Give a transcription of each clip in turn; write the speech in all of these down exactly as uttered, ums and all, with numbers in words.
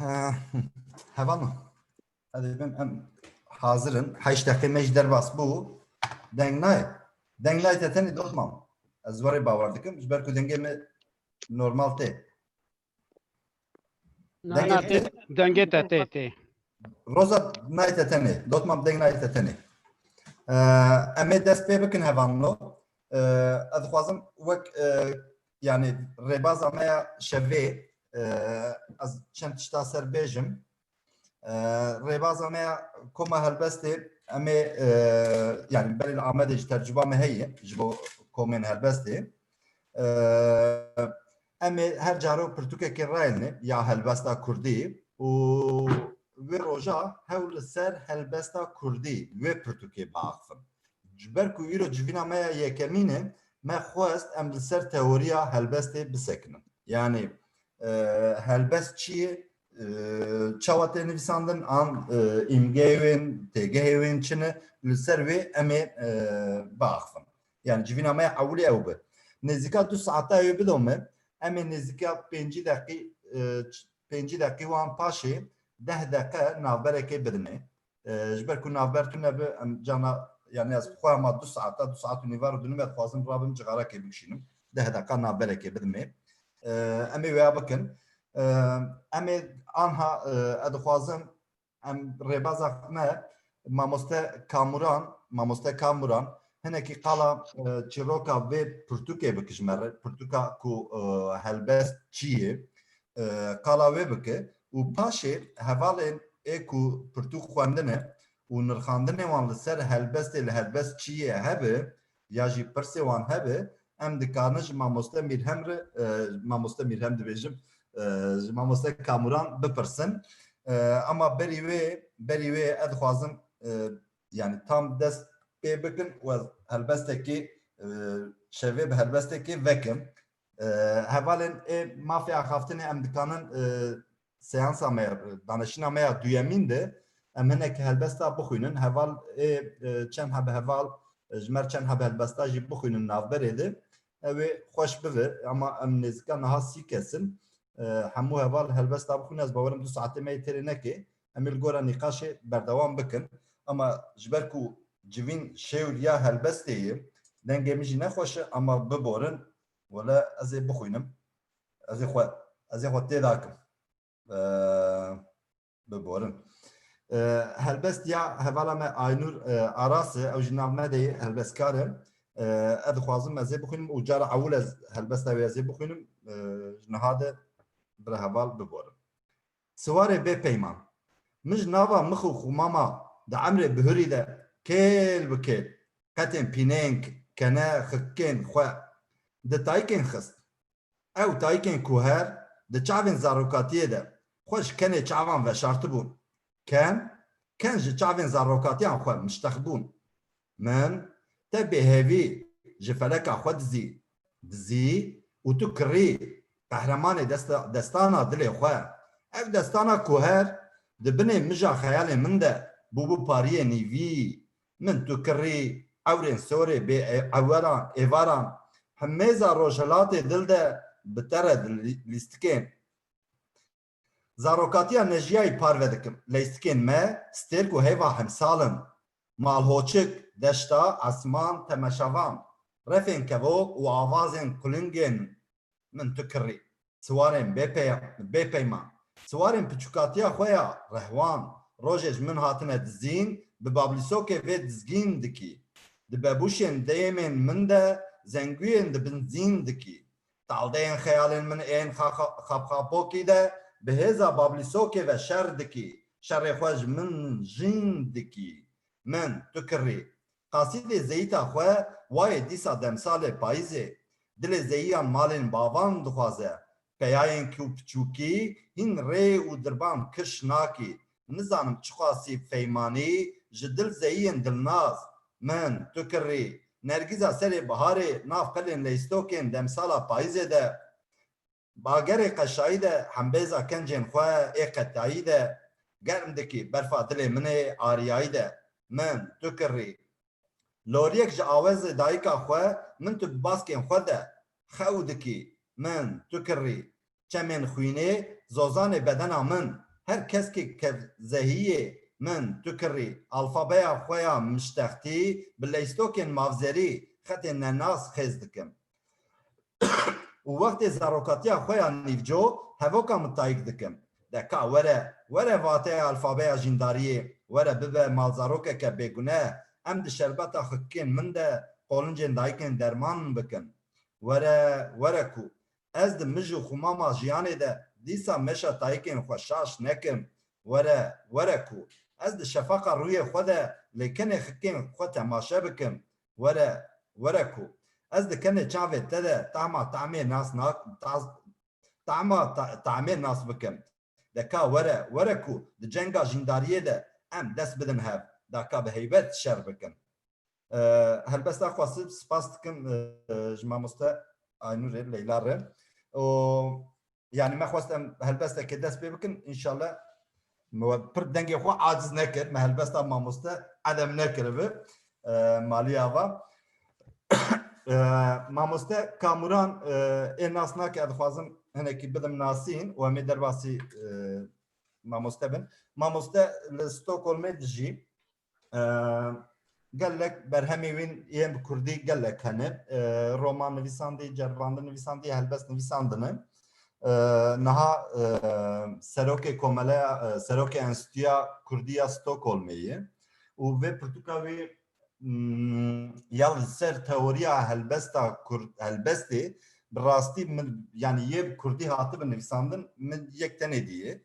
Eh, Heval min. Hadi ben em hazir in. Heşt deqê me jî derbas bû. Deng nayê. Deng nayê te tenê dotmam. Ez werê bawer dikim. Ji ber ku dengê me normal tê. Na, Dengê na, te tê, dengê te tê, tê. Roza nayê te tenê. Dotmam deng nayê te tenê. Eh, em ê dest pê bikin hevalno. Eh, ez dixwazim wek, eh, yani rêbaza me ya şevê, eh, ez çend tişta ser bêjim. Eh, rêbaza me ya koma helbestê, em ê, eh, yani berê li Amedê ji tercuba me heye, ji bo komên helbestê. Eh, em ê her caro pirtûkekê rayêne ya helbesta kurdî û wê roja hewl li ser helbesta kurdî wê pirtûkê biaxivin. Ji ber ku îro civîna me ya yekemîn e, me xwest em li ser teoriya helbestê bisekinin. Yani, e, helbest çi ye? E, çawa tê nivîsandin? An, e, îmgeyê wên, têgehê wên çi ne? Li ser wê em ê, e, biaxivin. Yani civîna me ya ewilê ew bi. Nêzîka du saeta ew bido me, em ê nêzîka pêncî deqî, e, ç-, pêncî deqî wan paşê deh deqe navberekê bidinê. E, ji ber ku navber tune bi, em cana, yani ez xwe hema du saeta, du saet û nîvar û dinim ez dixwazim rabim cixarekê bikişînim. Deh deqa navberekê bidimê. E, em ê wêya bikin. E, em ê anha, e, ez dixwazim em rêbaza me mamoste Kamuran, mamoste Kamuran, hinekî qala, e, çîroka vê pirtûkê bike ji me re, pirtûka ku, e, helbest çi ye, e, qala wê bike û paşê hevalên ê ku pirtûk xwendine û nirxandinê wan li ser helbestê li helbest çi ye hebe ya jî pirsê wan hebe, em dikarin ji mamoste Mîrhem re, e, mamoste Mîrhem dibêjim, e, ji mamoste Kamuran bipirsin. E, ama berî wê, berî wê ez dixwazim, e, yani tam dest pê bikin û ez helbestekê, e, şevê bi helbestekê vekim. E, hevalên ê mafê axaftinê em dikanin, e, seansa me ya, danişîna me ya duyemîn de em hinek helbesta bixwînin. Heval ê, e, çend heb heval, e, ji me re çend heb helbesta jî bixwînin navberê de. Ew ê xweş bibe, ama em nêzîka niha sî kes in. E, hemû heval helbesta bixwînin, ez bawerim du saetê me yê têrê neke. Em ê li gora nîqaşê berdewam bikin. Ama ji ber ku civîn şêwr ya helbestê ye, dengê min jî nexweş e, ama biborin, wele ez ê bixwînim. Ez ê xwe, ez ê xwe tê dakim. E, biborin. E, helbest ya hevala me Aynur, e, Aras e, ew jî nav me de ye, helbestkar e. E, ez dixwazim ez ê bixwînim û cara ewil ez helbesta wê ez ê bixwînim. E, ji niha de bira heval biborin. Siwarê bê peyman. Min ji nava mix û xumama di emrê bihurî de kêl bi kêl qetên pînênk, kene, xikkên xwe di taykên xist. Ew taykên ku her di çavên zarokatiyê de xwe ji kenê çavan veşartibûn. Ken, ken ji çavên zarokatiyan xwe miştexbûn. Min te bêhêvî ji feleka xwe dizî, dizî û tu kirî qehremanê desta-, destana dilê xwe. Ev destana ku her di binê mija xeyalê min de bûbû pariyê nîvî. Min tu kirî ewrên sorê bê e-, eweran, êvaran, himêza rojhilatê dil de bi te re di lî-, lîstikên. Zarokatiya nejiyayî parve dikim. Leysikên me stêrk û heyva hemsal in. Malhoçik, deşta, esman, temeşavan, refên kevok û avazên qulingên min tu kirî. Siwarên bê peya-, bê peyman. Siwarên piçûkatiya xwe ya rehwan, rojê ji min hatine dizîn, bi bablîsokê vê dizgîn dikî. Di bebûşên dêmên min de zengûyên dibinzîn dikî. Taldeyên xeyalên min ên xa-, xa-, xapxapokî de bi hêza bablîsokê ve şer dikî, şerê xwe ji min jîn dikî. Min, tu kirî. Qasîdê zeyîta xwe wayê dîsa demsalê payîzê. Dilê zeyiyan malên bavan dixwaze. Peyayên ku piçûkî hîn rê û dirban kiş nakî. Nizanim çiqasî feymanî ji dil zeyiyên dilnaz. Min, tu kirî. Nergîza serê biharê nav pelên leystokên demsala payîzê de. Bagerê qeşayî de hembêza kencên xwe ê qetayî de germ dikî, berfa dilê min ê ariyayî de. Min, tu kirî. Loriyek ji awezê dayika xwe min tu bi baskên xwe de xew dikî. Min, tu kirî. Çemên xwînê zozanê bedena min. her keskê kevzehiyê min tu kirî alfabeya xwe ya miştextî bi leystokên mavzerî xetên nenas xêz dikim. Û wextê zarokatiya xwe ya nîvco hevoka min tayîk dikim. De ka were, were vateya alfabeya jîndariyê, were bibe malzarokeke bêguneh, em di şerbeta xikikên min de qolincên dayikên derman bikin. Were, were ku ez di mij û xumama jiyanê de dîsa meşa tayikên xwe şaş nekim. Were, were ku ez di şefaqa rûyê xwe de lêkenê xikên xwe temaşe bikim. Were, were ku ez di kenê çavê te de tahma tahmê nas nak-, taz-, tahma ta-, tahmê nas bikim. De ka were, were ku di cenga jîndariyê de em dest bidin hev, da ka bi heybet şer bikin. E, helbesta xwe sip-, spas dikim, e, ji mamoste Aynûrê Leyla re. O, yani me xwest em helbestekê dest pê bikin, înşallah me we pir dengê xwe aciz nekir, me helbesta mamoste edem nekiribi, e, maliya va. E, mamoste Kamuran, e, ê nas nake, ez dixwazim hinekî bidim nasîn û em ê derbasî, e, mamoste bin. Mamoste li Stockholmê dijî. E, gelek berhemê wîn yên bi kurdî gelek hene. E, roman nivîsandî, ceribandin nivîsandî, helbest nivîsandine. E, niha, e, serokê komeleya, e, serokê Enstitûya Kurdî ya Stockholmê ye. Û vê pirtûka wî, mm, ya li ser teoriya helbesta kurd, helbestê bi rastî min, yani yê bi kurdî hatibi nivîsandin, min yek tenê dîye.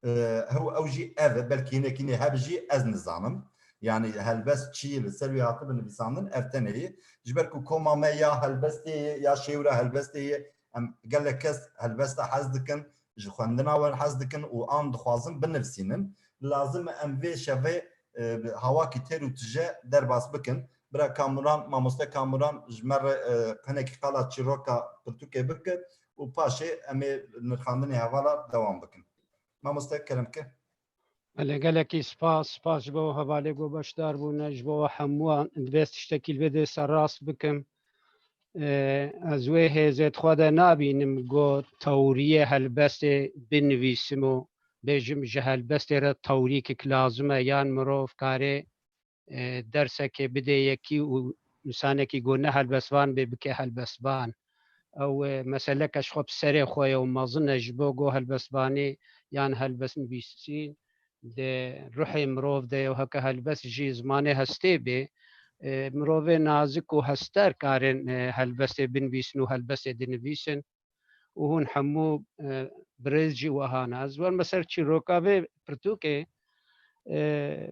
E, hew-, ew jî ev e, belkî hinek hînê hebe jî, ez nizanim. Yani helbest çi ye, li ser wî hatibi nivîsandin, ev tenê ye. Ji ber ku koma me ya helbestê ye, ya şêwra helbestê ye, em gelek kes helbesta hez dikin, ji xwendina wan hez dikin û an dixwazin binivîsînin. Lazim e em vê şevê, e, bi hawakî têr û tije derbas bikin. Bira Kamuran, mamoste Kamuran ji me re, e, hinekî qala çîroka pirtûkê bike û paşê em ê nirxandinê hevala dewam bikin. Mamoste, kerem ke. Belê, gelekî spas, spas ji bo hevalê ku beşdar bûne, ji bo we hemûyan. Divê ez tiştekî li vê dê serrast bikim. Ee, ez wê hêzê di xwe de nabînim ku teoriyê helbestê binivîsim û bêjim ji helbestê re teorîkek lazim e, yan mirov karê e, dersekê bidê yekî û însanekî ku ne helbestvan bê bike helbestvan. Ew, e, meseleke ji xwe bi serê xwe ye û mezin e, ji bo ku helbestvanî yan helbestnivîsî di ruhê mirov de ye û heke helbest jî zimanê hestê bê, e, mirovê nazik û hester karin, e, helbestê binivîsin û helbestê dinivîsin. û hûn hemû, e, birêz jî wiha ne. Ez werme ser çîroka vê pirtûkê, e,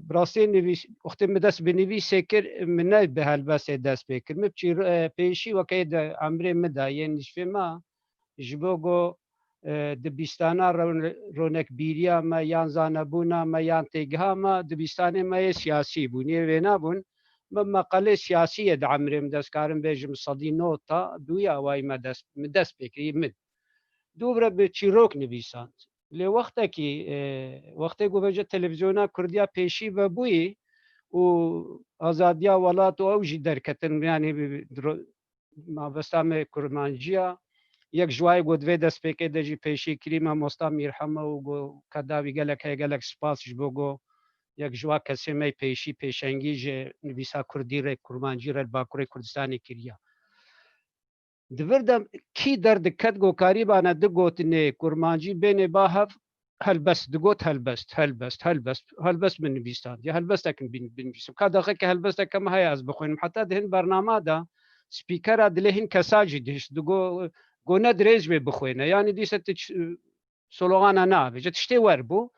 bi rastî nivîs-, wextê min dest bi nivîsê kir, min ne bi helbestê dest pê kir. Min bi çîro-, e, pêşî weke di emrê min de yên ji vê me, ji bo ku, e, di bîstana ron-, ronekbîriya me yan zanebûna me yan têgiha me, di bîstanê me yê siyasî bûn, yê wêne bûn. Min meqalê siyasî yê di emrê min de, ez karim bêjim sedî nota duyê awayî me dest, min dest pê kirî min. Dûvre bi çîrok nivîsand. Lê wextekî, e, wextê ku vêje televîzyona Kurdiya pêşî vebûyî û azadiya welat û ew jî derketin, yanî bi, bi, dro-, mabesta me kurmanciya, yek ji wayê ku di vê destpêkê de jî pêşî kirî mamosta Mîrhemo û ku keda wî gelek heye, gelek spas ji bo ku yek ji wa kesê me pêşî pêşengî ji nivîsa kurdî re, kurmancî re li Bakurê Kurdistanê kiriya. Di vir de kî derdiket ku karîbane du gotinê kurmancî bênê ba hev, helbest, digot helbest, helbest, helbest, helbest min nivîsand. Ya helbestek min bin-, binivîsim. Ka daxeke helbesteke min heye ez bixwînim. Heta di hin bernama de spîkera dilê hin kesa jî dihişt. Digo, go ne dirêj bê bixwîne. Yanî dîse tu ç-, sologana navêje. Tiştê wer bû.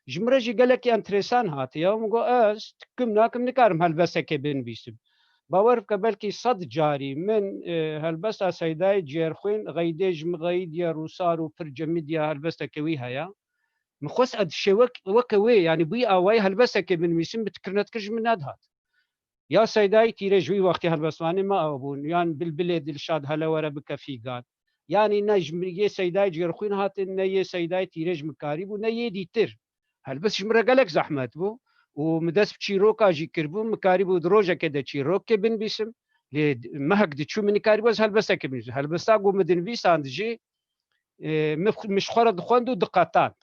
Ji min re jî gelekî enteresan hatiye. Min got, ez kim nakim nikarim helbestekê binivîsim. Bawer bike belkî sed carî min, e, helbesta Seydayê Cêrxwîn, Xeydê ji min xeyidiye, Rûsar û pir cemîdiye helbesteke wî heye. Min xwest ez şêwek-, weke wê, yanî bûyî awayî helbestekê binivîsim, bi tikirnetkir ji min nedihat. Ya Seydayê Tîrê ji wî wextî helbestvanê me ew bûn, yan Bilbilê Dilşad hele were bike fîgan. Yanî ne ji min yê Seydayê Cêrxwîn hatin, ne yê Seydayê Tîrê ji min karîbû, ne yê dîtir. Helbest ji min re gelek zehmet bû û min dest bi çîroka jî kiribû, min karîbû di rojekê de çîrokê binivîsim. Lê mehek diçû min nikarîbû ez helbestekê binivîsim. Helbesta ku min dinivîsand jî, e, min, min ji xwe re dixwend û diqetand.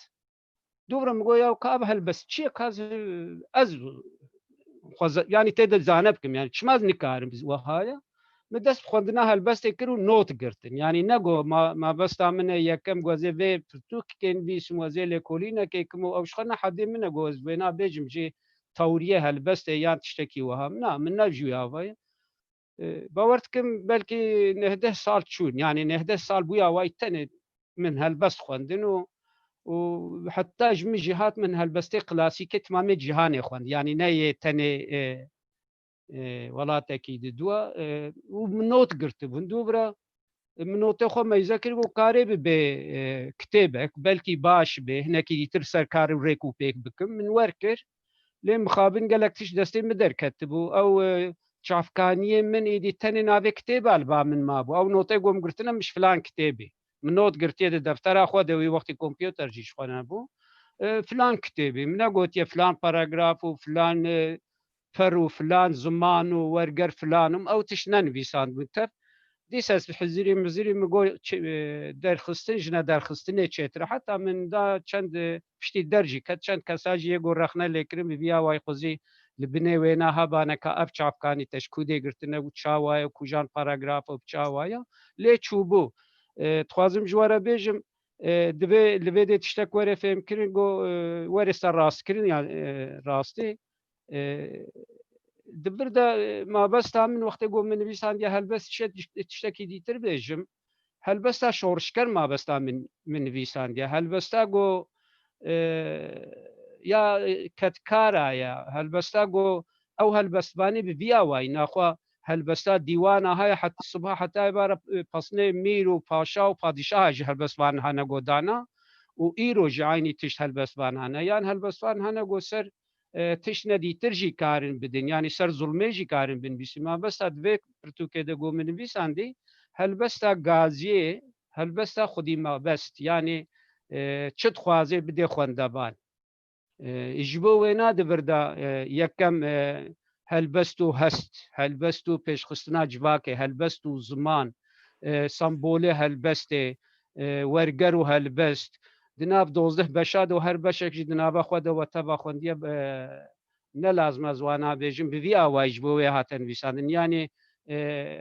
Dûvre min got, ya ka ev helbest çi ye? Ka ez, ez xweza-, yanî tê de zane bikim, yanî çima ez nikarim wehaya. Min dest bi xwendina helbestê kir û not girtin. Yanî ne got ma-, mabesta min e, yekem got ez ê vê pirtûkê nivîsim, ez ê lêkolînekê kim û ew ji xwe ne hedê min e, got ez wêna bêjim jî tewriyê helbestê yan tiştekî wiha. Na, min ne jî wî ava ye. E, bawer dikim belkî neh deh sal çûn. Yanî neh deh sal bûya way tenê min helbest xwendin û, û heta ji min jî hat min helbestê klasîkê timamê cîhanê xwend. Yanî ne yê tenê, e, e, welatekî di dua, e, û min not girtibûn. Dûvra, e, min notê xwe meyze kir, got karê bibe, e, kitêbek, belkî baş be, hinekî dîtir ser kar û rêk û pêk bikim. Min wer kir. Lê mixabin gelek tişt destê min derketibû. Ew, e, çavkaniyê min êdî tenê navê kitêba li ba min mabû. Ew notê ku min girtine min ji filan kitêbê. Min not girtiye di deftera xwe de, wî wextî kompûter jî ji xwe nebû. E, filan kitêbê. Min negotiye filan paragraf û filan, e, per û filan ziman û werger filan im. Ew tişt nenivîsandibûn tev. Dîsa ez hizirî mizirî min got çi-, e, derxistin ji nederxistinê çêtir e. Heta min da çend, e, piştî der jî ket, çend kesa jî yê got rexne lê kirin, bi vî awayî xwezî li binê wêna hebane ka ev çavkanî te ji ku dê girtine û çawa ye, kujan paragraf û çawa ye. Lê çûbû. E, dixwazim ji we re bêjim, e, divê li vê dê tiştek were fêmkirin, got, e, were ser rastkirin, ya, e, rastî. E, di vir de, e, mabesta min wextê ku min nivîsandiye helbest şe tişt-, tiştekî dîtir bêjim. Helbesta şorişger mabesta min, min nivîsandiye. Helbesta ku, e, ya, e, kedkara ye. Helbesta ku ew helbestvanî bi vî awayî naxwe helbesta dîwana haya het-, siba heta êvara, e, pesnê mîr û paşa û padîşaha jî helbestvan hene godana û îro jî eynî tişt helbestvan hene. Yan helbestvan hene go ser e, tiştine dîtir jî karin bidin, yanî ser zulmê jî karin binivîsin. Mabesta di vê pirtûkê de ku min nivîsandî, helbesta gaziyê, helbesta xwedî mabest, yanî, e, çi dixwaze bidê xwendevan. E, ji bo wêna di vir de, e, yekem, e, helbest û hest, helbest û pêşxistina civakê, helbest û ziman, e, sembolê helbestê, e, werger û helbest, di nav dozdeh beşa de û her beşek jî di nava xwe de we teva xwendiye, e, ne lazim ez wana bêjim, bi vî awayî ji bo wê hate nivîsandin. Yanî, e,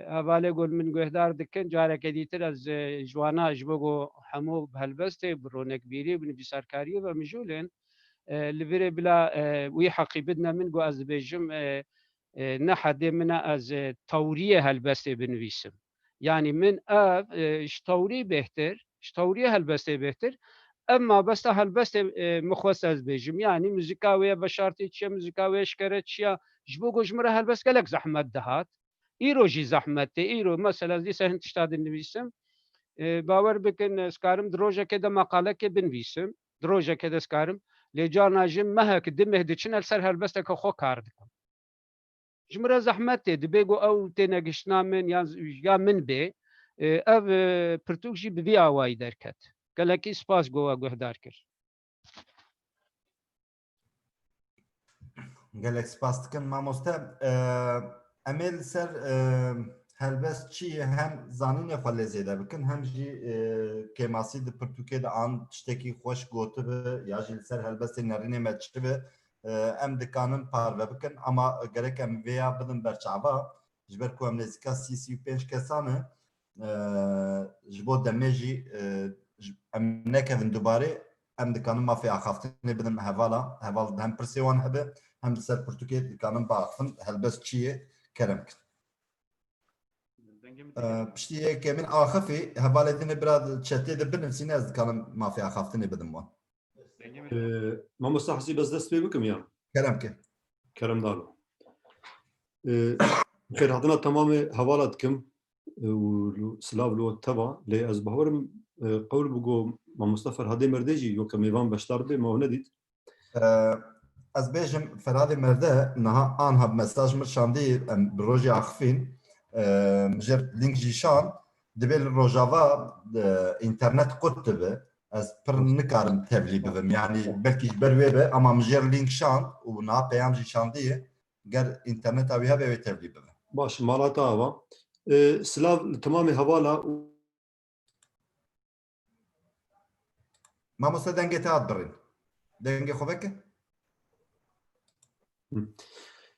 hevalê ku li min guhdar dikin, careke dîtir ez, e, ji wana ji bo ku hemû bi helbestê, bi ronekbîrî, bi nivîsarkariyê ve mijûl in, e, li virê bila, e, wî heqî bidine min ku ez dibêjim, e, e, ne hedê min e ez, e, tewriyê helbestê binivîsim. Yanî min ev, e, ji tewrî bêhtir, ji tewriyê helbestê bêhtir, ev mabesta helbestê, e, min xwest ez bêjim. Yanî muzîka wê ye veşartî çi ye, muzîka wê ye eşkere çi ye? Ji bo ku ji min re helbest gelek zehmet dihat. Îro jî zehmet tê. Îro, mesela, ez dîsa hin tişta dinivîsim. E, bawer bikin, ez karim di rojekê de meqalekê binivîsim. Di rojekê de ez karim. Lê carna jî mehek, du meh diçin, ez li ser helbesteke xwe kar dikim. Ji min re zehmet tê, dibê ku ew tênegihiştina min ya, ya min bê, e, ev, e, pirtûk jî bi vî awayî derket. Gelekî spas ku we guhdar kir. Gelek spas dikin mamoste. E, em ê li ser, e, helbest çi ye hem zanînê xwe lê zêde bikin, hem jî, e, kêmasî di pirtûkê de an tiştekî xweş gotibe ya jî li ser helbestê nerînê me çi be, e, em dikanin parve bikin, ama gerek em vêya bidin berçava, ji ber ku em nêzîka sî, sî û pênc kesan e, e, ji bo demê jî, e, ji, em nekevin dubarê, em dikanin mafê axaftinê bidin hevala, heval hem pirsê wan hebe, hem li ser pirtûkê dikanin biaxifin, helbest çi ye, kerem kin. E, piştî yekê min axifî, hevalê din ê bira di çetê de binivîsîne, ez dikanim mafê axaftinê bidim wan. Ee, Mamosta Hesî, bes dest pê bikim ya? Kerem ke. Kerem dalo. Ee, xêrhatina temamê hevala dikim, e, û lu-, silav li we teva. Lê ez bawerim, e, qewl bi go Mamosta Ferhadê Merdê jî weke mêvan beşdar bê, me ew nedît. Ee, ez bêjim, Ferhadê Merde niha anha bi mesaj min şandî, em bi rojê axifîn, ee, min jê link jî şand, dibê li Rojava, ee, înternet qut dibe. Ez pir nikarim tevlî bibim. Yanî belkî ji ber wê be, ama min jê link şand û niha peyam jî şandiye. Ger înterneta wî hebe, wê tevlî bibe. Baş, mala te ava. Ee, silav li temamê hevala û Mamoste, dengê te hat birîn. Dengê xwe veke.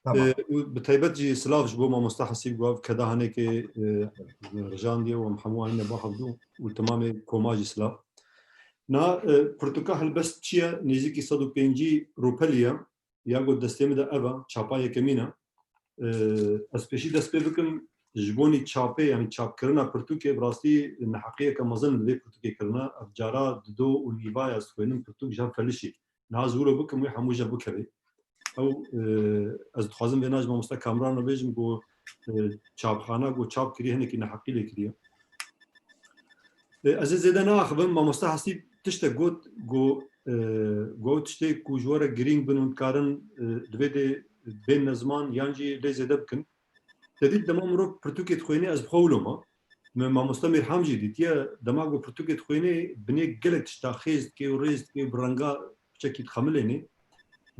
Tamam. E, û bi taybet jî silav ji bo mamoste Hesîb Guav, keda henekê, e, rijandiye û em hemû anîne ba hevdû û temamê koma jî silav. Na, e, pirtûka Helbest çi ye? Nêzîkî sed û pêncî rûpelî ye. Ya got destê min de ev e, çapa yekemîn e. E, ez pêşî dest pê bikim, ji bonî çapê, yanî çapkirina pirtûkê, bi rastî neheqiyeke mezin li vê pirtûkê kirine. Ev cara dido û nîva ye ez dixwînim pirtûk ji hev felişî. Niha ez wilo bikim wê hemû jî bikevê. Ew, e, ez dixwazim vêna ji mamoste Kamran re bêjim, ku, e, çapxana ku çap kiriye hinekî neheqî lê kiriye. E, ez ê zêde neaxivim, mamoste Hesîb tiştek got, ku, e, ku ew tiştê ku ji we re girîng bin û dikarin, e, li vê de bên ne ziman yan jî lê zêde bikin. Te dît dema mirov pirtûkê dixwînê, ez bi xwe wilo me. Me mamoste Mîrham jî dîtiye, dema ku pirtûkê dixwînê, binê gelek tişta xêz dike û rêz dike û bi renga piçekî dixemilênê.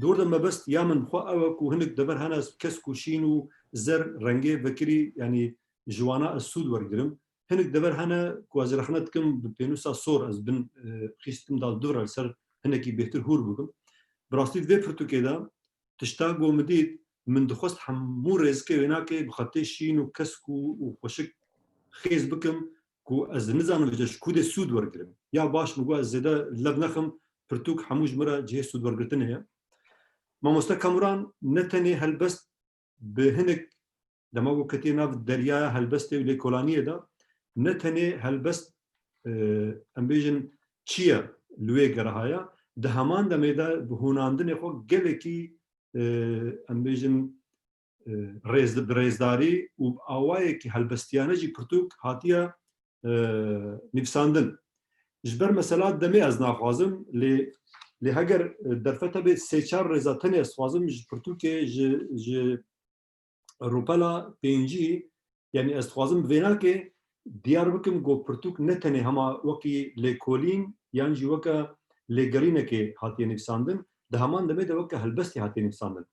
Di wir de mebest ya min bi xwe ew e ku hinek dever hene ez kesk û şîn û zer rengê vekirî, yanî ji wana ez sûd wergirim. Hinek dever hene ku ez rexne dikim bi pênûsa sor ez bin, e, xîst dikim da li dû re li ser hinekî bêhtir hûr bibim. Bi rastî di vê pirtûkê de tişta ku min dît, min dixwest hemû rêzikê wênakê bi xetê şîn û kesk û, û xweşik xêz bikim ku ez nizanim vêca ji ku dê sûd wergirim. Ya baş min got ez zêde lev nexim, pirtûk hemû ji min re cihê sûd wergirtinê ye. Mamoste Kamuran ne tenê helbest bi hinek dema ku ketiye nav deryaya helbestê û lêkolaniyê de, ne tenê helbest, e, em bêjin çi ye li wê gerahaya, di heman demê de bi hûnandinê xwe gelekî, e, em bêjin, e, rêz-, bi rêzdarî û bi awayekî helbestiyane jî pirtûk hatiye, e, nivîsandin. Ji ber mesela demê ez naxwazim, lê, lê heger, e, derfet hebe sê çar rêza tenê ez dixwazim ji pirtûkê, ji, ji rûpela pêncî, yanî ez dixwazim bi vênakê diyar bikim ku pirtûk ne tenê hema wekî lêkolîn yan jî weke lêgerînekê hatiye nivîsandin, di heman demê de weke helbestê hatiye nivîsandin.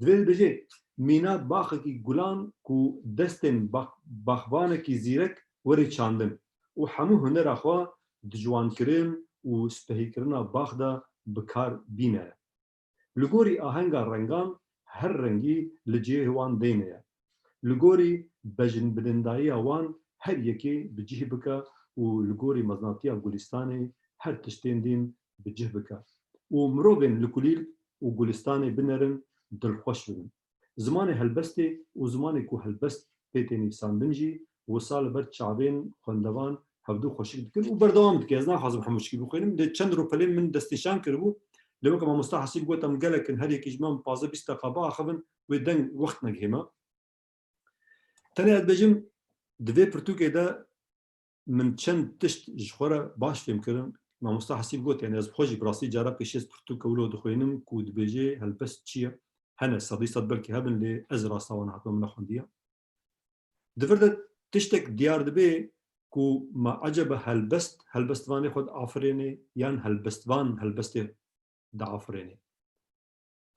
Divê dibêje, mîna baxekî gulan ku destên bax-, baxvanekî zîrek werê çandin û hemû hunera xwe di ciwankirin û spehîkirina bax de bi kar bîne. Li gorî ahenga rengan her rengî li cihê wan deyne ye. Li gorî bejinbirindayiya wan her yekê bi cih bike û li gorî meznatiya Gulistanê her tiştên dîn bi cih bike û mirovên li kulîlk û Gulistanê binerin dilxweş bibin. Zimanê helbestê û zimanê ku helbest pê tê nivîsandin jî wisa li ber çavên xwendevan hevdû xweşik dikin û berdewam dike. Ez naxwazim hemû şikî bixwînim. Lê çend rûpelên min destnîşan kiribû. Lê weke mamosta Hesîb got, em gelek in, her yekî ji me pazdeh bîst deqa biaxivin, wê deng wext negihê me. Tenê ez dibêjim, di vê pirtûkê de min çend tişt ji xwe re baş fêm kirin. Mamosta Hesîb got, yanî ez bi xwe jî bi rastî cara pêşî ez pirtûke wilo dixwînim ku dibêje helbest çi ye. Hene, sedî sed belkî hebin, lê ez rasta wan hatime min nexwendiye. Di vir de tiştek diyar dibe ku me ecebe helbest, helbestvanê xwe diafirêne yan helbestvan helbestê diafirêne.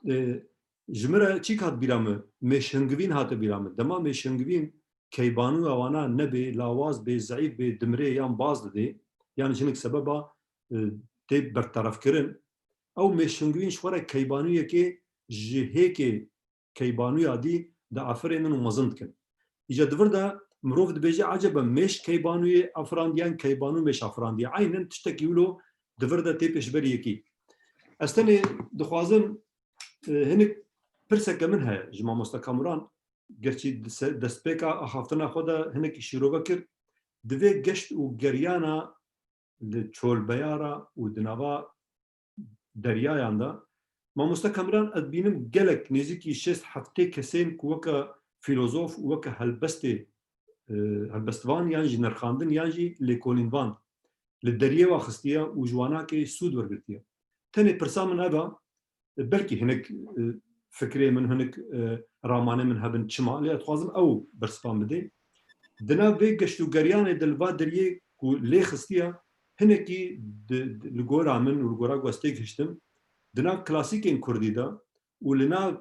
E, ji min re çîk hat bîra min, mêşhingivîn hate bîra min. Dema mêşhingivîn keybanûya wana nebê, lawaz bê, zeîf bê, dimrê yan baz didê, yan ji hinek sebeba, e, tê berterefkirin, ew mêşhingivîn ji xwe re keybanûyekê ji hêkê keybanûya dî diafirênin û mezin dikin. Îca di vir de mirov dibêje, ecebe mêş keybanûyê afirandiye yan keybanû mêş afirandiye? Eynen tiştekî wilo di vir de tê pêşberî yekî. Ez tenê dixwazim, e, hinek pirseke min heye ji mamosta Kamuran, gerçî di se-, destpêka axaftina xwe de hinekî şîrove kir, divê geşt û geryana li çolbeyara û di nava deryayan de. Mamoste Kamuran, ez dibînim gelek nêzîkî şêst heftê kesên ku weke fîlozof û weke helbestê, e, helbestvan yan jî nirxandin yan jî lêkolînvan li deriyê wa xistiye û ji wana kê sûd wergirtiye. Tenê pirsa min ev e, belkî hinek, e, fikrê min, hinek, e, ramanê min hebin çima, lê ez dixwazim ew bersivan bidê. Di nav vê geşt û geriyanê de li va deriyê ku lê xistiye, hinekî di, di, li gora min û li gora ku ez têgihiştim, di nav klasîkên kurdî de û li nav,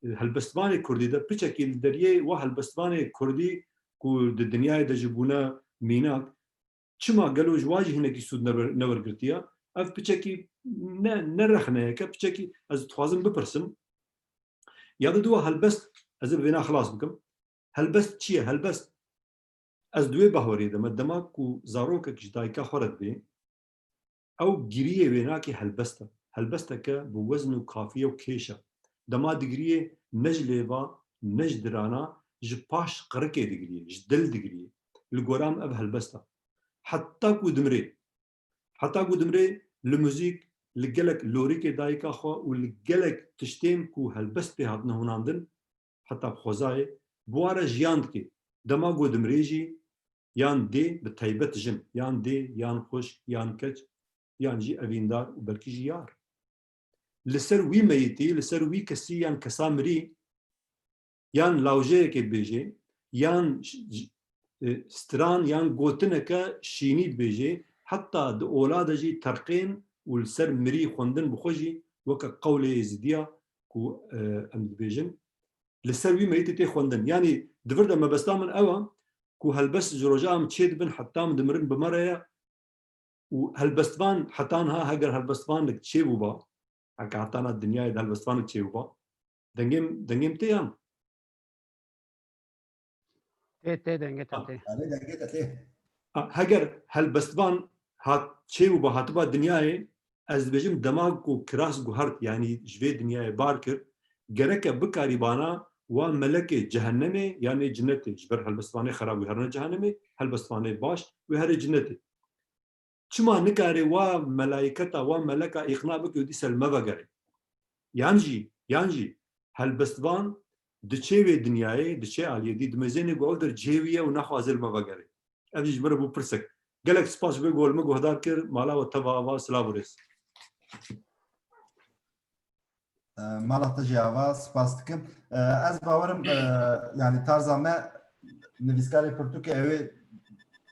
e, helbestvanê kurdî de, piçekî li deriyê wa helbestvanê kurdî ku di dinyayê de jî bûne mînak, çima gelo ji wa jî hinekî sûd newer-, newergirtiye? Ev piçekî ne, ne rexneyek e, piçekî ez dixwazim bipirsim. Ya di dua helbest, ez ê bi vêna xilas bikim. Helbest çi ye? Helbest, ez di wê baweriyê de me, dema ku zarokek ji dayika xwe re dibê, ew giriyê wê nake helbest e. Helbesteke bi wezn û kafiye û kêş e. Dema digiriyê ne ji lêva, ne ji dirana, ji paş qirikê digiriyê, ji dil digiriyê. Li gora min ev helbest e. Heta ku dimrê, heta ku dimrê li muzîk, li gelek lorîkê dayika xwe û li gelek tiştên ku helbest pê hatine hûnandin, heta bi xwezayê, bi wa re jiyan dike. Dema ku dimrê jî, yan dê, bi taybet jin, yan dê, yan xwişk, yan keç, yan jî evîndar û belkî jî yar. Li ser wî meyitî, li ser wî kesî yan kesa mirî, yan lawjeyekê dibêjê, yan ş-, ş-, e, stran yan gotineke şînî dibêjê, heta di ola de jî terqên û li ser mirî xwendin bi xwe jî weke qewlê Êzidiya ku, e, em dibêjin, li ser wî meyitê tê xwendin. Yanî di vir de mebesta min ew e ku helbest ji roja em çêdibin heta em dimirin bi me re ye û helbestvan heta niha heger helbestvanek çêbûba, heke heta niha dinyayê de helbestvanek çêbûba, dengê, dengê min tê yan? Tê, tê, dengê te tê. Erê, dengê te tê. Ha, heger helbestvan hat, çêbûba, hatiba dinyayê, ez dibêjim dema ku kiras guhert, yanî ji vê dinyayê bar kir, gereke bikarîbana wa melekê cehennemê yanê cinnetê, ji ber helbestvanê xerab wê herine cehennemê, helbestvanê baş wê herê cinnetê. Çima nikare wa melayketa, wa meleka îqna bike û dîsa li me vegere? Yan jî, yan jî helbestvan diçê wê dinyayê, diçê aliyê dî, dimezêne ku ew der cihê wî ye û naxwaze li me vegere. Ev jî ji min re bû pirsek. Gelek spas ji bo ku li min guhdar kir. Mala we teva ava, silav û rêz. E, mala te jî ava, spas dikim. E, ez bawerim, e, yanî tarza me nivîskarê pirtûkê ew ê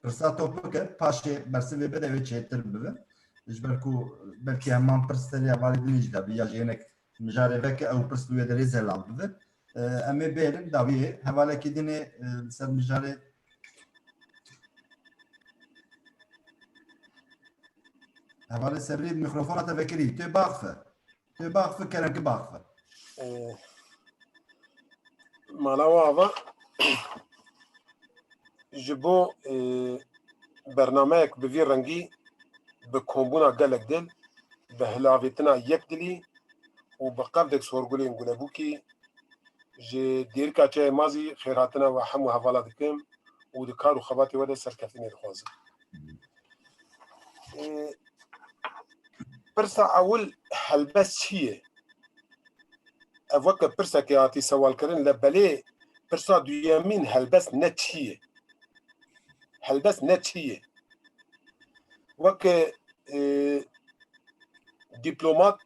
pirsa top bike, paşê bersivê bide, ew ê çêtir bibe. Ji ber ku belkî heman pirs serê hevalê din jî de bi ya jî hinek mijarê veke, ew pirs bi wê derê zelal bibe. E, em ê bêrin dawiyê hevalekî din ê, e, li ser mijarê. Hevalê Sebrî, mikrofona te vekirî. Tu yê baxfe. Tu yê baxfe, kerem ki baxfe. Ee, mala we ava. Ji bo, e, bernameyek bi vî rengî, bi kombûna gelek dil, bi hilavêtina yek dilî û bi qevdek sorgulên gunebûkî, ji Dêrika Çiyayê Mazî xêrhatina we hemû hevala dikim û di kar û xebatê we de serkeftinê dixwazim. Ee, pirsa ewil helbest çi ye? Ev weke pirsekê hatî sewalkirin, lê belê pirsa duyemîn helbest ne çi ye? Helbest ne çi ye? Weke, e, dîplomat,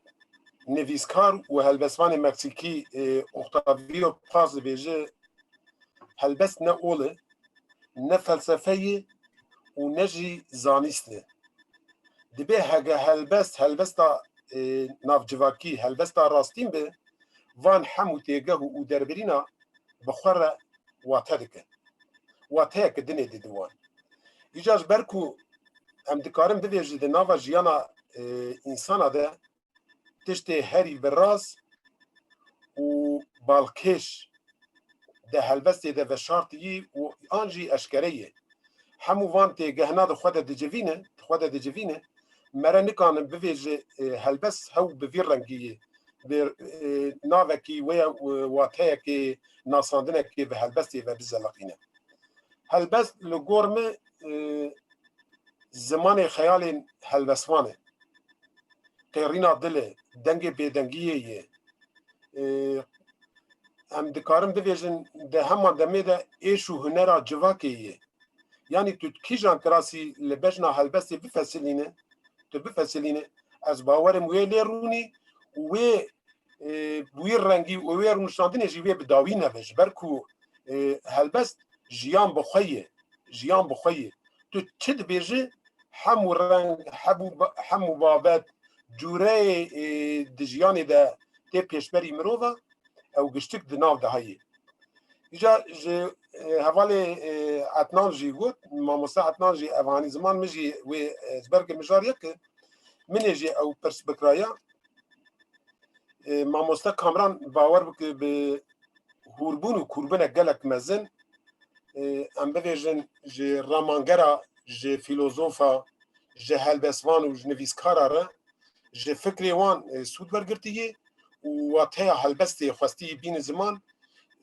nivîskar û helbestvanê Meksîkî, e, Octavio Paz dibêje, helbest ne ol e, ne felsefe ye û ne jî zanîst e. Dibê hege helbest, helbesta, e, navcivakî, helbesta rastîn be, van hemû têgeh û, û derbirîna bi xwe re wate dike. Wateyeke din ê dide wan. Îcar ji ber ku em dikarin bivêjin di nava jiyana, e, însana de, tiştê herî bi rast û balkêş de helbestê de veşartiyî û an jî eşkere ye. Hemû van têgehna di xwe de dicivîne, di xwe de dicivîne, mere nikanin bivêje, e, helbest hew bi vî rengî ye, bi, e, navekî wê, e, wateyekê, nasandinekê bi helbestê ve bizeliqîne. Helbest li gor min, e, zimanê xeyalên helbestvan e. Qêrîna dil e, dengê bêdengiyê ye. E, em dikarin bivêjin, di heman demê de êş û hunera civakê ye. Yanî tu kîjan kirasî li bejna helbestê bifesilîne, tu bifesilîne, ez bawerim wê lê rûnî û wê, e, bi wî rengî û wê rûniştandinê jî wê bi dawî nebe. Ji ber ku, e, helbest jiyan bi xwe ye, jiyan bi xwe ye. Tu çi dibêjî, hemû reng, hemû ba-, hemû babet, cûreyê, e, di jiyanê de tê pêşberî mirova, ew giştik di nav de heye. Îca ji, e, hevalê, e, Etnan jî got, mamoste Etnan jî ev hanî ziman min jî wê, e, ezber kir, mijar yek e. Min ê jî ew pirs bikiraya. E, mamoste Kamran, bawer bike bi hûrbûn û kûrbinek gelek mezin, e, em bibêjin ji ramangera, ji fîlozofa, ji helbestvan û ji nivîskara re, ji fikrê wan, e, sûd wergirtiye û wateya helbestê xwestiye bîne ziman,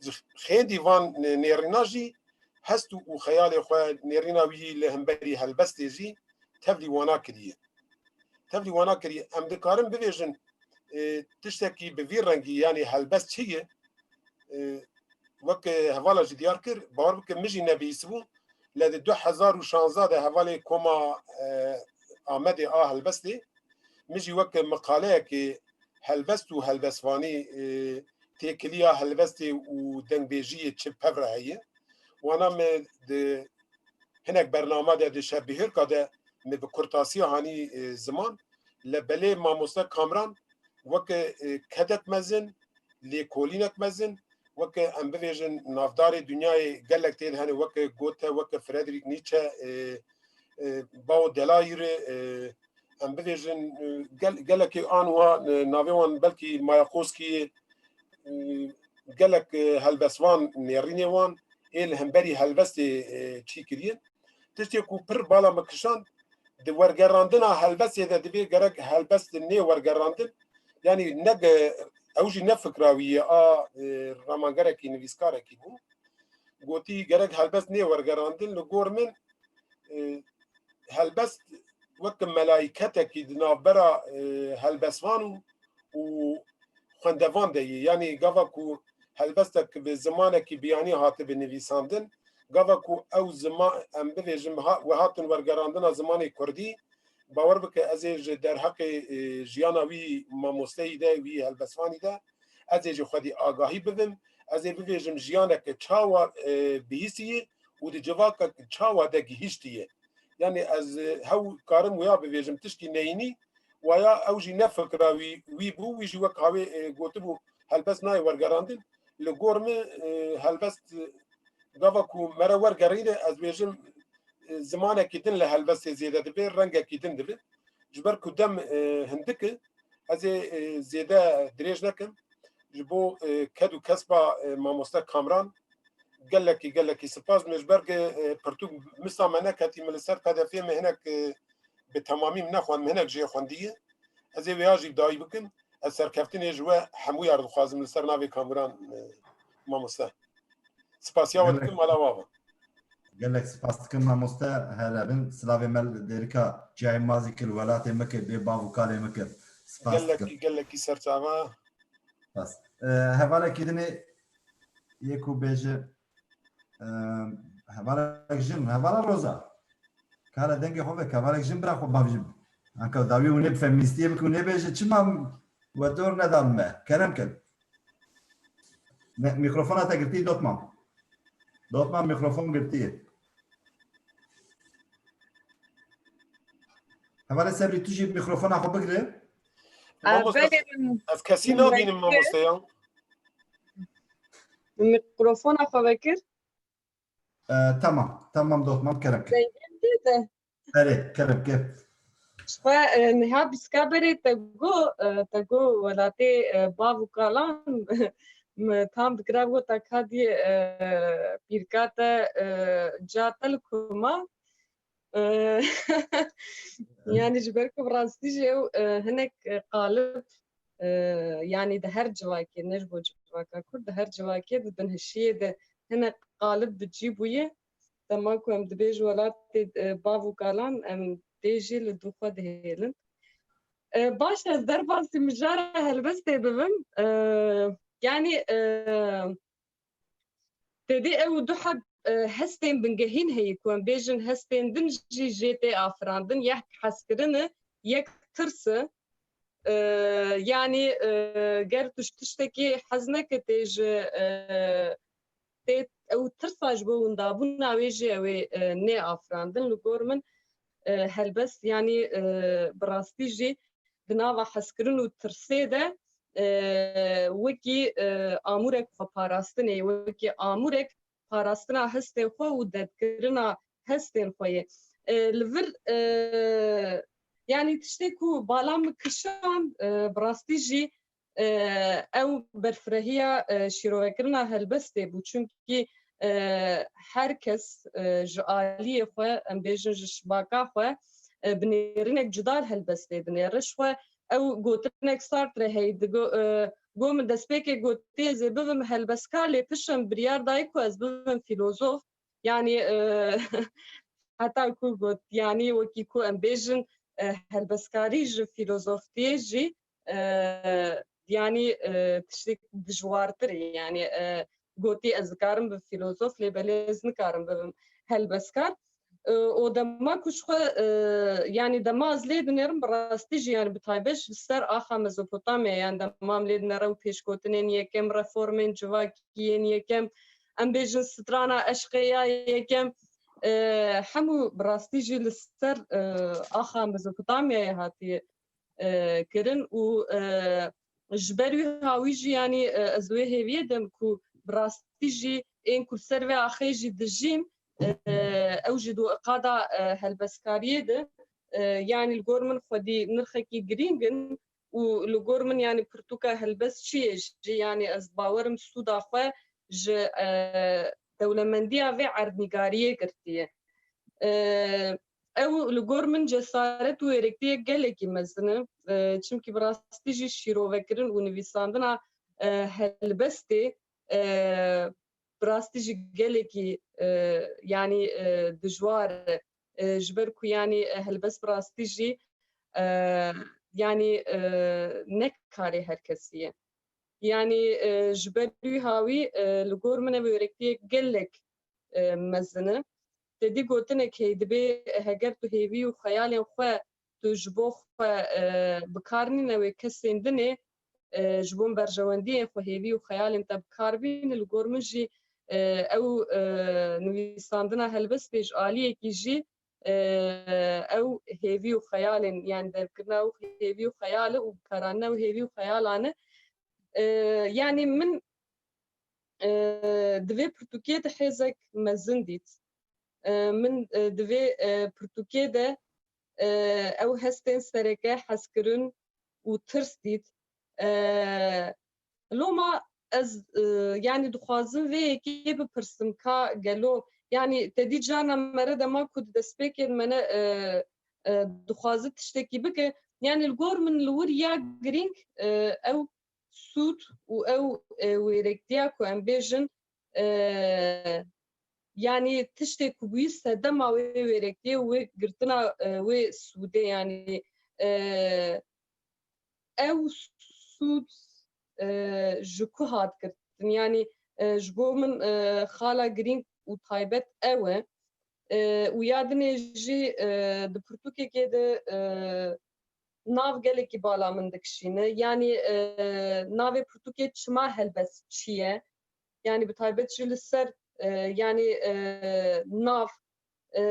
ji xêndî van, e, nêrîna jî hest û, û xeyalê xwe, nêrîna wî li hemberî helbestê jî tevlî wana kiriye. Tevlî wana kiriye. Em dikarin bibêjin, e, tiştekî bi vî rengî, yanî helbest çi ye? E, wek, e, hevala jî diyar kir, bawer bike min jî nebihîstibû. Lê di du hezar û şanzeh de hevalê Koma, e, Amedê a helbestê, min jî wek miqaleyekê helbest û helbestvanî, e, têkiliya helbestê û dengbêjiyê çi pev re heye. Wana min di hinek bername de, di şevbihêrka de min bi kurtasiya hanî, e, ziman. Lê belê mamoste Kamran weke, e, kedek mezin, lêkolînek mezin, weke em bivêjin navdarê dinyayê gelek tên hene, weke Goethe, weke Friedrich Nietzsche, e, e, Bao Delaire, e, em bivêjin, e, gel-, gelekê an wa, e, navê wan belkî Mayakovsky, e, gelek, e, helbestvan, nêrînê wan ê li hemberî helbestê, e, çî kiriye. Tiştê ku pir bala min kişand, di wergerandina helbestê de divê gerek helbest nê wergerandin. Yanî ne ge-, ew jî ne fikra wî ye, a, e, ramangerekî, nivîskarekî bû. Gotî gerek helbest nê wergerandin. Li gor min, e, helbest wek melayketekî di navbera, e, helbestvan û, û xwendevan de ye. Yanî gava ku helbestek bi zimanekî biyanî hatibe nivîsandin, gava ku ew ziman, em bivêjin, ha-, we hatin wergerandina zimanê kurdî, bawer bike ez ê ji derheqê, e, jiyana wî mamosteyî de, wî helbestvanî de, ez ê ji xwedî agahî bibim, ez ê bivêjim jiyanek çawa, e, bihîstiye û di civakek çawa de gihîştiye. Yanî ez, e, hew karim waya bivêjim, tiştî neyînî, waya ew jî ne fikra wî, wî bû, wî jî wek hawê, e, gotibû, helbest nayê wergerandin. Li gor min, e, helbest, e, gava ku mere wergerîne, ez bêjim, e, zimanekî din li helbestê zêde dibe, rengekî din dibe. Ji ber ku dem, e, hindik e, ez ê, e, zêde dirêj nekim. Ji bo, e, ked û kesba, e, mamoste Kamran gelekî, gelekî spas. Min ji ber ku, e, pirtûk misa me neketî, min li ser P D F'ê min hinek, e, bi temamî min nexwend, min hinek jê xwendiye. Ez ê wêya jî dayî bikim. Ez serkeftinê ji we hemûya re dixwazim li ser navê Kamran, e, mamoste. Spasiya we dikim, mala we ava. Gelek spas dikim mamoste, here bin. Silavê me li Dêrika Çiyayê Mazî kir, welatê me kir, bê bav û kalê me kir. Spas dikim. Gelekî, gelekî serçava. Spas. E, hevalekî dinê yê ku bêje, e, hevalek jin, hevala Roza. Kare dengê xwe veke, hevalek jin bira xwe bavjin. Anka dawî hûn ê bi feministiyê bikin, hûn ê bêje, çima we dor nedan me? Kerem kin. Me-, mikrofona te girtî, Dotman. Dotman mikrofon girtiye. Hevalê Sebrî, tu jî mikrofona xwe bigire. E, mamoste, belê, ez kesî nabînim, mamoste ya. Mikrofona xwe vekir. E, tamam, tamam Dotman, kerem kin. Dengê tê de. Erê, kerem kin. Ji xwe, e, niha bîska berê te got, e, te got welatê, e, bav û kalan, min tam dikira got te ka diyê, e, pîrka te, e, ca te li ku ma. E, yanî ji ber ku bi rastî jî ew, e, hinek, e, qalib, e, yanî di her civakê, ne ji bo civaka Kurd, di her civakê di binhişiyê de hinek qalib bi cî bûye. Dema ku em dibêjin welatê, e, bav û kalan, em tê jî li dû xwe dihêlin. E, baş e, ez derbasî mijara helbestê bibim. E, yanî, e, têdî ew du heb, e, hestên bingehîn heye ku em bêjin hestên din jî jê tê afirandin, yek hezkirin e, yek tirs e. E, yanî, e, ger tu ji tiştekî hez neke tê ji, e, tê ew tirsa ji bo windabûna wê jî ew ê, e, nê afirandin. Li gor min, e, helbest, yanî, e, bi rastî jî di nava hezkirin û tirsê de, e, wekî, e, amûrek xweparastinê, wekî amûrek parastina hestên xwe û derdkirina hestên xwe ye. E, li vir, e, Yanî tiştê ku bala min kişand, e, bi rastî jî, e, ew berfirehiya, e, şîrovekirina helbestê bû. Çimkî, e, her kes, e, ji aliyê xwe, em bêjin ji şibaka xwe, e, bi nêrînek cuda li helbestê dinêre. Ji xwe ew gotinek Sartre heye, digo, e, got, min destpêkê got, "Tê ez ê bibim helbestkar, lê piştre min biryar dayî ku ez bibim fîlozof." Yanî, e, heta ku got, yanî wekî ku em bêjin, e, helbestkarî ji fîlozoftiyê jî, e, yanî, e, tiştek dijwartir e. Yanî, e, gotî, "Ez dikarim bibim fîlozof, lê belê ez nikarim bibim helbestkar." E, û dema ku ji xwe, e, yanî dema ez lê dinêrim, bi rastî jî, yanî bi taybet jî li ser axa Mezopotamya, yanî dema em lê dinêre û pêşgotinên yekem, reformên civakî yên yekem, em bêjin strana eşqê ya yekem, e, hemû bi rastî jî li ser, e, axa Mezopotamyayê hatiye, e, kirin û, e, ji ber wî hawî jî, yanî, e, ez wê hêviyê de me ku bi rastî jî ên ku li ser vê axê jî dijîn, e, ew jî di qada, e, helbestkariyê de, e, yanî li gor min xwedî nirxekî girîng in û li gor min, yanî pirtûka helbest çi ye jî, yanî ez bawerim sûda xwe ji, e, dewlemendiya vê erdnîgariyê girtiye. E, ew li gor min cesaret û wêrektiyek gelekî mezin e. E, çimkî bi rastî jî şîrovekirin û nivîsandina, e, helbestê, e, bi rastî jî gelekî, e, yanî, e, dijwar e. E, ji ber ku, yanî, e, helbest bi rastî jî, e, yanî, e, ne karê her kesî ye. Yanî, e, ji ber wî hawî, e, li gor min ev wêrektiyek gelek, e, mezin e. Te dî gotinek heye, dibê heger tu hêvî û xeyalên xwe tu ji bo xwe, e, bi kar nîne wê kesên dinê, e, ji bo berjewendiyên xwe hêvî û xeyalên te bi kar bîne, li gor min jî, e, ew, e, nivîsandina helbestê ji aliyekî jî, e, ew hêvî û xeyalên, yanî derkirina ew hêvî û xeyal e û bikaranîna ew hêvî û xeyalan e. E, yanî min, e, di vê pirtûkê de hêzek mezin dît. E, min, e, di vê, e, pirtûkê de, e, ew hestên sereke, hezkirin û tirs dît. E, loma ez, e, yanî dixwazim vê yekê bipirsim ka gelo, yanî te dî carna mere dema ku di destpêkê de me ne, e, e, dixwaze tiştekî bike, yanî li gor min li wir ya girîng, e, ew sûd û ew, e, wêrektiya ku em bêjin, e, yanî tiştê ku bûyî sedema wê wêrektiyê û wê girtina, e, wê sûdê, yanî, e, ew sûd, e, ji ku hat girtin? Yanî, e, ji bo min, e, xala girîng û taybet ew e. E, û ya dinê jî, e, di pirtûkekê de, e, nav gelekî bala min dikişîne. Yanî, e, navê pirtûkê çima helbest çi ye? Yanî bi taybet jî li ser, e, yanî, e, nav, e,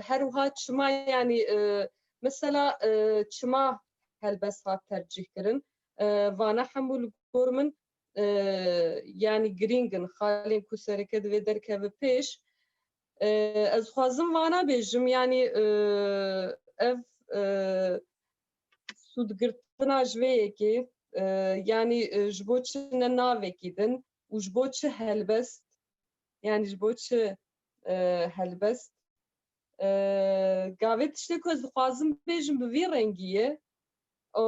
her wiha çima, yanî, e, mesela, e, çima helbest hat tercîh kirin? E, vana hemû li gor min, e, yanî girîng in, xalên ku sereke divê derkeve pêş. E, ez xwazim vana bêjim, yanî, e, ev, e, sûdgirtina ji vê yekê, e, yanî, e, ji bo çi ne navekî din û ji bo çi helbest, yanî ji bo çi, e, helbest? E, gavê tiştê ku ez dixwazim bêjim bi vî rengî ye. O,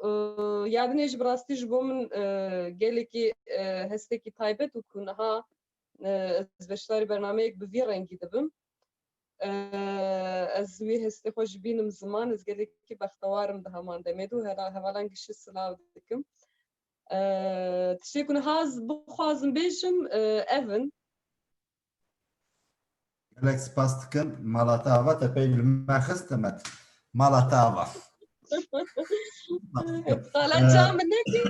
e, ya dinê jî bi rastî ji bo min, e, gelekî, e, hestekî taybet û ku niha, e, ez beşdarî bernameyek bi vî rengî dibim. E, ez wî hestê xwe jî bînim ziman, ez gelekî bextewar im di heman demê de û hela-, hevalan gişî silav dikim. E, tiştê ku niha ez bixwazim bêjim, e, ev in. Gelek spas dikim. Mala te ava, te pey li me xist, Demet. Mala te ava. Xala, e, ca min nekî.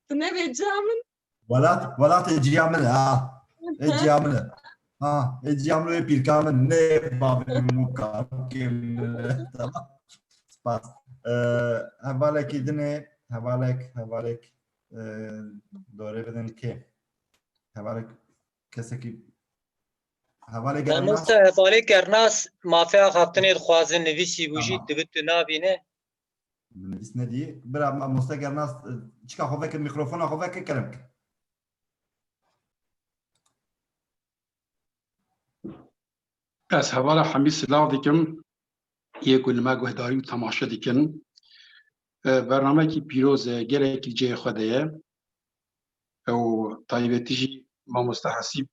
Tu nebê ca min. Welat, welat ê ciya min e, ha. Ê ciya min e. Ha, ê ciya min û ê pîrka min, nê bavê min û kakê min e. Tamam. Spas. E, hevalekî dinê, hevalek, hevalek, e, dorê bidin kê? Hevalek kesekî Hevalê Gernas. Mamoste, hevalê Gernas mafê axaftinê dixwazin, nivîsî bû jî, tamam, dibi tu nabîne. Min nivîs nedî. Bira mamoste Gernas, çika xwe veke, mîkrofona xwe veke, kerem ke. Ez hevala hemî silav dikim. Yê ku li me guhdarî û temaşe dikin. E, bernamekî pîroz e, gelekî cihê xwe de ye. Ew taybetî jî mamoste Hesîb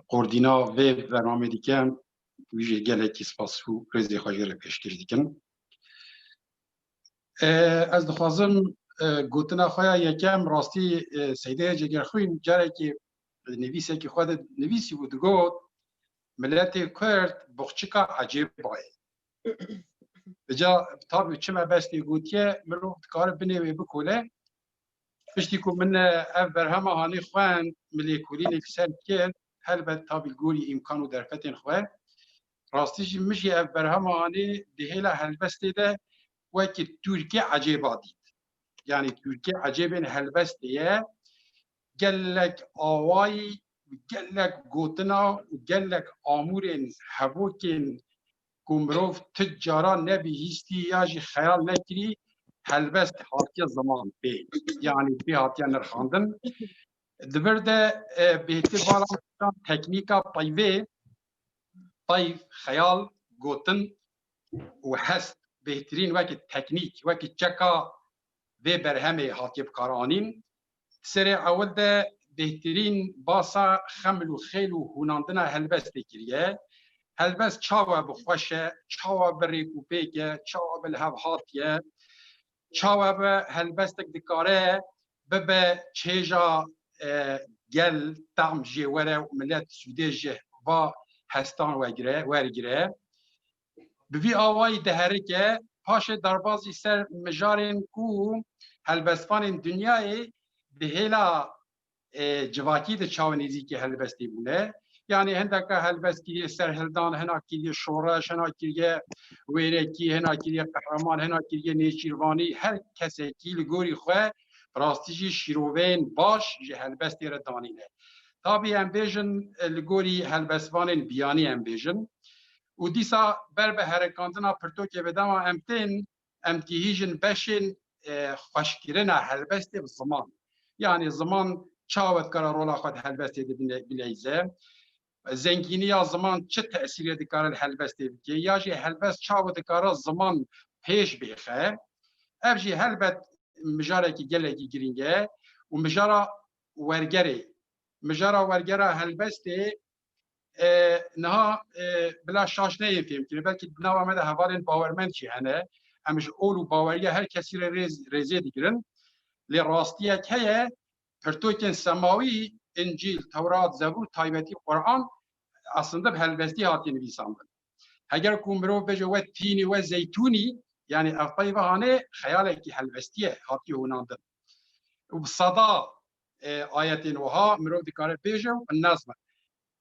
qordîna vê bernamê dike. Wî jî gelekî spas û rêzê xwe jê re pêşkêş dikin. E, ez dixwazim, e, gotina xwe ya yekem rastî, e, Seydê Cegerxwîn carekî nivîsekî xwe de nivîsî û digot, miletê Kurd boxçika ecêba ye. Vêca tabî çi mebestê gotiye, mirov dikare binê wê bikole. Piştî ku min, e, ev berhema hanî xwend, min lêkolînê li ser kir, helbet tabî li gorî îmkan û derfetên xwe. Rastî jî min jî ev berhema hanî di hêla helbestê de wekî Tirkê ecêba dît. Yanî Tirkê ecêbên helbestê ye. Gelek awayî, gelek gotina û gelek amûrên hevokên ku mirov ti cara ne bihîstî ya jî xeyal nekirî, helbest hatiye ziman pê. Yanî pê hatiye nirxandin. Di vir de, e, bêhtir vala teknîka teyvê, teyv, xeyal, gotin û hest, bêhtirîn wekî teknîk, wekî çeka vê berhemê hatiye bikaranîn. Serê ewil de bêhtirîn basa xeml û xêl û hûnandina helbestê kiriye. Helbest çawa bi xweş e, çawa bi rêk û pêk e, çawa bi li hev hatiye, çawa bi helbestek dikare bibe çêja, e, gel, tam jê were û milet sûdê ji va hestan wegire, wergire. Bi vî awayî diherike, paşê derbazî ser mijarên ku helbestvanên dinyayê di hêla, e, civakî de çawa nêzîkî helbestê bûne. Yanî hindeka helbest kiriye serhildan, hina kiriye şoreş, hina kiriye wêrekî, hina kiriye qehreman, hina kiriye nêçîrvanî. Her kesekî li gorî xwe rastî jî şîroveyên baş ji helbestê re danîne. Tabî em bêjin, e, li gorî helbestvanên biyanî em bêjin. Û dîsa ber bi herekandina pirtûkê bi dema em tên, em dihîjin beşên, e, xweşkirina helbestê bi ziman. Yanî ziman çawa dikare rola xwe di helbestê de bine-, bileyze? Zengîniya ziman çi tesîrê dikare li helbestê bike? Ya jî helbest çawa dikare ziman pêş bêxe? Ev jî helbet mijarekî gelekî girîng e û mijara wergerê, mijara wergera helbestê, e, niha, e, bila şaş neyên fêmkirin. Belkî di nava me de hevalên bawermend jî hene. Em ji ol û baweriya her kesî re rêz, rêzê digirin. Lê rastiyek heye, pirtûkên semawî, Încîl, Tewrat, Zebûr, taybetî Quran, aslında bi helbestî hatiye nivîsandin. Heger ku mirov bêje we tînî, we zeytûnî, yanî ev teyva hanê xeyalekî helbestî ye, hatiye hûnandin. Û bi seda, e, ayetên wiha mirov dikare bêje û bi nezm e.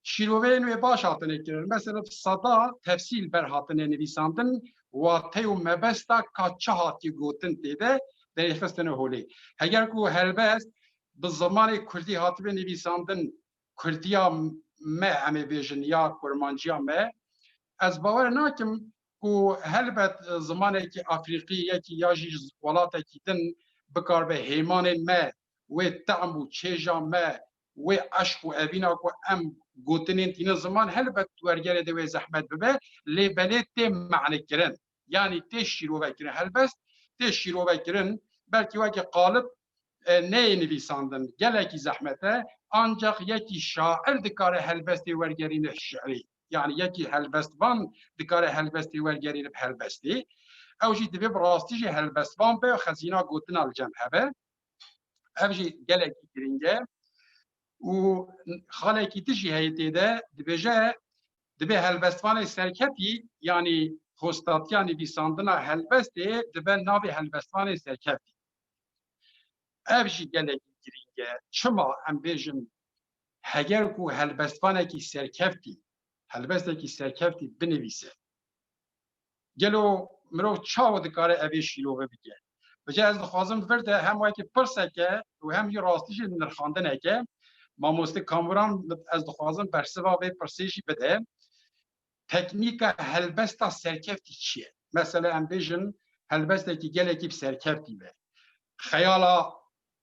Şîroveyên wê baş hatine kirin. Mesela bi seda tefsîl ber hatine nivîsandin, wate û mebesta ka çi hatiye gotin tê de derêxistine holê. Heger ku helbest bi zimanê kurdî hatibe nivîsandin, kurdiya me, em ê bêjin, ya kurmanciya me, ez bawer nakim ku helbet zimanekî Afrîqî yekî ya jî welatekî din bikaribe hêmanên me, wê tehm û çêja me, wê eşq û evîna ku em gotinên tînin ziman, helbet wergerê de wê zehmet bibe, lê belê tê manekirin. Yanî tê şîrovekirin. Helbest tê şîrovekirin. Belkî weke qalib, e, neyê nivîsandin. Gelekî zehmet e. Ancaq yekî şair dikare helbestê wergerîne şi'rê. Yanî yekî helbestvan dikare helbestê wergerîne bi helbestê. Ew jî divê bi rastî jî helbestvan be, xezîna gotina li cem hebe. Ev jî gelekî girîng e. Û xalekî din jî heye tê de, dibêje, dibê helbestvanê serkeftî, yanî hostatiya nivîsandina helbestê dibe navê helbestvanê serkeftî. Ev jî gelekî girîng e. Çima em bêjin, heger ku helbestvanekî serkeftî, helbestekî serkeftî binivîse, gelo mirov çawa dikare evê şîrove bike? Vêca ez dixwazim vir de hem wekî pirseke û hem jî rastî jî nirxandineke, Mamoste Kamuran, ez dixwazim bersiva vê pirsê jî bide. Teknîka helbesta serkeftî çi ye? Mesela em bêjin helbestekî gelekî bi serkeftî be. Xeyala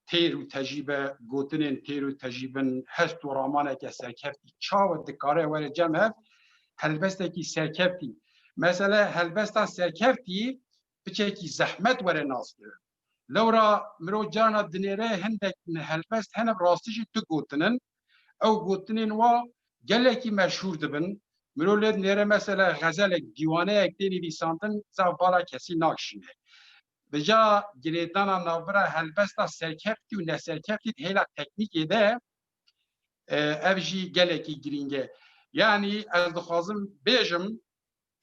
têr û tecî be, gotinên têr û tecî bin, hest û ramaneke serkeftî çawa dikare were cem hev helbestekî serkeftî. Mesela helbesta serkeftî piçekî zehmet were naskirin. Lewra mirov carna dinêre hindek helbest hene bi rastî jî tu gotinin. Ew gotinên wa gelekî meşhûr dibin. Mirov lê dinêre mesela xezelek, dîwaneyek tê nivîsandin, zaf bala kesî nakişîne. Bi ca girêdana navbera helbesta serkeftî û neserkeftî di hêla teknîkê de, e, ev jî gelekî girîng e. Yanî ez dixwazim bêjim,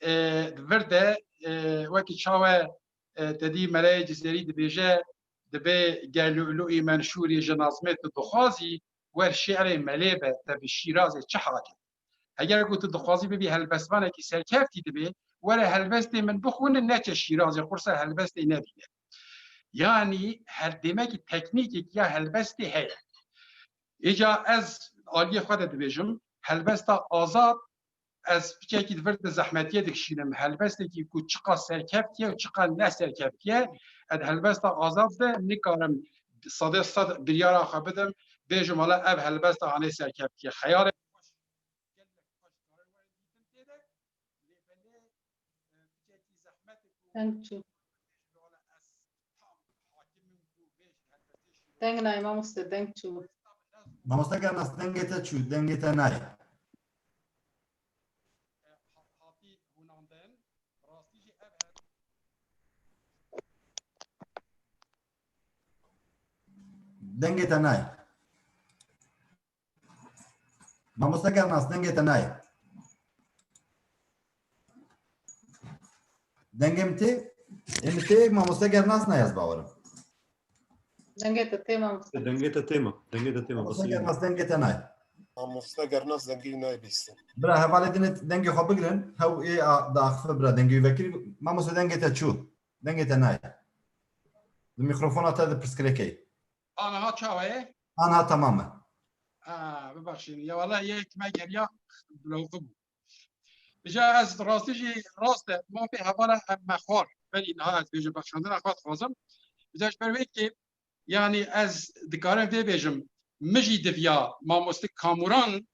e, di vir de, e, wekî çawe, e, te dî Meleyê Cizêrî dibêje, dibê ger lû'lû'î menşûrî ji nazmê tu dixwazî, wer şi'rê melê be, te bi Şîrazê çi hale? Heger ku tu dixwazî bibî helbestvanekî serkeftî dibê, were helbestê min bixwîne, neçe Şîrazê, qursa helbestê nebîne. Yanî her demekî teknîkek ya helbestê heye. Îca ez aliyê xwe de dibêjim, helbesta azad, ez piçekî di vir de zehmetiyê dikişînim. Helbestekî ku çiqa serkeftiye û çiqa neserkeftiye, ez helbesta azad de nikarim sedê sed biryara xwe bidim, bêjim, wala ev helbesta hanê serkeftiye. Xeyalê Thank you. Deng nayê mamoste, deng çû. Mamoste Gernas, dengê te çû, dengê te nayê. Dengê te nayê. Mamoste Gernas, dengê te nayê. Dengê min tê? Ê min tê, mamoste Gernas nayê, ez bawerim. Dengê te tê, mamoste. Dengê te tê ma. Dengê te tê ma. Mamoste Gernas, dengê te nayê. Mamoste Gernas, dengê nayê bîstin. Bira, hevalê din ê dengê xwe bigirin. Hew ê a, diaxife, bira, dengê wî vekirî. Mamoste, dengê te çû. Dengê te nayê. Di mîkrofona te de pirsgirêkê. Aniha çawa ye? Aniha temam e. Ha, bibexşînin. Ya wele yek me geriya bloqi bû. Îca ez rastî jî rast e, mafê hevala em me xwar. Berî niha ez bêjim bexşandina xwe dixwazim. Îca ji ber wê kê, yanî ez dikarim vê bêjim, min jî diviya mamoste Kamuran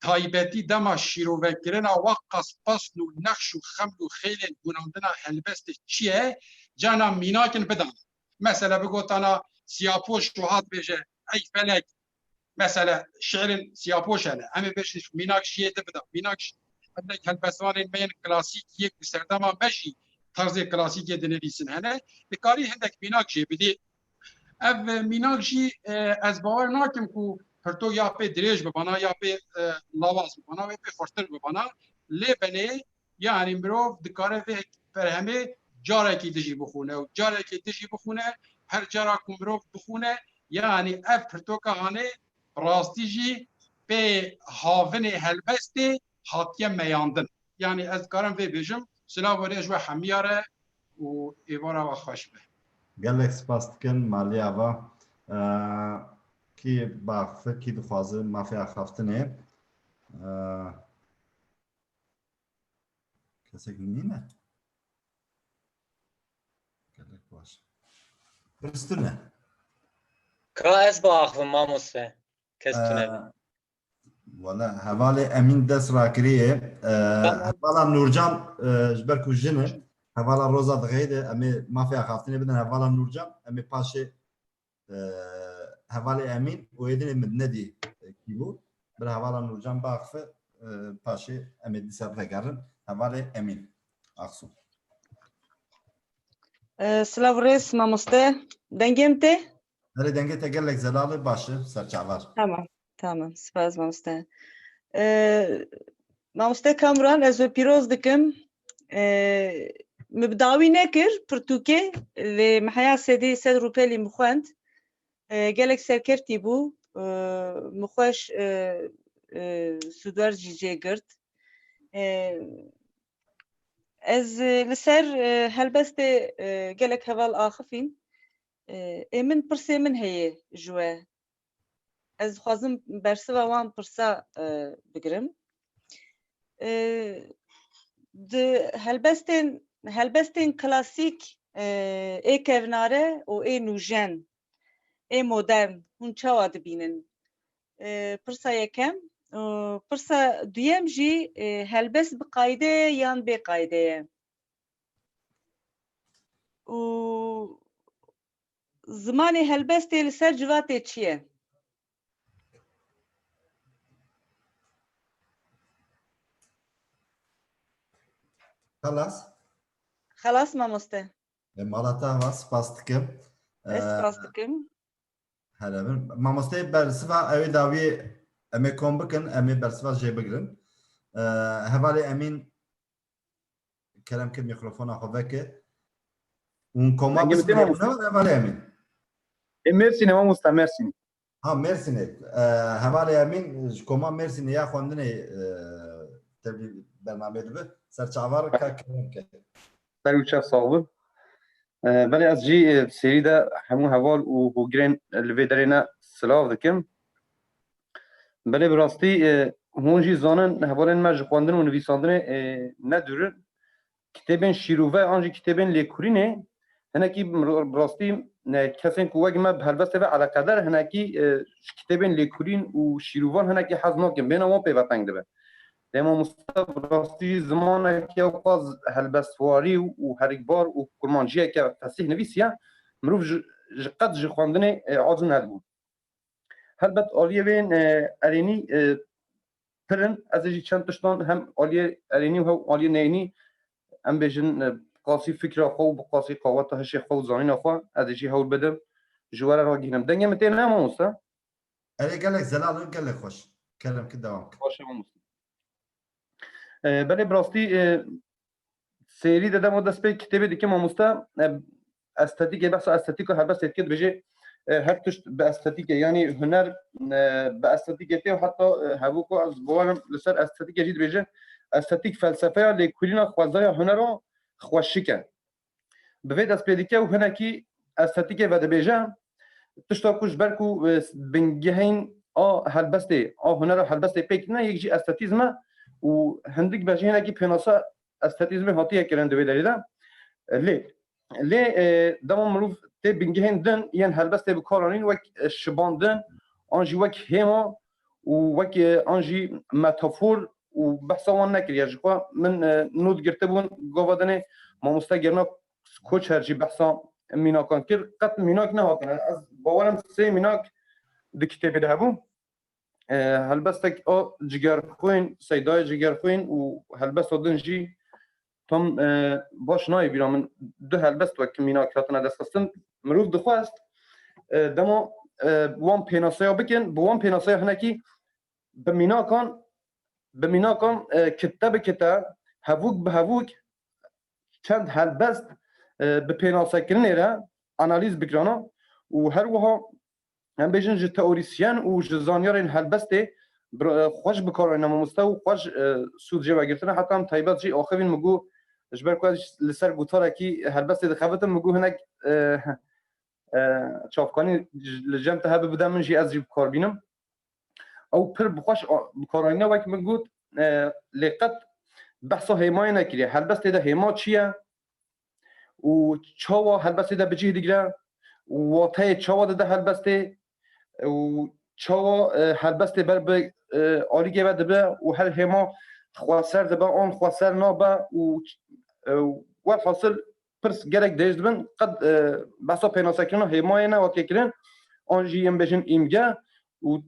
taybetî dema şîrovekirina weqas pesn û nexş û xeml û xêlên hûnandina helbestê çi ye, cana mînakin bidana. Mesela bigotana Siyapoş û hat bêje, ey felek, mesela şi'rên Siyapoş hene. Em ê bêjin mînak jî yê di bida. Mînak jî hindek helbestvanên me yên klasîk yê ku serdema me jî terzê klasîkê dinivîsin hene. Dikarî hindek mînak jê bidî. Ev mînak jî, e, ez bawer nakim ku pirtok ya pê dirêj bibana, ya pê, e, lawaz bibana, wê pê xurtir bibana. Lê belê, yanî mirov dikare vê berhemê carekî dijî bixûne û carekî dijî bixûne, her cara ku mirov bixûne, yanî ev pirtoka hanê bi rastî jî pê havinê helbestê hatiye meyandin. Yanî ez dikarim vê bêjim, silav û rêz ji we hemiya re û êvara we xweş be. Gelek spas dikin, malî ava. Eee, kî baxfe, kî dixwaze mafê axaftinê? Eee, kesek nîne? Gelek baş. Pirs tune. Ka ez biaxivim, mamoste. Kes tune. Eee, Wele hevalê Emîn dest rakiriye. E, Tamam. Hevala Nûrcan, e, ji ber ku jin e, hevala Roza dixeyde, em ê mafê axaftinê bidin hevala Nûrcan, em ê paşê, e, hevalê Emîn û êdinê min nedî, e, kî bû. Bir hevala Nûrcan biaxife, e, paşê em ê dîsa vegerin. Hevalê Emîn Aksu. E, silav û rêz mamoste. Dengê min tê? Erê, dengê te gelek zelal e, baş e, serçavar. Tamam. Tamam, spas mamoste. Ee, mamoste Kamuran, ez we pîroz dikim. Ee, min bi dawî nekir pirtûkê, lê min heya sedî sed rûpelî min xwend. Ee, gelek serkeftî bû. Ee, min xweş, ee, ee, sûdwer jî jê girt. Ee, ez, ee, li ser, ee, helbestê, ee, gelek heval axifîn. Ee, ê min pirsê min heye ji we. Ez dixwazim bersiva wan pirsa, e, bigirim. E, di helbestên, helbestên klasîk, e, ê kevnare û ê nûjen, ê modern, hûn çawa dibînin? E, pirsa yekem. Û pirsa duyem jî, e, helbest bi qayde ye yan bê qayde ye? Û zimanê helbestê li ser civatê çi ye? Xelas. Xelas mamoste. E, mala te ava, spas dikim. Ez E, spas dikim. Hele bin. Mamosteyê bersiva ew ê dawiyê em ê kom bikin, em ê bersiva jê bigirin. E, Hevalê Emîn, kerem kir mikrofona xwe veke. Hûn koma Dengê min tê bismilê mamoste? Hevalê Emîn. E, Mêrsînê mamoste, Mêrsînê. Ha, Mêrsînê. E, Hevalê Emîn ji koma Mêrsînê ya xwendinê, e, tevlî bernameyê dibe. Serçava re ka kerem ke. Ser û çev sax bin. E, belê ez jî, e, serî de hemû heval û hogirên li vê derê ne silav dikim. Belê bi rastî, e, hûn jî zanin hevalên me ji xwendin û nivîsandinê, e, ne dûr in. Kitêbên şîrove an jî kitêbên lêkurînê hinekî bi rastî, e, kesên ku wek me bi helbestê ve eleqedar hinekî, e, ji kitêbên lêkurîn û şîrovan hinekî hez nakin, bêhna wan pê ve teng dibe. Lê mamoste bi rastî jî zimaneke wisa helbestwarî û herikbar û kurmanciyeke fesîh nivîsiye, mirov ji, ji qet ji xwendinê, e, aciz nedibû. Helbet aliyê wê, e, erênî, e, pir in. Ez ê jî çend tiştan hem aliyê erênî û hem aliyê neyînî, em bêjin, e, bi qasî fikra xwe û bi qasî qaweta hişê xwe û zanîna xwe ez ê jî hewl bidim ji we re ragihînim. Dengê min tê ne mamoste? Erê gelek zelal in, gelek xweş. Kerem ki dewam kir. Baş e mamoste. E, belê bi rastî, e, sêrî de dema dest pê kitêbê dike mamoste, e, estetîkê, behsa estetîka helbestê dike, dibêje, e, her tişt bi estetîkê, yanî huner, e, bi estetîkê tê û heta, e, hevû ku ez bawerim li ser estetîkê jî dibêje, estetîk felsefeya lêkurîna xwezaya hunera xweşik e. Bi vê dest pê dike û hinekî estetîkê vedibêje, tişta ku ji ber ku, e, bingehên a helbestê, a hunera helbestê pêk tine, yek jî estetîzm e û hindik be jî hinekî pênasa estetîzmê hatiye kirin di vê derê de. Lê, lê, e, dema mirov tê bingehên din yên helbestê bi kar anîn wek, e, şibandin, an jî wek hêma û wek, e, an jî metafor û behsa wan nekiriye. Ji xwe min, e, not girtibûn, gava dinê mamoste Gerna Koçer jî behsa mînakan kir. Qet mînak nehatine. Ez bawerim sê mînak di kitêbê de hebû. E, helbestek a Cigerxwîn, Seydayê Cigerxwîn û helbesta din jî tam, e, baş nayê bîra min. Du helbest wek mînak hatine destxistin. Mirov dixwest, e, dema, e, wan pênaseya bikin, bi wan pênaseya hinekî bi mînakan, bi mînakan, e, kite bi kite, hevûk bi hevûk çend helbest, e, bi pênasekirinê re analîz bikirana û her wiha em bêjin ji teorîsyen û ji zanyarên helbestê bi, e, xweş bi kar anîne mamoste û xweş, e, sûd jê wegirtine. Heta em taybet jî axivîn min got, ji ber ku ez li ser gotarekî helbestê dixebitim, min got hinek, e, e, çavkanî li cem te hebe bide min jî ez jî bi kar bînim. Ew pir bi xweş a-, bi kar anîne, wek min got, e, lê qet behsa hêmayê nekiriye. Helbestê de hêma çi ye? Û çawa helbestê de bi cih digire? Û wateyê çawa dide helbestê? Û çawa, e, helbestê ber bi, e, alîkê ve dibe û her hêma xweser dibe, an xweser nabe û, e, welhasil pirs gelek dirêj dibin, qet, e, behsa pênasekirina hêmayê nehatiye kirin, an jî yên bêjin îmge û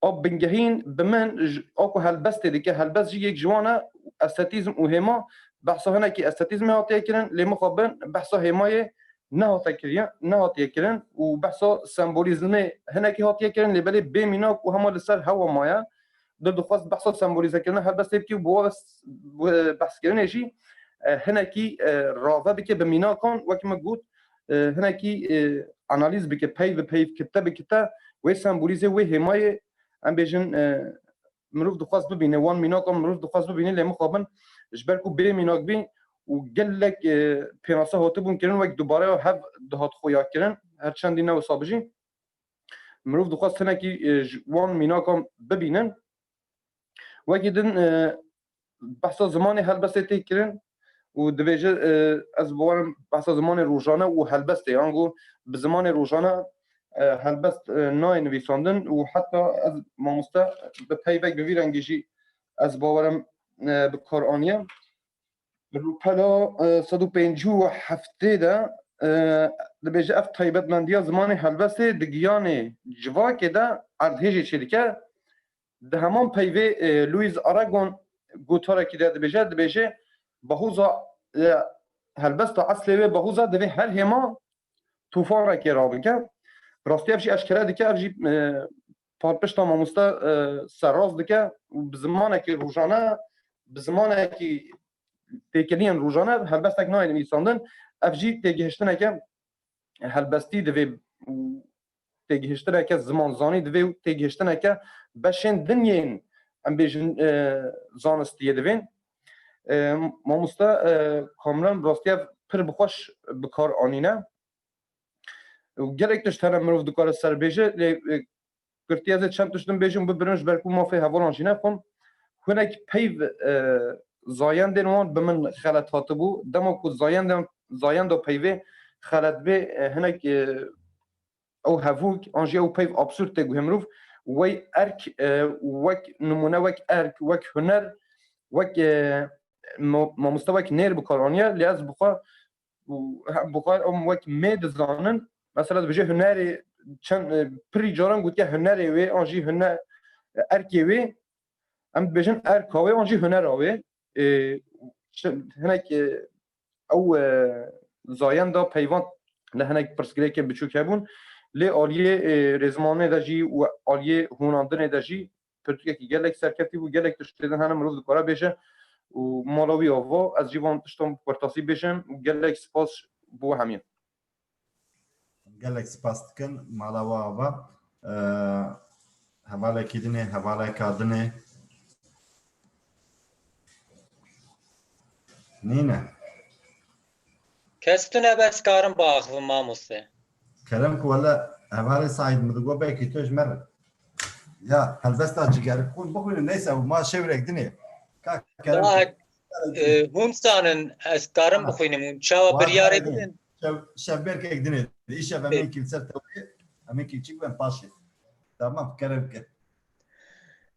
a bingehîn bi min ji, a ku helbestê dike, helbest jî yek ji wan e, estetîzm û hêma, behsa hinekî estetîzmê hatiye kirin, lê mixabin behsa hêmayê nehate kiriye, nehatiye kirin û behsa sembolîzmê hinekî hatiye kirin, lê belê bê mînak û hema li ser hewa maye. Dil dixwest behsa sembolîzekirina helbestê bike û bi we s-, bi behskirinê jî, e, hinekî, e, rave bike bi mînakan, wek min got, e, hinekî, e, analîz bike, peyv bi peyv, kite bi kite, wê sembolîzê, wê hêmayê, em bêjin, e, mirov dixwest bibîne, wan mînakan mirov dixwest bibîne, lê mixabin ji ber ku bê mînak bî û gelek, e, pênase hatibûn kirin, wek dubareya hev dihat xuya kirin, her çendî ne wisa bijî. mirov dixwest hinekî, e, ji wan mînakan bibînin. Wekî din, e, behsa zimanê helbestê tê kirin û dibêje, e, ez bawerim behsa zimanê rojane û helbestê, ango bi zimanê rojane, e, helbest, e, nayê nivîsandin û heta ez mamoste bi peyvek bi vî rengî jî ez bawerim, e, bi kar aniye. Rûpela, e, sed û pêncî û heftê de, e, dibêje ev taybetmendiya zimanê helbestê di giyanê civakê de erdhêjê çêdike. Di heman peyvê, e, Louis Aragon gotarekî de dibêje, dibêje, bahoza, e, helbesta eslê wê bahoza divê her hêma tûfanekê rabike. Bi rastî ev jî eşkere dike, ev jî, e, palpişta mamoste, e, serrast dike û bi zimanekî rojane, bi zimanekî têkiliyên rojane helbestek nayê nivîsandin. Ev jî têgihiştineke helbestî divê û têgihiştineke zimanzanî divê û têgihiştineke beşên din yên, em bêjin, e, zanistiyê divên. E, mamoste, e, Kamran, bi rastî ev pir bi xweş bi kar anîne. Û gelek tişt hene mirov dikare ser bêje, lê, e, kurtî ez ê çend tişt din bêjim, bibirin ji ber ku mafê hevalan jî nexwim. Hinek peyv, e, zayendên wan bi min xelet hatibû. Dema ku zayendên, zayenda peyvê xelet bê, e, hinek, e, ew hevûk, an jî ew peyv absurd tê guhê mirov. Wey erk, e, wek nimûne, wek erk, wek huner, wek, e, mo-, mamoste wek nêr bi kar aniye, lê ez bi xwe û he-, bi xwe em wek mê dizanin. Mesela dibêje hunerê çend, e, pirî caran gotiye hunerê wê, an jî huner, erkê wê. Em dibêjin erka wê, an jî hunera wê. E, çi-, hinek, e, ew, e, zayenda peyvan li hinek pirsgirêkên biçûk hebûn. Lê aliyê, e, rêzimanê de jî û aliyê hûnandinê de jî pirtûkekî gelek serkeftî bû, gelek tiştê din hene mirov dikare bêje û mala wî ava. Ez jî van tiştan bi kurtasî bêjim û gelek spas bo hemiyan. Gelek spas dikin, mala we ava. Ee, hevalekî dinê, hevaleka dinê. Nîne. Kes tune bes karim biaxivim mamoste. Kerem ku wele hevalê Saîd min digot belkî tu ji me re. Ya, helbesta Cigerxûn bixwînin, neyse, ma şevrek dinê. Ka Kerem Daha, ku e, hûn zanin ez karim Ha. bixwînim, hûn çawa Wa biryarê dinê. bidin? Şev, şevberkek dinê. Îşev em Pê. ê kî li ser tewrê, em ê kî çik ben paşê. Tamam, Kerem ke.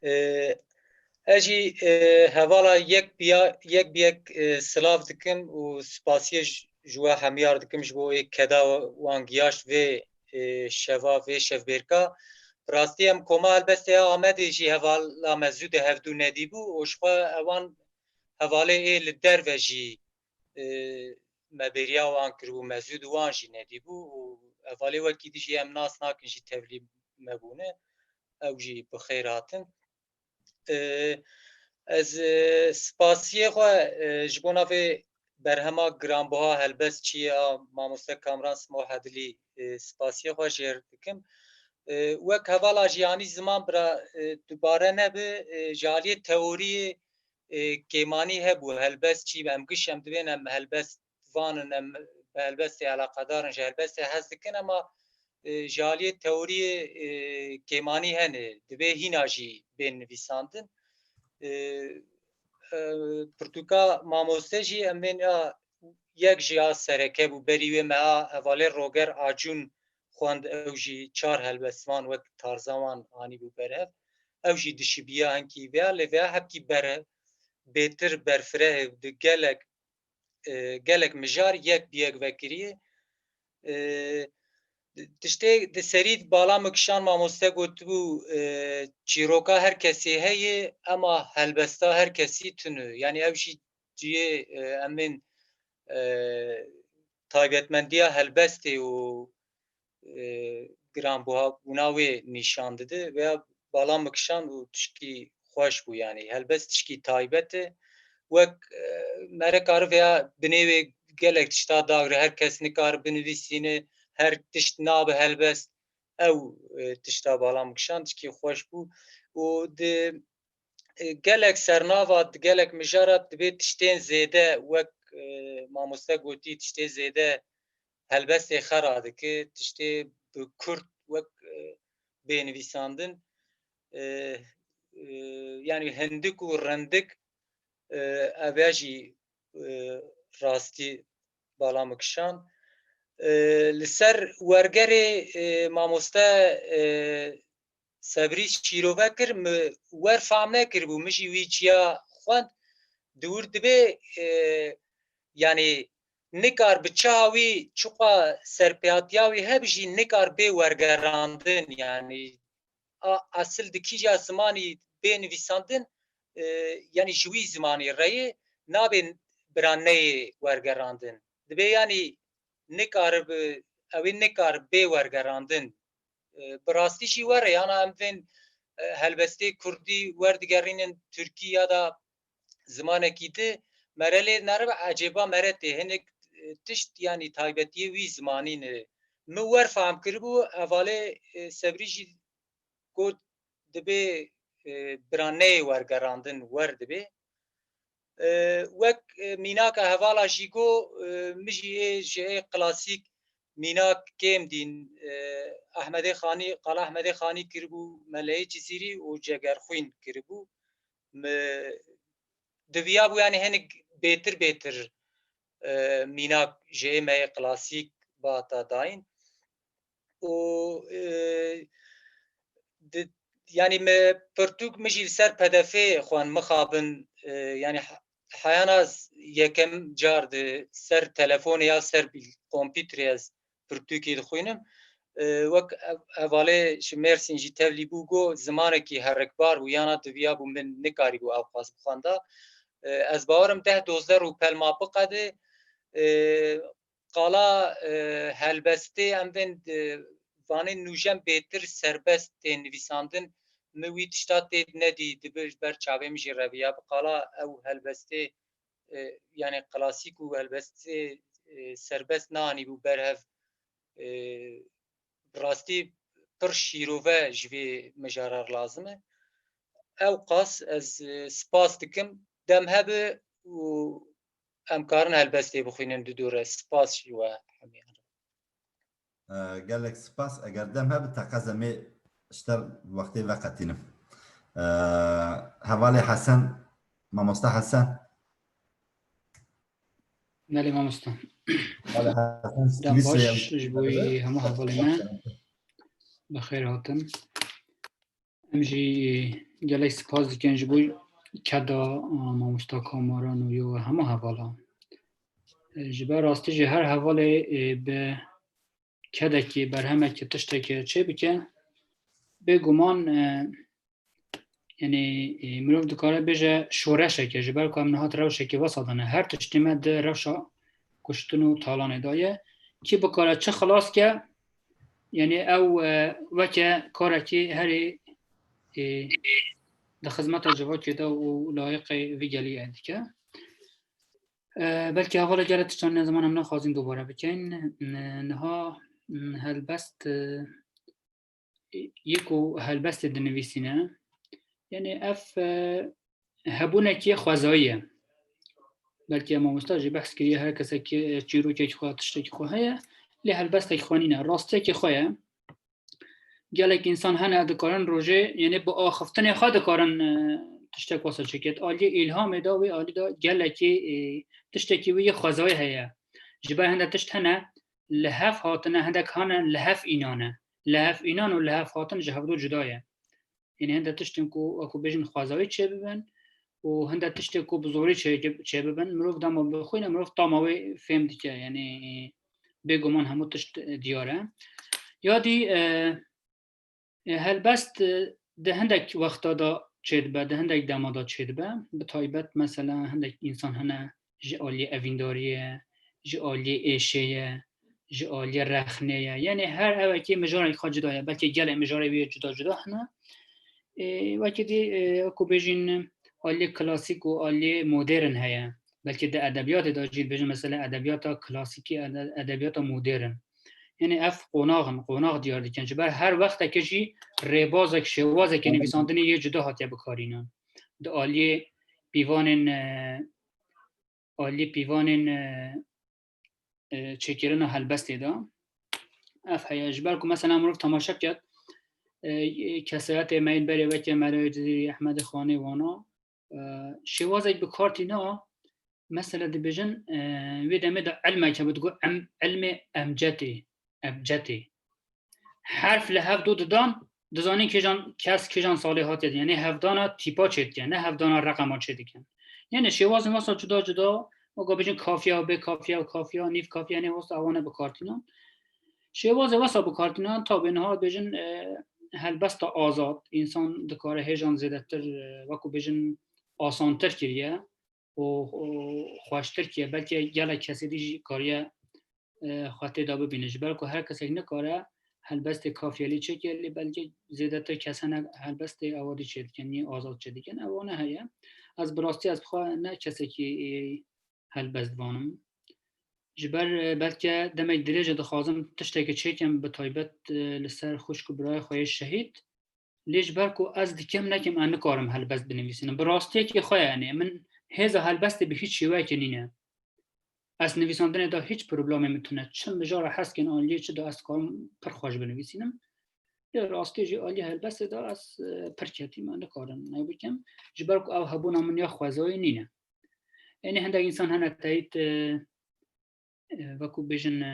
E, ez jî, e, hevala yek bi ya-, yek bi yek, e, silav dikim û spasiyê ji, ji we hemiyar dikim ji bo ê keda wan giyaşt vê, e, şeva, vê şevbêrka. Bi rastî em koma helbestê ya Amedê jî hevala me zû de hevdû nedîbû û ji xwe ewan hevalê ê li derve jî, e, me bêriya wan kiribû, me zû di wan jî nedîbû û hevalê wekî dî jî em nas nakin jî tevlî me bûne. Ew jî bi xêr hatin. E, ez, e, spasiyê xwe, e, ji bona vê berhema giranbuha helbest çi ye a mamoste Kamran Simo Hedilî, e, spasiyê xwe jêr dikim. E, wek hevala Jiyanî Ziman bira, e, dubare nebe, e, ji aliyê teoriyê, e, kêmanî hebû. Helbest çi? Em giş em dibên em helbest vanin, em bi helbestê eleqedar in, ji helbestê hez dikin, ema, e, ji aliyê teoriyê, e, kêmanî hene, divê hîna jî bên nivîsandin. E, e, pirtûka mamoste jî em bên a yek jî a sereke bû, berî wê me a hevalê Roger Acun xwend, ew jî çar helbestvan wek tarza wan anîbû berhev. Ew jî dişibiya hinkî vêya, lê vêya hepkî ber-, bêtir berfireh ê, di gelek, e, gelek mijar yek bi yek vekiriye. E, tiştê di serî bala min kişan mamoste gotibû, e, çîroka her kesê heye, ema helbesta her kesî tune. Yanî ew jî cihê, e, em bên, e, taybetmendiya helbestê û, e, giranbûna wê nîşan dide. Veya bala min kişand û tişkî xweş bû, yanî helbest tişkî taybet e. Wek, e, mere karibe ya binê wê gelek tişta dagre, her kes nikare binivîsîne, her tişt nabe helbest. Ew, e, tişta bala min kişand tişkî xweş bû. Û di e, gelek sernava, gelek mijara dibê tiştên zêde, wek, e, mamoste gotî, tiştê zêde helbestê xera dike, tiştê bi kurt, wek, e, bê nivîsandin. E, e, yanî hindik û rindik, e, ev ya jî, e, rastî bala min kişand. E, li ser wergerê, e, mamoste, e, Sebrî şîrove kir, min wer fehm nekiribû, min jî wî çiya xwend. Di wir dibê, e, yanî nikar bi çaha wî çiqa serpêhatiya wî hebe jî nikar bê wergerandin, yanî a, esil di kîja zimanî bê nivîsandin, e, yanî ji wî zimanî re ye, nabê bi ra neyê wergerandin. Dibê yanî nikaribi, ew ê nikar bê wergerandin. E, bi rastî jî were, yana em vên, e, helbestê kurdî werdigerînin tirkî ya da zimanekî di, mere lê neribe ecêba mere tê hinek, e, tişt yanî taybetiyê wî zimanî ne. Min wer fehm kiribû, hevalê, e, Sebrî jî got dibê, e, bi ra neyê wergerandin wer dibê. E, wek, e, mînaka hevala jî got, e, min jî ê ji ê klasîk mînak kêm dîn, e, Ehmedê Xanî, qala Ehmedê Xanî kiribû, Meleyê Cizîrî û Cegerxwîn kiribû. Mi diviyabû, yanî hinek bêtir bêtir, e, mînak ji ê me yê klasîk bihata dayîn. Û, e, di, yanî me pirtûk min jî li ser P D F'ê xwend mixabin, e, yanî he-, heyana z-, yekem car di ser telefonê ya ser bîl-, kompîterê ez pirtûkê dixwînim. E, wek ev-, hevalê ji Mêrsîn jî tevlî bû, got, zimanekî herikbar bû, yana diviyabû min nikarîbû ewqas bixwenda. E, ez bawerim deh dozdeh rûpel ma biqede, e, qala, e, helbestê em bên, e, vanê nûjen bêtir serbest tên nivîsandin. Min wî tişta tê nedî, dibe ji ber çavê min jî reviya. Bi qala ew helbestê, e, yanî klasîk û helbestê, e, serbest neanîbû ber hev. E, bi rastî pir şîrove ji vê mijara re lazim e. Ewqas ez, e, spas dikim. Dem hebe û em karin helbestê bixwînin di dû re. Spas ji we hemiyan re. E, gelek spas. Eger dem hebe, teqez em ê ji te wextê veqetînim. E, hevalê Hesen, mamoste Hesen. Belê mamoste. Hevalê Hesen, Dem Swîsreyê baş em ji bo hemû hevalê me. Bi xêr hatin. Em jî gelek spas dikin ji bo keda, a, mamosta Kamaran û yo hemû hevala. E, ji ber rastî jî her hevalê, e, bi kedekî, berhemekî, tiştekî çê bike, bêguman, e, yanî, e, mirov dikare bêje şoreşeke, ji ber ku em niha di rewşekî wesa de ne. Her tiştê me di rewşa kuştin û talanê de ye. Kî bikare çi xilas ke, yanî ew, e, weke karekî herî, e, di xizmeta civakê de û layiqê vî gelî dike. E, belkî hevala gelek tiştan ne ziman em naxwazin dubare bikeyn. N-, niha, n-, helbest, e, yê ku helbestê dinivîsîne, yanî ev, e, hebûnekî xwezayî ye. Belkî mamosta jî behs kiriye, her kesek, e, çîrokekî xwe, tiştekî xwe heye, lê helbestekî xwe nîne. Rastiyekî xwe ye. Gelek însan hene dikarin rojê, yanî bi axiftinê xwe dikarin, e, tiştek wesa çêket. Aliyê îlhamê de, wê alî de gelekî, e, tiştekî wî yê xwezayî heye. Ji ber hinde tişt hene, li hev hatine, hindek hene li hev înane. Li hev înan û li hev hatin ji hevdu cuda ye. Yanî hinde tiştên ku, wekû bêjin, xwezayî çêbibin û hinde tiştê ku bi zorî çê-, çêbibin, mirov dema bixwîne, mirov tama wê fêm dike. Yanî bêguman hemû tişt diyar e. Ya dî, e, e, helbest, e, di hindek wexta de çêdibe, di hindek dema de çêdibe. Bi taybet mesela hindek însan hene ji aliyê evîndariyê ye, ji aliyê êşê ye, ji aliyê rexnê ye. Yanî her ewekî mijarek xwe cuda ye. Belkî gelek mijarê wî yê cuda cuda hene. Ê, wekî dî, ê, wekû bêjin aliyê klasîk û aliyê modern heye. Belkî di edebiyatê de jî bêjin mesela edebiyata klasîkî, ede-, edebiyata modern. Yanî ev qonax in, qonax diyar dikin. Ji ber her wextekê jî rêbazek, şêwazekê nivîsandinê yê cuda hatiye bikarînan. Di aliyê pîvanên, e, aliyê pîvanên, e, e, çêkirina helbestê de. Ev heye, ji ber ku mesela mirov temaşe ket, e, kesayetê me yên berê weke Melayê Cizîrî, Ehmedê Xanê wana, e, şêwazek bi kar tîna, mesela dibêjin, e, wê demê de ilmek hebû, digot em-, ilmê emcetê, ebcetê. Herf li hev du didan, dizanîn kêjan kes, kêjan salê hatiye, yanî hevdana tîpa çêdike, ne hevdana reqema çêdike. Yanî şêwazên wesa cuda cuda, weka bêjin kafiya û bê kafiya û kafiya, nîv kafiya, yanî wesa ewane bi kar tînan. Şêwazê wesa bi kar tînan, tabê niha bêjin, e, helbesta azad, însan dikare hêjan zêdetir, e, wekû bêjin asantir kiriye û, û xweştir kiriye. Belkî gelek kesê dî jî kariye, e, xwe tê de bibîne. Ji ber ku her kesek nikare helbestê kafiyelî çêke, lê belkî zêdetir kes hene helbestê ewadî çêdikin, yê azad çêdikin. Ew wana heye. Ez bi rastî ez bi xwe ne kesekî, e, helbest divanim. Ji ber, e, belke demek dirêj e dixwazim tiştekê çêkim, bi taybet, e, li ser xwişk û birayê xwe yê şehîd. Lê ji ber ku ez dikim nekim, ez nikarim helbest binivîsînim. Bi rastiyekî xwe ye, yanî min hêza helbestê bi hîç şêweyekê nîne. Ez nivîsandinê de hîç problemê min tune. Çi mijara hez kin aliyê çi de ez dikarim pir xweş binivîsînim. Lê rastî jî aliyê helbestê de ez, e, pir ketîm, ez nikarim ew bikim. Ji ber ku ew hebûna min ya xwezayî nîne. Yanî hindek însan hene teyît, e, e, wekû bêjin, e,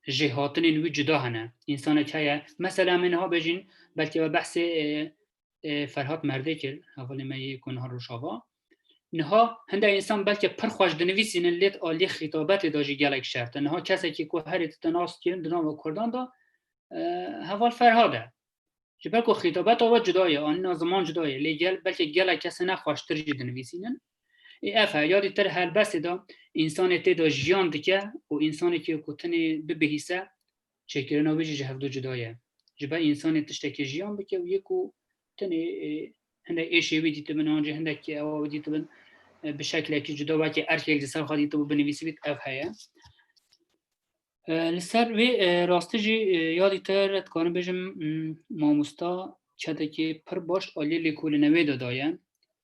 jêhatinên wî cuda hene. Însanek heye, mesela em ê niha bêjin, belkî we behsê, e, e, Ferhat Merdê kir, hevalê me yê ku niha Rojava. Niha hindek însan belkî pir xweş dinivîsînin, lê di aliyê xîtabetê de jî gelek şert e. Niha kesekî ku herê dite nas kirin di nava Kurdan de, e, heval Ferhat e. Ji ber ku xîtabeta we cuda ye, anîna ziman cuda ye, lê gel, belkî gelek kesê ne xweştir jî dinivîsînin. Ê ev e, ya dîtir helbestê de însanê tê de jiyan dike û însanekî ku tenê bibihîse, çêkirina wî jî ji hevdu cuda ye. Ji ber însanê tiştekê jiyan bike û yê ku tenê, e, hindek êşê wî dîtibin, an jî hindek ewa wî dîtibin, e, bi şeklekî cuda wekî erkek ji ser xwe dîtibû binivîsibît, ev heye. E, li ser vê, e, rastî jî, e, ya dîtir ez dikarim bêjim, m, mamosta çetekê pir baş aliyê lêkolînê wê de daye.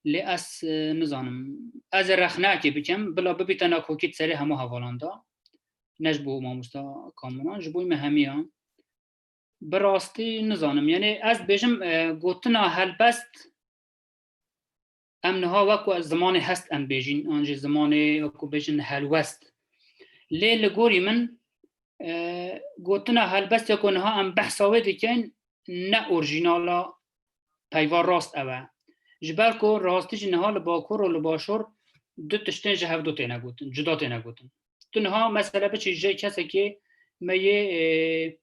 Lê ez, e, nizanim. Ez ê rexneyekê bikim, bila bibîte nakokî di serê hemû hevalan de. Ne ji bo mamosta Kamuran, ji bo me hemiyan. Bi rastî nizanim. Yanî ez dibêjim, e, gotina helbest, em niha wekû zimanê hest em bêjin, an jî zimanê wekû bêjin helwest. Lê li gorî min, e, gotina helbest ya ku niha em behsa wê dikin, ne orjînal e, peyva rast ew e. Ji ber ku rastî jî niha li Bakur û li Başûr du tiştên ji hevdu têne gotin, cuda têne gotin. Tu niha mesela biçî ji kesekê me yê, e,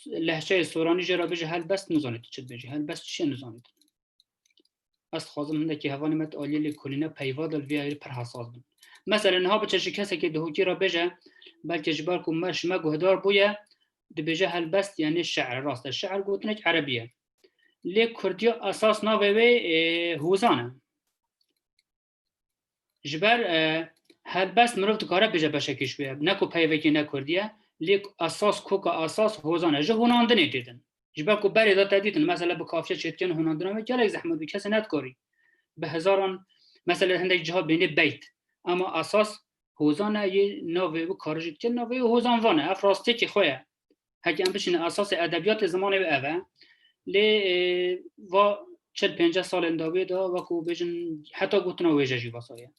lehçeyê soranî jê re bêje helbest, nizanê tu çi dibêjî. Helbest çi ye, nizanê tu. Ez dixwazim hindekî hevalê me di aliyê lêkolînê peyva de li vê ayîrî pir hesas bin. Mesela niha biçe ji kesekê dihokî re bêje, belkî ji ber ku me, ji me guhdar bûye, dibêje helbest, yanî şe'ir, rast e. Şe'ir gotinek erebî ye. Lê kurdiya esas navê wê, e, hozan e. Ji ber, e, helbest mirov dikare bêje beşekî ji wê ye. Ne ku peyvekî ne kurdî ye, lê esas, koka esas hozan e. Ji honandinê têtin. Ji ber ku berê de te dîtin, mesela bi kafiye çêdikin, honandina me gelek zehmet bû, kesê nedikarî. Bi hezaran, mesela hindek ciha bênê beyt. Ama esas hozan e, yê navê wî karî jî dikin, navê wî hozan van e. Ev rastiyekî xwe ye. Heke em biçîne esasê edebiyatê zimanê wê ev e. Lê, e, va çil pênceh salên dawî de, wekû bêjin, heta gotina wêje jî wesa ye.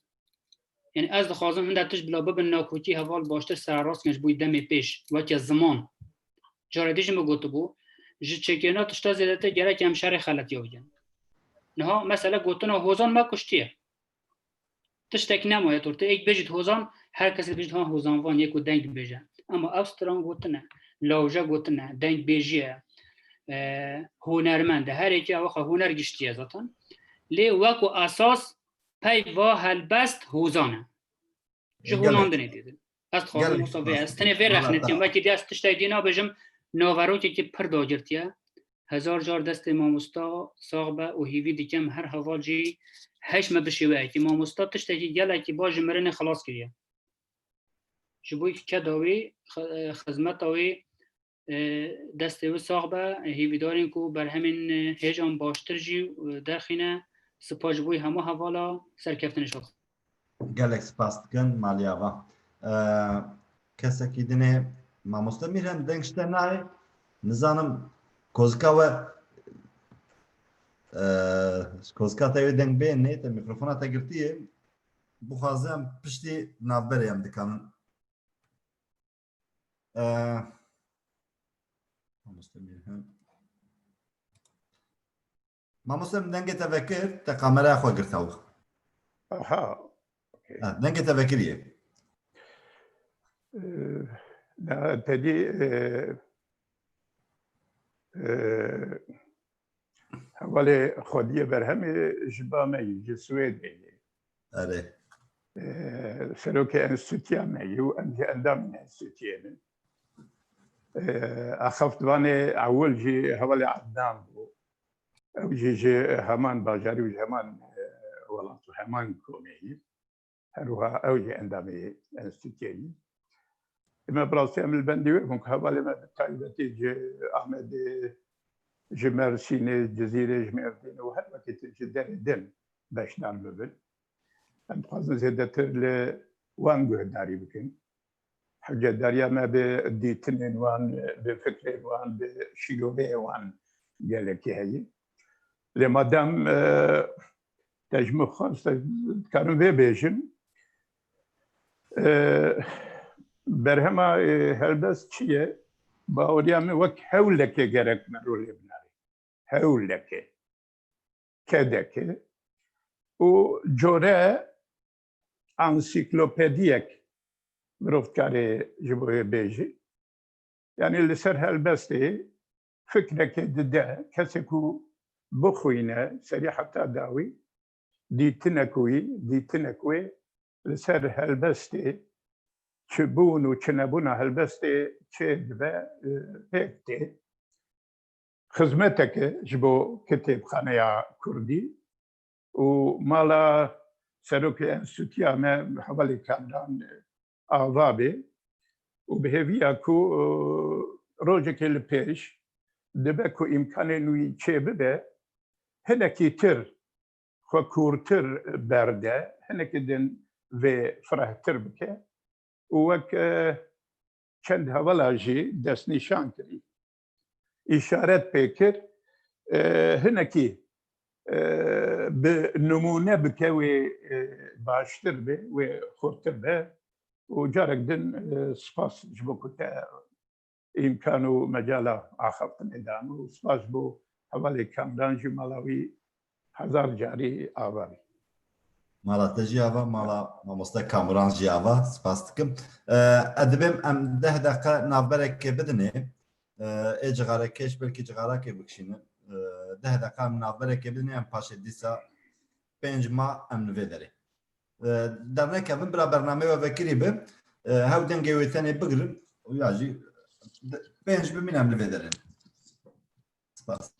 Yanî ez dixwazim hinde tişt bila bibin nakokî heval baştir sererast kin ji bo demê pêş, weke ziman. Carê dî jî min gotibû, ji çêkirina tişta zêdetir gerek em şerê xeletiya bikin. Niha mesela gotina hozan me kuştiye. Tiştek nemaye, tu êk bêjît hozan, her kesê dibêjît ha hozan van, yê ku deng dibêje. Ama ew stran gotine, lawje gotine, dengbêjî ye, e, hunermend e. Her êkê ew xwe huner giştî ye zaten. Lê wekû esas peyva helbest hozan e. Ji honandinê tê de. Ez dixwazim wisa vê, ez tenê vê rexnê dikim. Wekî dî ez tiştek dî nabêjim, naverokekî pir dagirtiye. Hezar car destê mamosta sax be û hîvî dikim her heval jî heyş me bi şêweyekî. Mamosta tiştekî gelekî baş ji mirinê xilas kiriye. Ji bo keda wî, xi-, xizmeta wî, e, destê wî sax be. Hîvîdarên ku berhemên, e, hêjan baştir jî, e, derxîne. Spas ji bo hemû hevala, serkeftinê şad. Gelek spas dikin, malî ava. E, kesekî dinê mamoste Mîrhem deng ji te nayê. Nizanim kozika we Ee, ji kozka te wê deng bê, nê te mikrofona te girtiye. Bixwaze em piştî navberê em dikanin. Ee, mamoste Mîrhem. Mamoste min dengê te vekir, te kameraya xwe girtaw. Aha. Okey. Ha, dengê te vekiriye. Ee, na, te dî, e, e, hevalê xwediyê Berhemê ji ba me yî, ji Swêdê yî. Erê. Ee, serokê enstîtuya me yî û em jî endamên enstîtuyê ne. Ee, Axaftivanê ewil jî hevalê Ednan bû. Ew jî ji heman bajarî û ji heman, e, welat û heman komê yî. Her wiha ew jî endamê enstîtuyê yî. Eme bi rastî em li bendê wê bûn ku hevalê me bi taybetî ji Amedê, ji Mersînê, Cizîrê, ji Mêrdînê û her wekî din ji derê din beşdar bibin. Em dixwazin zêdetir li wan guhdarî bikin. Hewcedariya me bi dîtinên wan, bi fikrên wan, bi şîroveyên wan gelekî heye. Lê madem, e, te ji min xwest, ez dikarim vê bêjim. E, berhema, e, helbest çi ye? Baweriya min wek hewlekê gerek me rolê binare. Hewlekê. Kedekê. Û core ansîklopediyek mirov dikare ji bo wê bêjî. Yanî li ser helbestê fikrekê dide, kesê ku bixwîne serî heta dawî, dîtinek wî, dîtinek wê li ser helbestê, çibûn û çinebûna helbestê çêdibe, e, pêk tê. Xizmeteke ji bo kitêbxaneya kurdî û mala serokê enstîtuya me hevalê Kamran ava bê û bi hêviya ku, e, rojekê li pêş dibe ku îmkanên wî çêbibe, hinekî tir xwe kûrtir berde, hinekî din vê firehtir bike û wek, e, çend hevala jî destnîşan kirî, îşaret pê kir, e, hinekî, e, bi nimûne bike wê, e, baştir be, wê xurtir be û carek din, e, spas ji bo ku te îmkan û mecala axaftinê dan û spas bo hevalê Kamran jî mala wî hezar carî ava bî. Mala te jî ava, mala mamoste Kamuran jî ava. Spas dikim. E, ez dibêm em deh deqe navberekê bidinê. E, ê cixarekêş belkî cixarakê bikişînin. E, deh deqe em navberekê bidinê, em paşê dîsa pênc ma em li vê derê. E, dernekevin bira bernameyê we vekirî bi. E, hew dengê wê tenê bigirin û ya jî de-, pênc bimîn em li vê derê. Spas.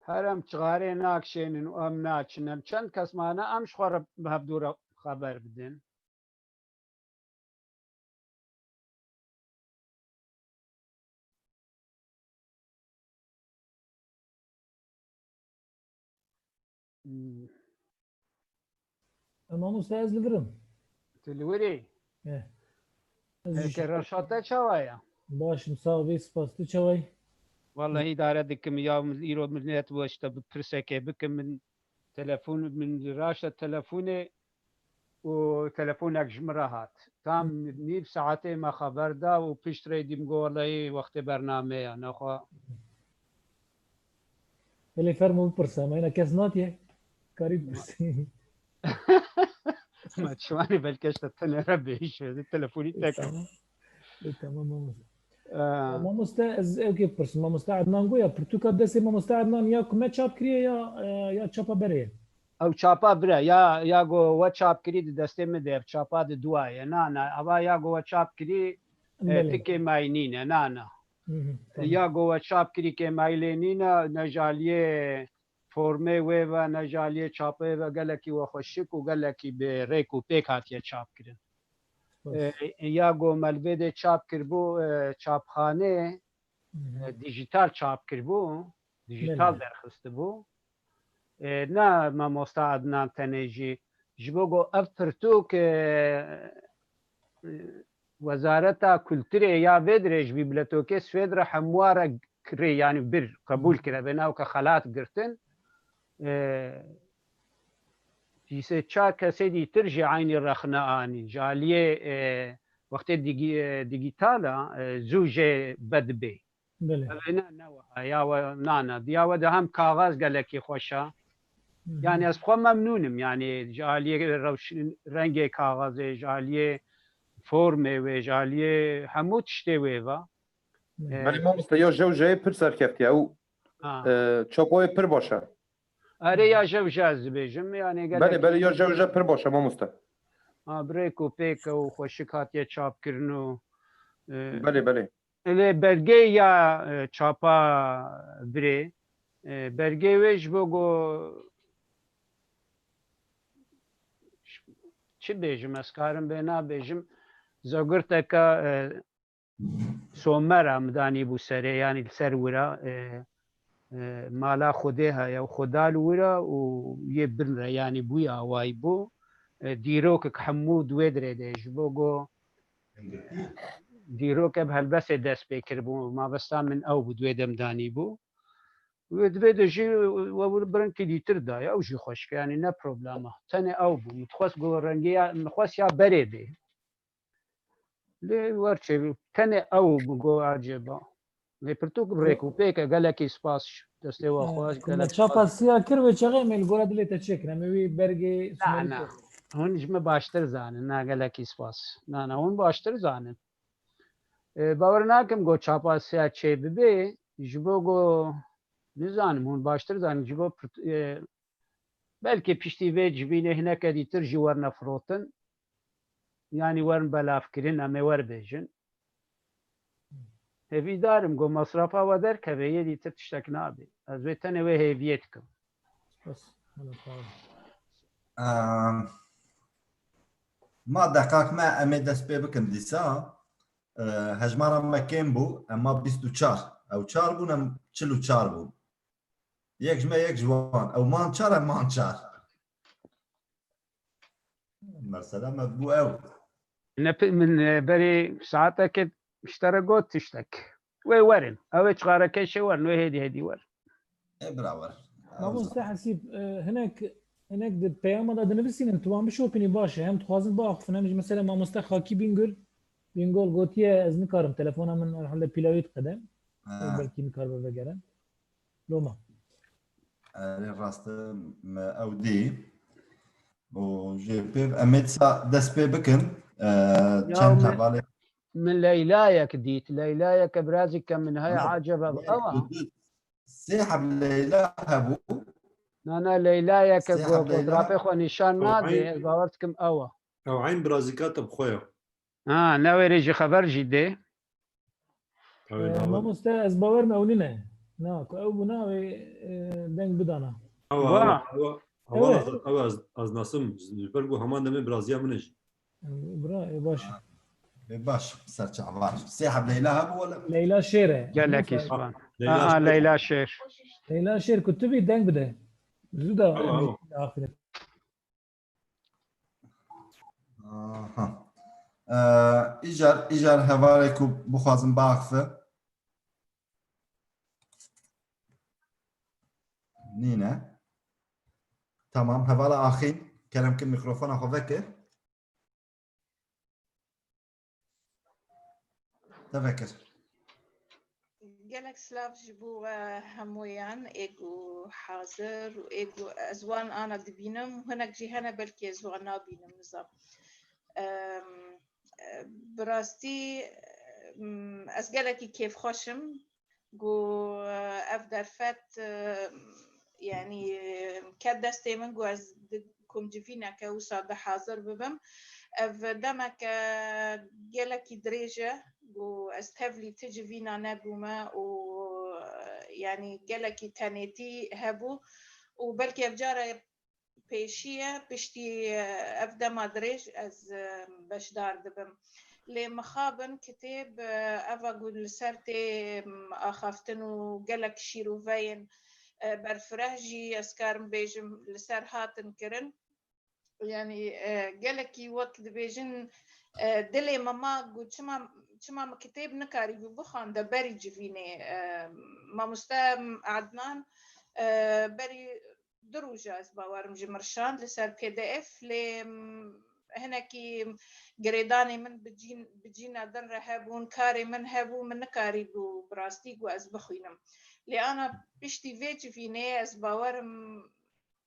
Her em çixarê nakişênin û em naçin. Em çend kes mane, em ji xwe re bi hevdû re xeber bidin. Hmm. E, mamoste, ez li vir im. Tu li wir î? Eh. Ez jî Eke reşa te çawa ye? Baş im, sax bî, spas. Tu çawa yî? Wallahî îdare dikim ya, îro millet we işte bi pirsekê bikim, min telefon, min raşte telefonê û telefonek ji min re hat. Tam nîv saetê me xeber da û pişt re dîm got, wellahî wextê bername ye, nexwe. Belê, fermo bipirse, me yine kes natiye. Karî bipirsî. Ma çiwanê belke işte tenê re bêjî, telefonî Ê, tek. Tamam. Ê, tamam, mamoste. Ee. Mamoste, ez ewkê bipirsim. Mamoste Ednan goya, pirtûka destê mamoste Ednan ya ku me çap kiriye ya, e, ya çapa berê ye? Ew çapa bire, ya, ya go we çap kirî di destê min de, ev çapa di dua ye. Na, na, eva ya go we çap kirî, e, Belê. Ti kêmayî nîne, na, na. Hı hı, tamam. Ya go we çap kirî kêmayî lê nîne, ne ji aliyê formê wê ve, ne ji aliyê çapê ve gelekî we xweşik û gelekî bi rêk û pêk hatiye çap kirin. Spas. E, ya go me li vê de çap kiribû, e, çapxanê, Hı hı. e, dijital çap kiribû, dijital Belê. derxistibû. E, ne mamosta Adnan tenê jî. Ji bo ku ev pirtûk, e, e, Wezareta Kulturê ya vê dirê ji Bîbletokê Swêd re hemû re kirê, yanî bir qebûl kire, bê navke xelat girtin. E, Ji sê çar kesê dîtir jî eynî rexne anî. Ji aliyê, e, wextê dîgî-, e, dîgîtal a, e, zû jê bedibê. Belê. Ev ê ne, ne wiha, ya we nane. Ya we de hem kaxez gelekî xweş a. Hı hı. Yani ez xwe memnûn im, yani ji aliyê rewş-, rengê kaxezê, ji aliyê formê wê, ji aliyê hemû tiştê wê ve. Hı. E, Belê mamoste, ya jew jeyê pir serkeftiye û, Ha. e, çapoyê pir baş e. Erê ya jew je ez dibêjim, yani gelekî Belê, belê, ya jew je pir baş e mamoste. Ha, bi rêk û pêk û xweşik hatiye çapkirin û, e, Belê, belê. Lê belgeyê ya, e, çapa birê, e, belgeyê wê ji bo ku çi bêjim, ez karim vê nabêjim, zogirteke, e, somer a min danîbû serê, yanî li ser wira, e, e, mala Xwedê heye û Xweda li wira û yê bin re, yanî bûye awayî bû. E, dîrokek hemû di wê dirê de ji bo ku dîrokê bi helbestê dest pê kiribû, mabesta min ew bû, di wê de min danîbû. Wê di vê de jî we wir bi rengkî dîtir daye, ew jî xweşik e, yanî ne problema. Tenê ew bû. Min dixwest ku rengê ya, min dixwest ya berê bê. Lê werçê tenê ew bû, got, acêba. Lê pirtûk bi rêk û pêk e, gelekî spas. Destê we xweş, gelek spas. Çapa siya kir wê çaxê em ê li gora dilê te çêkin. Em ê wî bergê Na, sumerî na. Hûn ji min baştir zanin. Na, gelekî spas. Na, na, hûn baştir zanin. E, bawer nakim got çapa siya çê bibe. Ji bo got, nizanim, hûn baştir zanin. Ji bo pirt-, e, belkî piştî vê civînê hineke dîtir jî werne firotin. Yanî werin belavkirin, em ê werbêjin. Hêvîdar im ku mesrafa we derkeve, yê dîtir tiştek nabe. Ez wê tenê wê hêviyê dikim. Spas. Hela sağ ol. Ehm, ma deqak me em ê dest pê bikin dîsa. Eh, hejmara me kêm bû, em ma bîst û çar. Ew çar bûn, em çil û çar bûn. Yek ji me, yek ji wan. Ew man çar, em man çar. Mesela me bû ew. Ne pi-, min, e, berê saetekê ji te re got tiştek. Wê werin. Ew ê çixarekê şê werin. Wê hêdî hêdî werin. E, bira wer. Mamoste Hesîb, e, hinek, hinek di peyama de dinivîsînin, tu wan bişopînî baş e. Hem dixwazin biaxifin, hem jî mesela mamoste Xakî Bîngul, Bîngol gotiye, ez nikarim, telefona min herhalde pîla wî diqede. Ha. Belkî nikaribe vegere. Loma. Erê, rast e, me ew dî. Û jê pê em ê dîsa dest pê bikin. E, Ya çend min, hevalê. Min Leylayek dît. Leylayeke birazîke min heye, Ana, acaba ew a? Sê heb Leyla hebû. Na, na, Leylayeke Sê go-, heb Leyla. Fotoğrafê xwe nîşan Ew nadê. Eyn, Ez bawer dikim ew a. Ew eyn birazîka te bi xwe ye. Ha, newêrê jî xeber jî dê. Ew ê Ee, nawe. Mamoste, ez bawer me ew nîne. Na, ku ew bûna wê, e, deng bidana. Ewa, Wa. ewa, ewa, ewa, ewa, ez, ez nasim, ji ber ku heman demê biraziya min e jî. Bira, e, baş. Ê baş, ser çavan. Sê heb Leyla hebû wele. Leyla Şêr e. Gelekî Neyse, span. Leyla Aha, Şêr. Leyla Şêr. Leyla Şêr ku tu bî deng bide. Zû da Tamam. Aferin. Aha. Ee, îcar, îcar hevalê ku bixwazim biaxife. Nîne. Tamam, hevala axîn. Kerem ki mikrofona xwe veke. Te vekir. Gelek silav ji bo we hemûyan, ê ku hazir û ê ku ez wan ana dibînim, hinek jî hene belkî ez wan nabînim, nizam. Em, e, bi rastî, em, ez gelekî kêfxweş im ku, e, ev derfet, e, yanî, e, ket destê min ku ez di komcivîneke wisa de hazir bibim. Ev demeke gelekî dirêj e ku ez tevlî ti civîna nebûme û, e, yanî gelekî tenêtî hebû û belkî ev cara pêşî ye, piştî, e, ev dema dirêj ez, e, beşdar dibim. Lê mixabin kitêb, e, eva ku li ser tê, m, axaftin û gelek şîroveyên, e, berfireh jî ez karim bêjim li ser hatin kirin. Yanî, e, gelekî wek dibêjin, e, dilê me ma ku çima, çima min kitêb nikarîbû bixwende berî civînê. E, mamoste Adnan, e, berî du roja ez bawerim ji min şand li ser P D F, lê, m, hinekî girêdanê min bi cîn-, bi cîna din re hebûn, karê min hebû, min nikarîbû bi rastî ku ez bixwînim. Lê ana piştî vê civînê ez bawerim,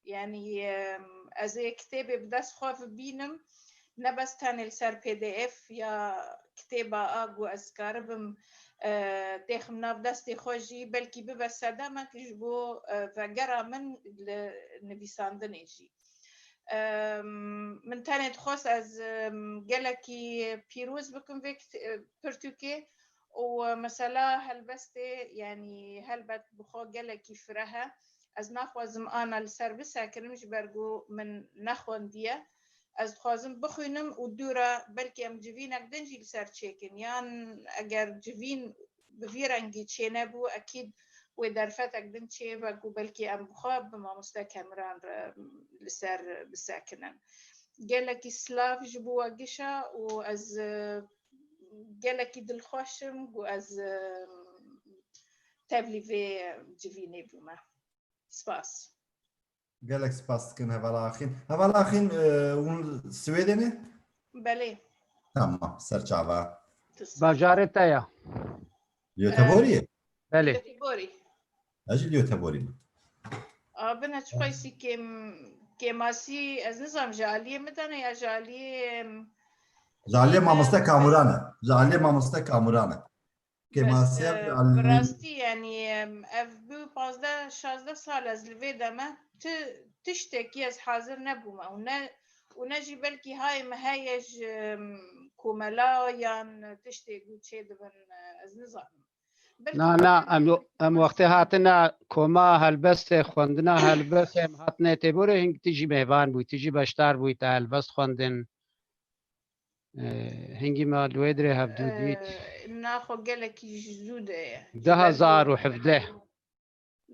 yanî, em, ez ê kitêbê bi dest xwe bibînim, ne bes tenê li ser P D F ya kitêba a ku ez karibim, e, têxim nav destê xwe jî, belkî bibe sedemek ji bo, e, vegera min li nivîsandinê jî. Em, min tenê dixwest ez, em, gelekî pîroz bikim vê kit-, e, pirtûkê û, e, mesela helbestê, yanî helbet bi xwe gelekî fireh e. Ez naxwazim ana li ser bisekinim ji ber ku min nexwendiye. Ez dixwazim bixwînim û dû re belkî em civînek din jî li ser çêkin. Yan eger civîn bi vî rengî çênebû, ekîd wê derfetek din çêbe ku belkî em bi xwe bi mamoste Kemiran re li ser bisekinin. Gelekî silav ji bo we gişa û ez, e, gelekî dilxweş im ku ez, e, tevlî vê civînê bûme. Spas. Gelek spas dikim hevala Axîn. Hevala Axîn, e, hûn Swêdê ne? Belê. Tamam, ser çava. Tu spas. Bajarê te ya. Göteborgê? Belê. Göteborgê. Ez jî Göteborgê me. A, bine çi xweysî kêm-, kêmasî, ez nizam ji aliyê min de ne ya ji aliyê, em, Ji aliyê mamoste Kamuran e. Ji aliyê mamoste Kamuran e. Bes, Kêmasiya e, ji aliyê bi rastî, yanî, em, ev bû pazdeh şazdeh sal ez li vê de me. Ti tiştekî ez hazir nebûme û ne, û ne jî belkî hayê me heye ji, em, komela yan tiştê ku çêdibin, e, ez nizanim. Belkî Na, na, em, em wextê hatina koma helbestê, xwendina helbestê, em hatine Têborê, hing tu jî mêvan bûyî, tu jî beşdar bûyî, te helbest xwendin. E, hingî me li wê dirê hevdû dît. E, naxwe gelekî ji zû de ye. Du hezar û hevdeh.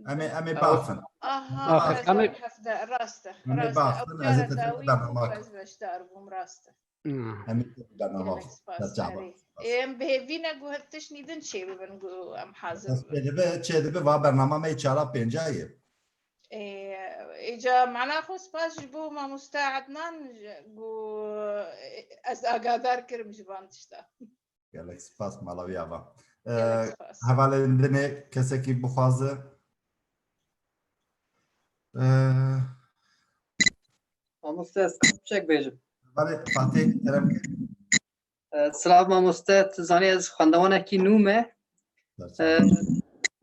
Em ê, em ê baxin. Aha, Axir, em ê- du hezar û hevdeh, rast e, Em ê rast e. baxin, Ew ez ê cara te dawî bernama bû, kim. Ez beşdar bûm, rast e. Hmm. Em ê te bernama Gelek kim. spas, Ser çava. erê. Em bi hêvî ne ku tiştî din çê bibin ku em hazir Ez bibin. çêdibe, çêdibe va bernama me yê çara pênca ye. Ê, îca mana xwe spas ji bo mamoste Adnan ku ez agadar kirim ji van tişta. Gelek spas mala wî ava. Gelek Ee, spas. Hevalên dinê kesekî bixwaze. Ee, Mamoste, ez piçek bêjim. Hevalê Fatih kerem kir. E, Silav mamoste, tu zanî ez xwendevanekî nû me. E,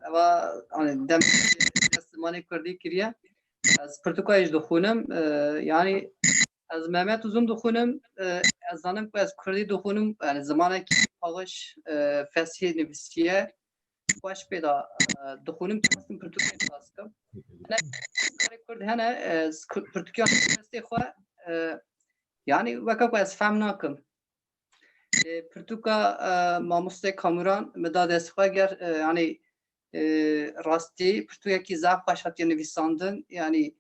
eva, hani, dem dest zimanê kurdî kiriye. Ez pirtûka jî dixwînim. E, yani, ez Mehmet Uzun dixwînim. E, ez zanim ku ez kurdî dixwînim. Yani, zimanekî pawiş, e, fesîh nivîsiye. xweş pê da, e, dixwînim, dixwestim pirtûkê bi nas kim. Ne, karê Kurd hene, e, z-, Kur-, pirtûkiya helbestê xwe, e, yanî weke ku ez fehm nakim. E, pirtûka, e, mamostê Kamuran min da dest xwe ger, e, yanî, e, rastî pirtûkekî zaf xweş hatiye nivîsandin. Yanî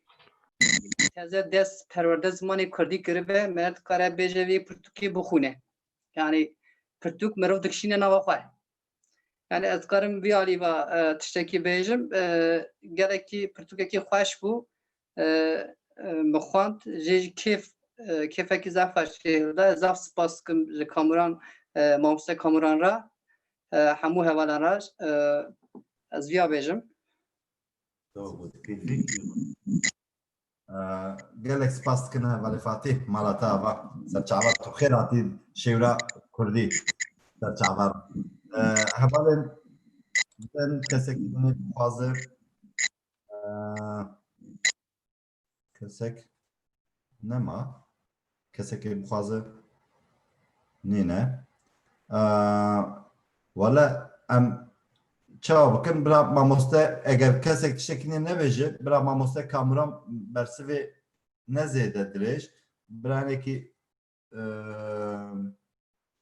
teze dest perwerde zimanê kurdî kiribe, me dikare bêje vê pirtûkê bixwîne. Yanî pirtûk mirov dikişîne nava xwe. Yanî ez dikarim vî alî va, e, tiştekî bêjim. E, gelekî pirtûkekî xweş bû. E, e, min xwend, jê jî kêf, e, kêfekî zaf xweş jê hilda. Ez zaf spas dikim ji Kamuran, e, mamoste Kamuran re, e, hemû hevalan re, e, ez viya bêjim. E, gelek spas dikin hevalê Fatîh, mala te ava. Serçava tu xêr hatî şêwra kurdî. Serçava. E, hevalên din kesekî din ê bixwaze, e, kesek nema. Kesekê bixwaze nîne. E, wele em çawa bikin? Bira mamoste, eger kesek tiştekî nê nebêje, bira mamoste Kamuran bersivê ne zêde dirêj. Biranekî, e,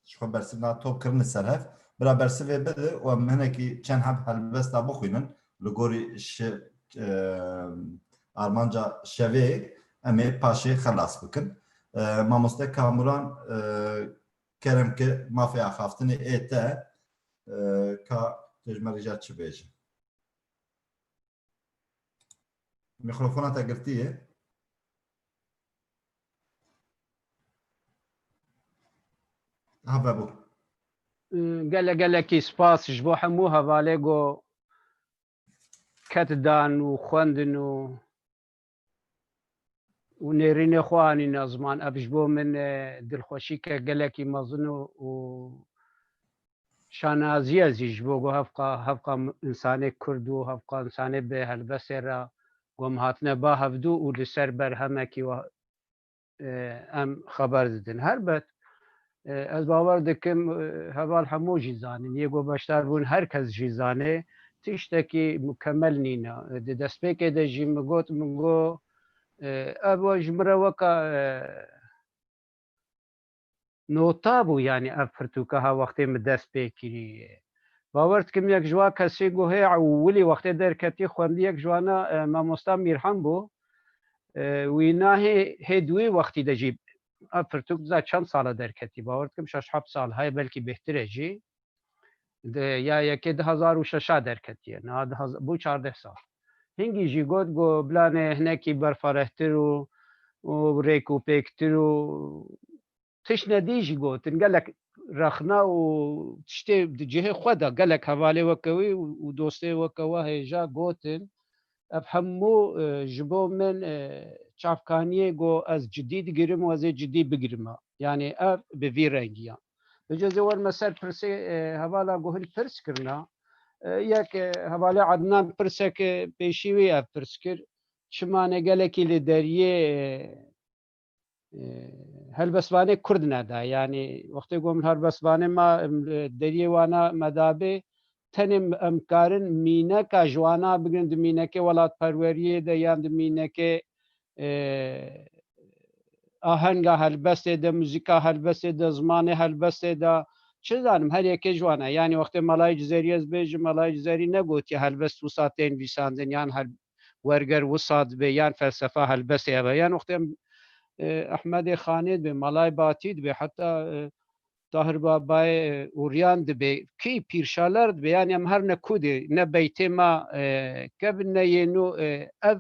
ji xwe bersivna top kirine ser hev. Bira bersivê bide û em hinekî çend heb helbesta bixwînin. Li gorî şi-, e, armanca şevê em ê paşê xelas bikin. E, mamoste Kamuran, e, kerem ki mafê axaftinê ê te, e, ka tu ji me rêja çi bêjî? Mîkrofona te girtiye. Ha, vebû. Gelek gelekî spas ji bo hemû hevalê ku ket dan û xwendin û, û nêrînê xwe anîne ziman. Ev ji bo min, e, dilxweşîke gelekî mezin û, û şanazî ye zî ji bo ku hevqa, hevqa insanê Kurd û hevqa insanê bi helbestê re ku em hatine ba hevdû û li ser berhemekî wa, e, em xeber didin. Helbet, e, ez bawer dikim, e, heval hemû jî zanin. Yê ku beşdar bûn her kes jî zanê. Tiştekî mukemel nîne. E, di destpêkê de jî min got, min got, e, ev ji min re weka, e, nota bû, yanî ev pirtûka ha wextê min dest pê kirî. Bawer dikim yek ji wan kesê ku hê ewilî wextê derketî xwendî, yek ji wana, e, mamosta Mîrhan bû. E, wî nahê hê di wê wextî de jî ev pirtûk biza çend sala derketî. Bawer dikim şeş heft sal heye, belkî bêhtir e jî. Di ya yekê du hezar û şeş a derketiye. Niha du hezar, bû çardeh sal. Hingî jî got, got, bilanê hinekî berfarehtir û, û rêk û pêktir û tiştnedî jî gotin. Gelek rexna û tiştê di cihê xwe de gelek hevalê weke wî û, û dostê weke we hêja gotin. Ev hemû, e, ji bo min, e, çavkaniyê ku ez cidî digirim û ez ê cidî bigirima. Yanî ev bi vî rengiya. Vêca ez ê werme ser pirsê, e, hevala ku hin pirs kirina. E, yek, e, hevalê Adnan pirsek, e, pêşî wî ev pirs kir. Çima ne gelekî li deriyê, e, e, helbestvanê Kurd neda. Yanî wextê ku em helbestvanê ma, em, li deriyê wana me dabê, tenê em karin mîneka ji wana bigirin di mînekê welatperweriyê de yan di mînekê, e, ahenga helbestê de, muzîka helbestê de, zimanê helbestê de, çi zanim, her yekê ji wana. Yanî wextê Melayê Cizerî ez bêjim, Melayê Cizerî negotiye helbest wisa tên nivîsandin, yan hel-, werger wisa dibe, yan felsefa helbestê ev e. Yan wextê em, e, Ehmedê Xanê dibe, Melayê Batî dibe, heta, e, Tahir Babayê, e, Uryan dibe, kî Pîrşaler dibe, yanî em her ne ku dê, ne beytê ma, e, kevin ne yê nû, e, ev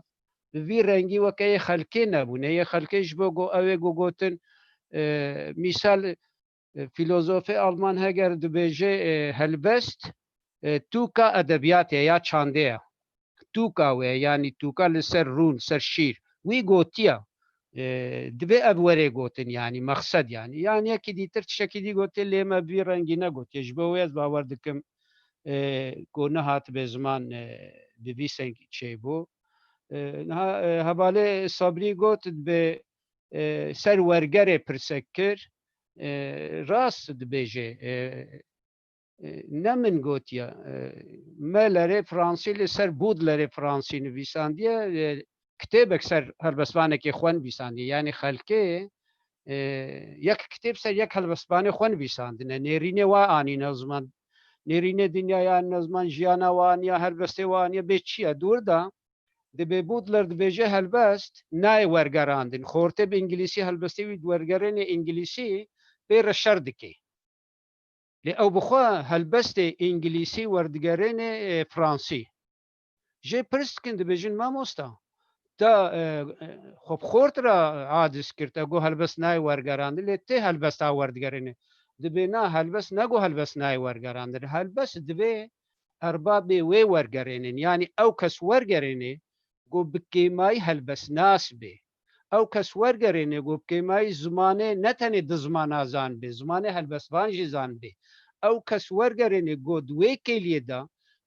bi vî rengî weke yê xelkê nebûne. Yê xelkê ji bo go ew ê go gotin, e, mîsal, e, fîlozofê Alman Heger dibêje, e, helbest, e, tûka edebiyatê ya çandê ye. Tûka wê, yanî tûka li ser rûn, ser şîr. Wî gotiya, e, divê ev were gotin, yanî mexsed, yanî. Yanî yekî dîtir tiştekî dî gotiye, lê me bi vî rengî negotiye. Ji bo wê ez bawer dikim, e, ku nehatibe ziman, e, bi vî sengî çêbû. E, niha, e, hevalê Sabrî got, dibe, e, ser wergerê pirsek kir, e, rast dibêje, e, e, ne min gotiye. E, Melerê Fransî li ser Bûdlerê Fransî nivîsandiye. E, kitêbek ser helbestvanekê xwe nivîsandiye. Yanî xelkê, e, yek kitêb ser yek helbestvanê xwe nivîsandine. Nêrînê wa anîne ziman. Nêrînê dinyaya anîne ziman, jiyana wa aniya, helbestê wa aniye. Bê çi ye? Dûr de, dibê Bûdler dibêje helbest nayê wergerandin. Xortê bi îngilîsî helbestê wî wergerênê îngilîsî pê re şer dike. Lê ew bi xwe helbestê îngilîsî werdigerênê, e, fransî. Jê pirs dikin, dibêjin, mamosta, te, e, e, xwe bi xort re aciz kir, te got helbest nayê wergerandin, lê tê helbesta werdigerênê. Dibê na, helbest ne got helbest nayê wergerandin. Helbest divê erbabê wê wergerênin. Yanî ew kes wergerênê, got bi kêmayî helbestnas bê. Ew kes wergerêne, got bi kêmayî zimanê ne tenê di zimana zanibê, zimanê helbestvan jî zanibê. Ew kes wergerêne, got di wê kêliyê de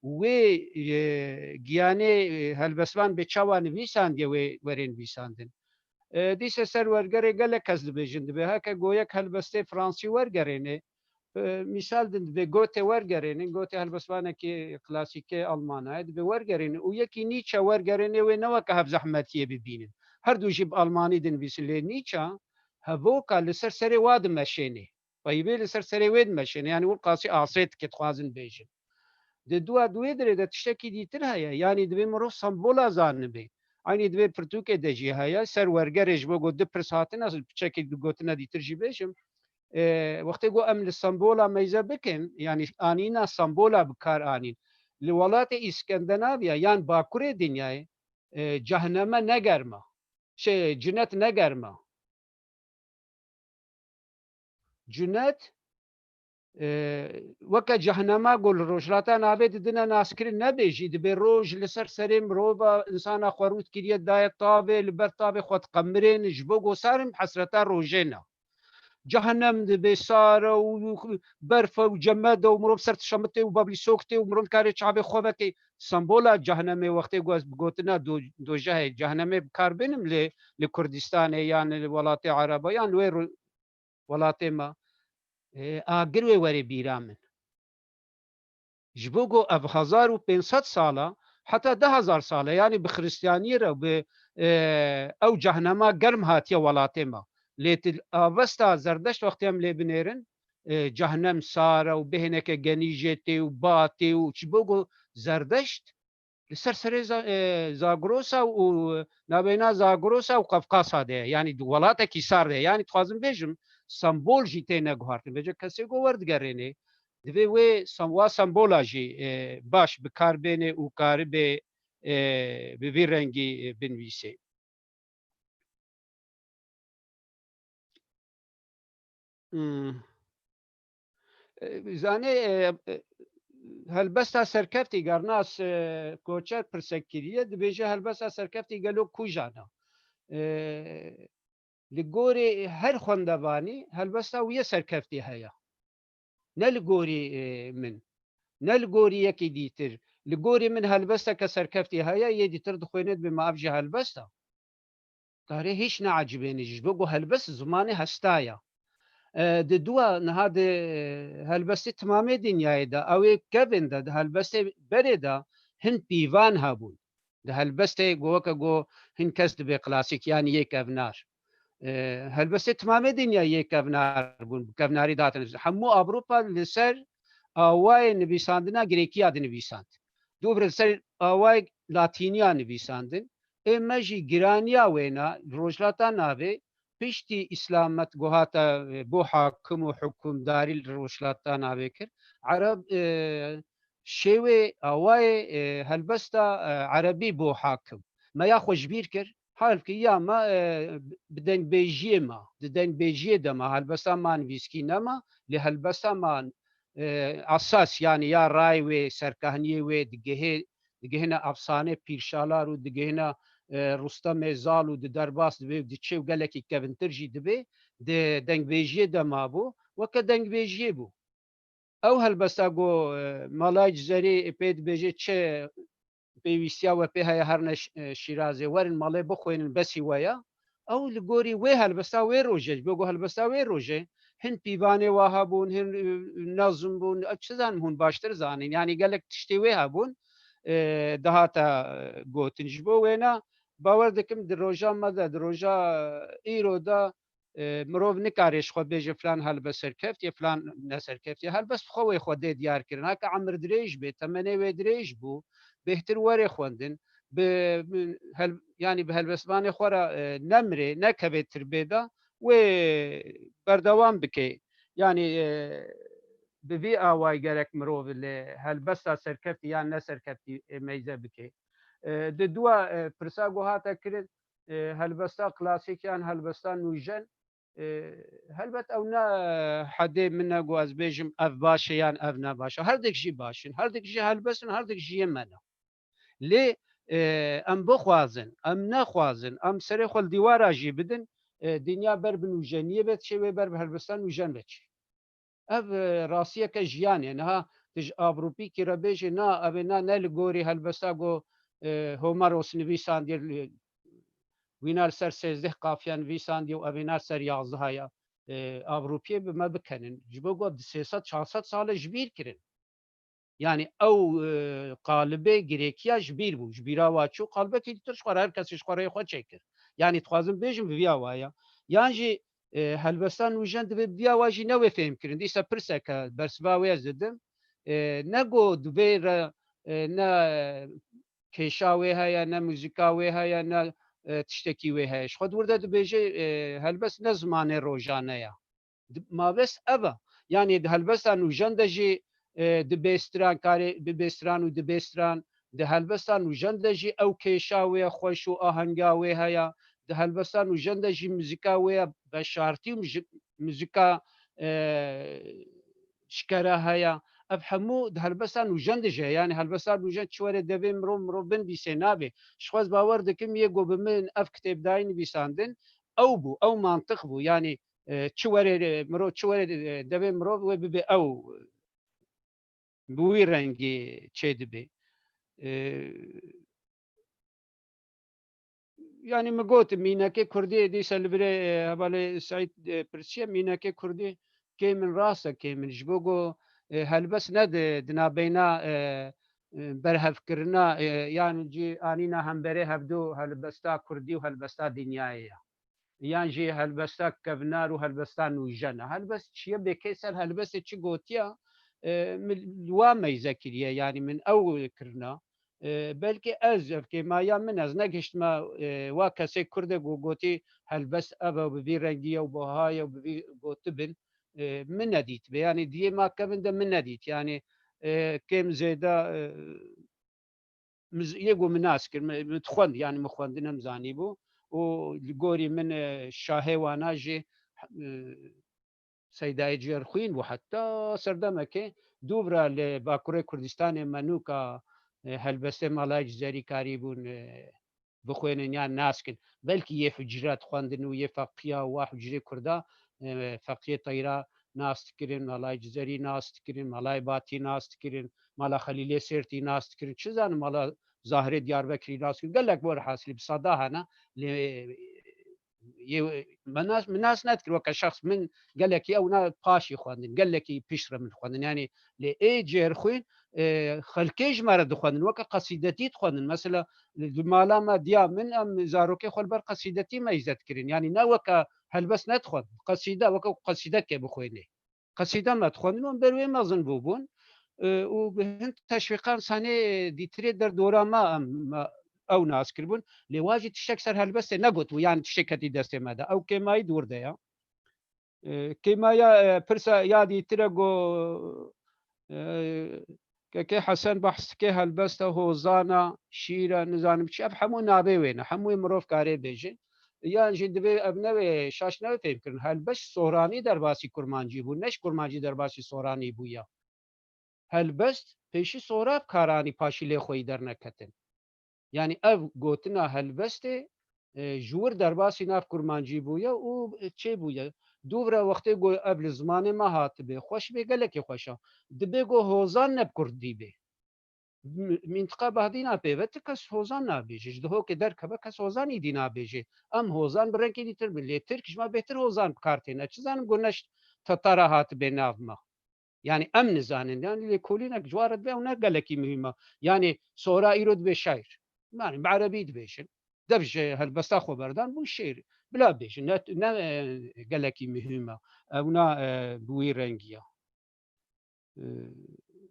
wê, e, giyanê, e, helbestvan bê çawa nivîsandiye wê werê nivîsandin. E, dîse ser wergerê gelek kes dibêjin, dibê heke go yek helbestê fransî wergerêne, e, mîsal din, dibê Goethe wergerênin, Goethe helbestvanekî klasîkê Almana ye, dibê wergerênin û yekî Nietzsche wergerênê, wê ne weke hevzehmetiyê bibînin. Her du jî bi almanî dinivîsin, lê Nietzsche hevoka li ser serê wa dimeşênê. Peyvê li ser serê wê dimeşênê. Yanî wir qasî asê dike, dixwazin bêjin. Di dua di wê dirê de tiştekî dîtir heye. Yanî divê mirov sembola zanibê. Eynî di vê pirtûkê de jî heye. Ser wergerê ji bo ku du pirs hatine, piçekî du gotina dîtir jî bêjim. E, wextê ku em li sembola meyze bikin, yanî anîna sembola bi kar anîn. Li welatê Îskendenaviya yan Bakurê dinyayê, e, cehneme ne germ e. Şey, cinet ne germ e. Cunet, e, weke cehnema ku li Rojhilata Navê didine naskirin, nebê jî, dibê roj li ser serê mirova, insana xwe rût kiriye, daye tavê, li ber tavê xwe diqemirên, ji bo gosarin hesreta rojê ne. Cehnem dibê sar e û berf e û cemed e û mirov ser tişemit tê û bablîsok tê û mirov nikare çavê xwe veke. Sembola cehnemê wextê ku ez bi gotina do-, dojehê cehnemê bi kar bênim lê li Kurdistanê yan li welatê Ereba yan li wê ru-, welatê me, e, agir wê were bîra min. Ji bo ku ev hezar û pênc sed sala, heta du hezar sala, yanî bi Xiristiyaniyê re, bi, e, ew cehnema germ hatiye welatê me. Lê ti Avesta Zerdeşt wextê em lê binêrin, e, cehnem sar e û bêhneke genî jê tê û ba tê û ji bo ku Zerdeşt li ser serê Za-, e, Zagrosa û navbeyna Zagrosa û Qafqasa de ye. Yanî di welatekî sar de ye. Yanî dixwazim bêjim, sembol jî têne guhartin. Vêca kesê ku werdigerênê, divê wê sem-, wa sembola jî, e, baş bi kar bênê û karibê, e, bi vî rengî, e, binivîsê. Hmm. E, zanê, e, e, helbesta serkeftî, Gernas, e, Koçer pirsek kiriye, dibêje helbesta serkeftî gelo kujan e? E, li gorî her xwendevanî helbesta wî yê serkeftî heye. Ne li gorî, e, min. Ne li gorî yekî dîtir. Li gorî min helbesteke serkeftî heye, yê dîtir dixwêne dibê ma ev jî helbest e. Karê hîç neecibêne jî, ji bo ku helbest zimanê hesta ye. E, di dua niha di, e, helbestê timamê dinyayê de, ew ê kevin de, di helbestê berê de hin pîvan hebûn. Di helbestê ku weke ku hin kes dibê klasîk, yanî yê kevnar. E, helbestê timamê dinya yê kevnar bûn, bi kevnarî datin. Hemû Ewropa li ser awayê nivîsandina Grêkiya dinivîsand. Dû li ser awayê Latîniya nivîsandin. Ê me jî giraniya wêna li Rojhilata Navê piştî Îslamet ku hate, e, bo hakim û hukimdarî li Rojhilata Navê kir. Ereb, e, şêwê awayê, e, helbesta, e, erebî bo hakim. Me ya xwe ji bîr kir. Halkî ya me, e, bi dengbêjiyê me, di dengbêjiyê de me, helbesta me nivîskî nema, lê helbesta me, e, esas, yanî ya rayê wê, serkehniyê wê digihê, digihine efsanê pîrşalar û digihine, e, Rustemê Zal û di derbas dibe û diçe û gelekî kevintir jî dibe, di dengbêjiyê de mabû, weke dengbêjiyê bû. Ew helbesta ku, e, Malay Cizerî pê dibêje çi pêwîstiya we pê heye, herne Ş-, e, Şîrazê, werin malê bixwînin, besî we ye. Ew li gorî wê helbesta wê rojê, ji bo ku helbesta wê rojê hin pîvanê wa hebûn, hin, e, nazm bûn, e, çi zanim hûn baştir zanîn. Yanî gelek tiştê wê hebûn, e, dihata, e, gotin. Ji bo wêna bawer dikim di roja me de, di roja, e, îro de, e, mirov nikare ji xwe bêje filan helbest serkeftiye, filan neserkeftiye. Helbest bi xwe wê xwe dê diyar kirin. Heke emir dirêj bê, temenê wê dirêj bû, bêhtir were xwendin, bi, bi hel-, yanî bi helbestvanê xwe re, e, nemrê, nekeve tirbê de, wê berdewam bike. Yanî, e, bi vî awayî gerek mirov li helbesta serkeftî yan neserkeftî, e, meyze bike. E, di dua, e, pirsa ku hate kirin, e, helbesta klasîk yan helbesta nûjen, e, helbet ew ne hedê min e ku ez bêjim ev baş e yan ev ne baş e. Her dik jî baş in. Her dik jî helbest in, her dik jî yê me ne. Lê, e, em bixwazin, em nexwazin, em serê xwe li dîwara jî bidin, e, dinya ber bi nûjeniyê ve diçe, wê ber bi helbesta nûjen ve çê. Ev, e, rastiyeke jiyanê ye. Niha tu ji Avrupîkî re bêjî, na, ev ê na ne li gorî helbesta ku, e, Homeros nivîsandiye, li-, wîna li ser sêzdeh qafiya nivîsandiye û ev ê na li ser yazdeha ya, e, Avrupiyê bi me bikenin. Ji bo ku ev di sê sed çar sed sal e ji bîr kirin. Yanî ew, e, qalibê girêkiya ji bîr bû. Ji bîra wa çû, qalibekî dîtir ji xwe re, her kesê ji xwe rê xwe çêkir. Yanî dixwazim bêjim bi vî awaya. Yan jî, e, helbesta nûjen divê bi vî awa jî newê fêhm kirin. Dîsa pirseke bersiva wê ez didim. E, ne got divê re, e, ne kêşa wê heye, ne muzîka wê heye, ne, e, tiştekî wê heye. Ji xwe di wir de dibêje, e, helbest ne zimanê rojane ye. Di-, mabes ev e. Yanî di helbesta nûjen de jî, e, di bêstiran karê, bi bêstiran û di bêstiran, di helbesta nûjen de jî ew kêşa wê ye, xweş û ahenga wê heye. Di helbesta nûjen de jî muzîka wê ye, beşartî û muji-, muzîka, e, şikera heye. Ev hemû di helbesta nûjen de jî heye. Yanî helbesta nûjen çi were devê mirov, mirov binivîsê nabe. Ji xwe ez bawer dikim yê ku bi min ev kitêb dayî nivîsandin, ew bû, ew mantiq bû. Yanî e, çi were, e, mirov, çi were, e, devê mirov wê bibe ew, bi wî rengî çêdibe. E, yanî min got, mînekê kurdî, dîsa li virê, e, hevalê Seîd, e, pirsiye, mînekê kurdî kêm in, rast e kêm in. Ji bo ku, e, helbest ne di, di navbeyna, e, e, berhevkirina, e, yan jî anîna hemberê hevdu helbesta kurdî û helbesta dinyayê ye. Yan jî helbesta kevnar û helbesta nûjen e. Helbest çi ye? Bêkê ser helbestê çi gotiya, e, min li wa meyze kiriye, yanî min ew kirina. E, belkî ez, ev kêmaya min, ez negihiştime, e, wa kesê Kurdê ku gotî helbest ev e û bi vî rengî ye û buha ye û bi vî gotibin, e, min nedîtibe. Yanî di yê ma kevin de min nedît. Yanî, e, kêm zêde, e, min z-, yê ku min nas kir, min, min dixwend, yanî min xwendin em zanîbû û li gorî min, e, şahê wana jî, e, Seydayê Ciyerxwîn bû. Heta serdemekê dûvra li Bakurê Kurdistanê me nûka, e, helbestê Malayê Cizerî karîbûn, e, bixwênin yan nas kin. Belkî yê hucre dixwendin û yê feqiya wa hucrê Kurda, e, feqiyê Teyra nas dikirin, Malayê Cizerî nas dikirin, Malayê Batî nas dikirin, Mala Xelîlê Sêrtî nas dikirin. Çi zanim, Mala Zahirê Diyarbekirî nas dikirin. Gelek werhasilî bi seda hene. Lê yê, me nas, min nas nedikir weke şexs, min gelekî ew na paşî xwendin, gelekî pişt re min xwendin. Yanî lê ê Cêrxwîn, e, xelkê ji me re dixwendin, weke qesîdetî dixwendin. Mesela li mala me diya min, em zarokê xwe li ber qesîdetî meyze dikirin. Yanî ne weke helbest nedixwendin. Qesîde, weke qesîdekê bixwênê. Qesîde me dixwendin, em ber wê mezin bûbûn. E, û bi hin teşwîqan senê dîtirê derdora me em, me ew nas kiribûn. Lê wa jî tiştek ser helbestê negotibû, yanî tiştek ketî destê me de. Ew kêmayî dûr de ya. E, kêmaya, e, pirsa ya dîtire go, e, Kekê Hesen behs dike helbesta hozana, şîra, nizanim çi, ev hemû navê wê ne, hemû yê mirov karê bêje. Yan jî divê ev newê, şaş newê fêhm kirin. Helbest soranî derbasî kurmancî bû, ne ji kurmancî derbasî soranî bûye. Helbest pêşî sora bi karanî paşî lê xweyî derneketin. Yanî ev gotina helbestê, e, ji wir derbasî nav kurmancî bûye û çê bûye. Dûvra wextê ku ev li zimanê me hatibe, xweş bê, gelekî xweş e. Dibê ku hozan ne bi kurdî bê. M-, mîntiqa Bahdîna pê ve ti kes hozan nabêje. Ji Dihokê derkeve kes hozan îdî nabêje. Em hozan bi rengê dîtir bin. Lê tirk ji me bêhtir hozan bi kar têne. Çi zanim ku ne ji Tatara hatibê nav me. Yani em nizanin. Yani lêkolînek ji wan re dibe ew ne gelekî muhîm e. Yani Sora îro dibe şaîr. Yani bi erebî dibêjin. Dev ji helbesta xwe berdan bû şêr. Bila bêjin. Ne, ne, e, gelekî muhîm e. Ew ne, e, bi wî rengî ye. E,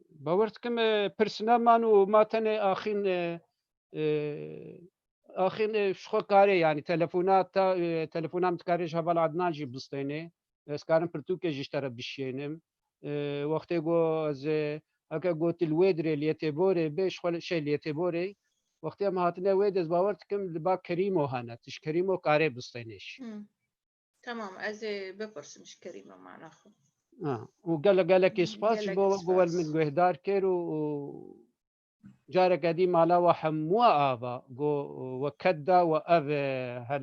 bawer dikim, e, pirs neman û ma tenê axîn, e, e, axîn, e, ji xwe karê, yani telefona ta, e, telefona min dikarê ji heval Adnan jî bistênê. Ez karim pirtûkê jî ji te re bişiyênim. E, wextê ku ez, e, heke gotil wê dirê liyetê borê bê, ji xwe şey liyetê borê. Wextê em hatine wê de ez bawer dikim li ba Kerîmo hene. Tu ji Kerîmo karê bistênê jî. Hmm. Tamam, ez ê bipirsim ji Kerîmo mana xwe. Ha, û gele gelekê spas ji bo we ku wel min guhdar kir û, û careke dî mala we hemû ava ku we ked da we ev, e, her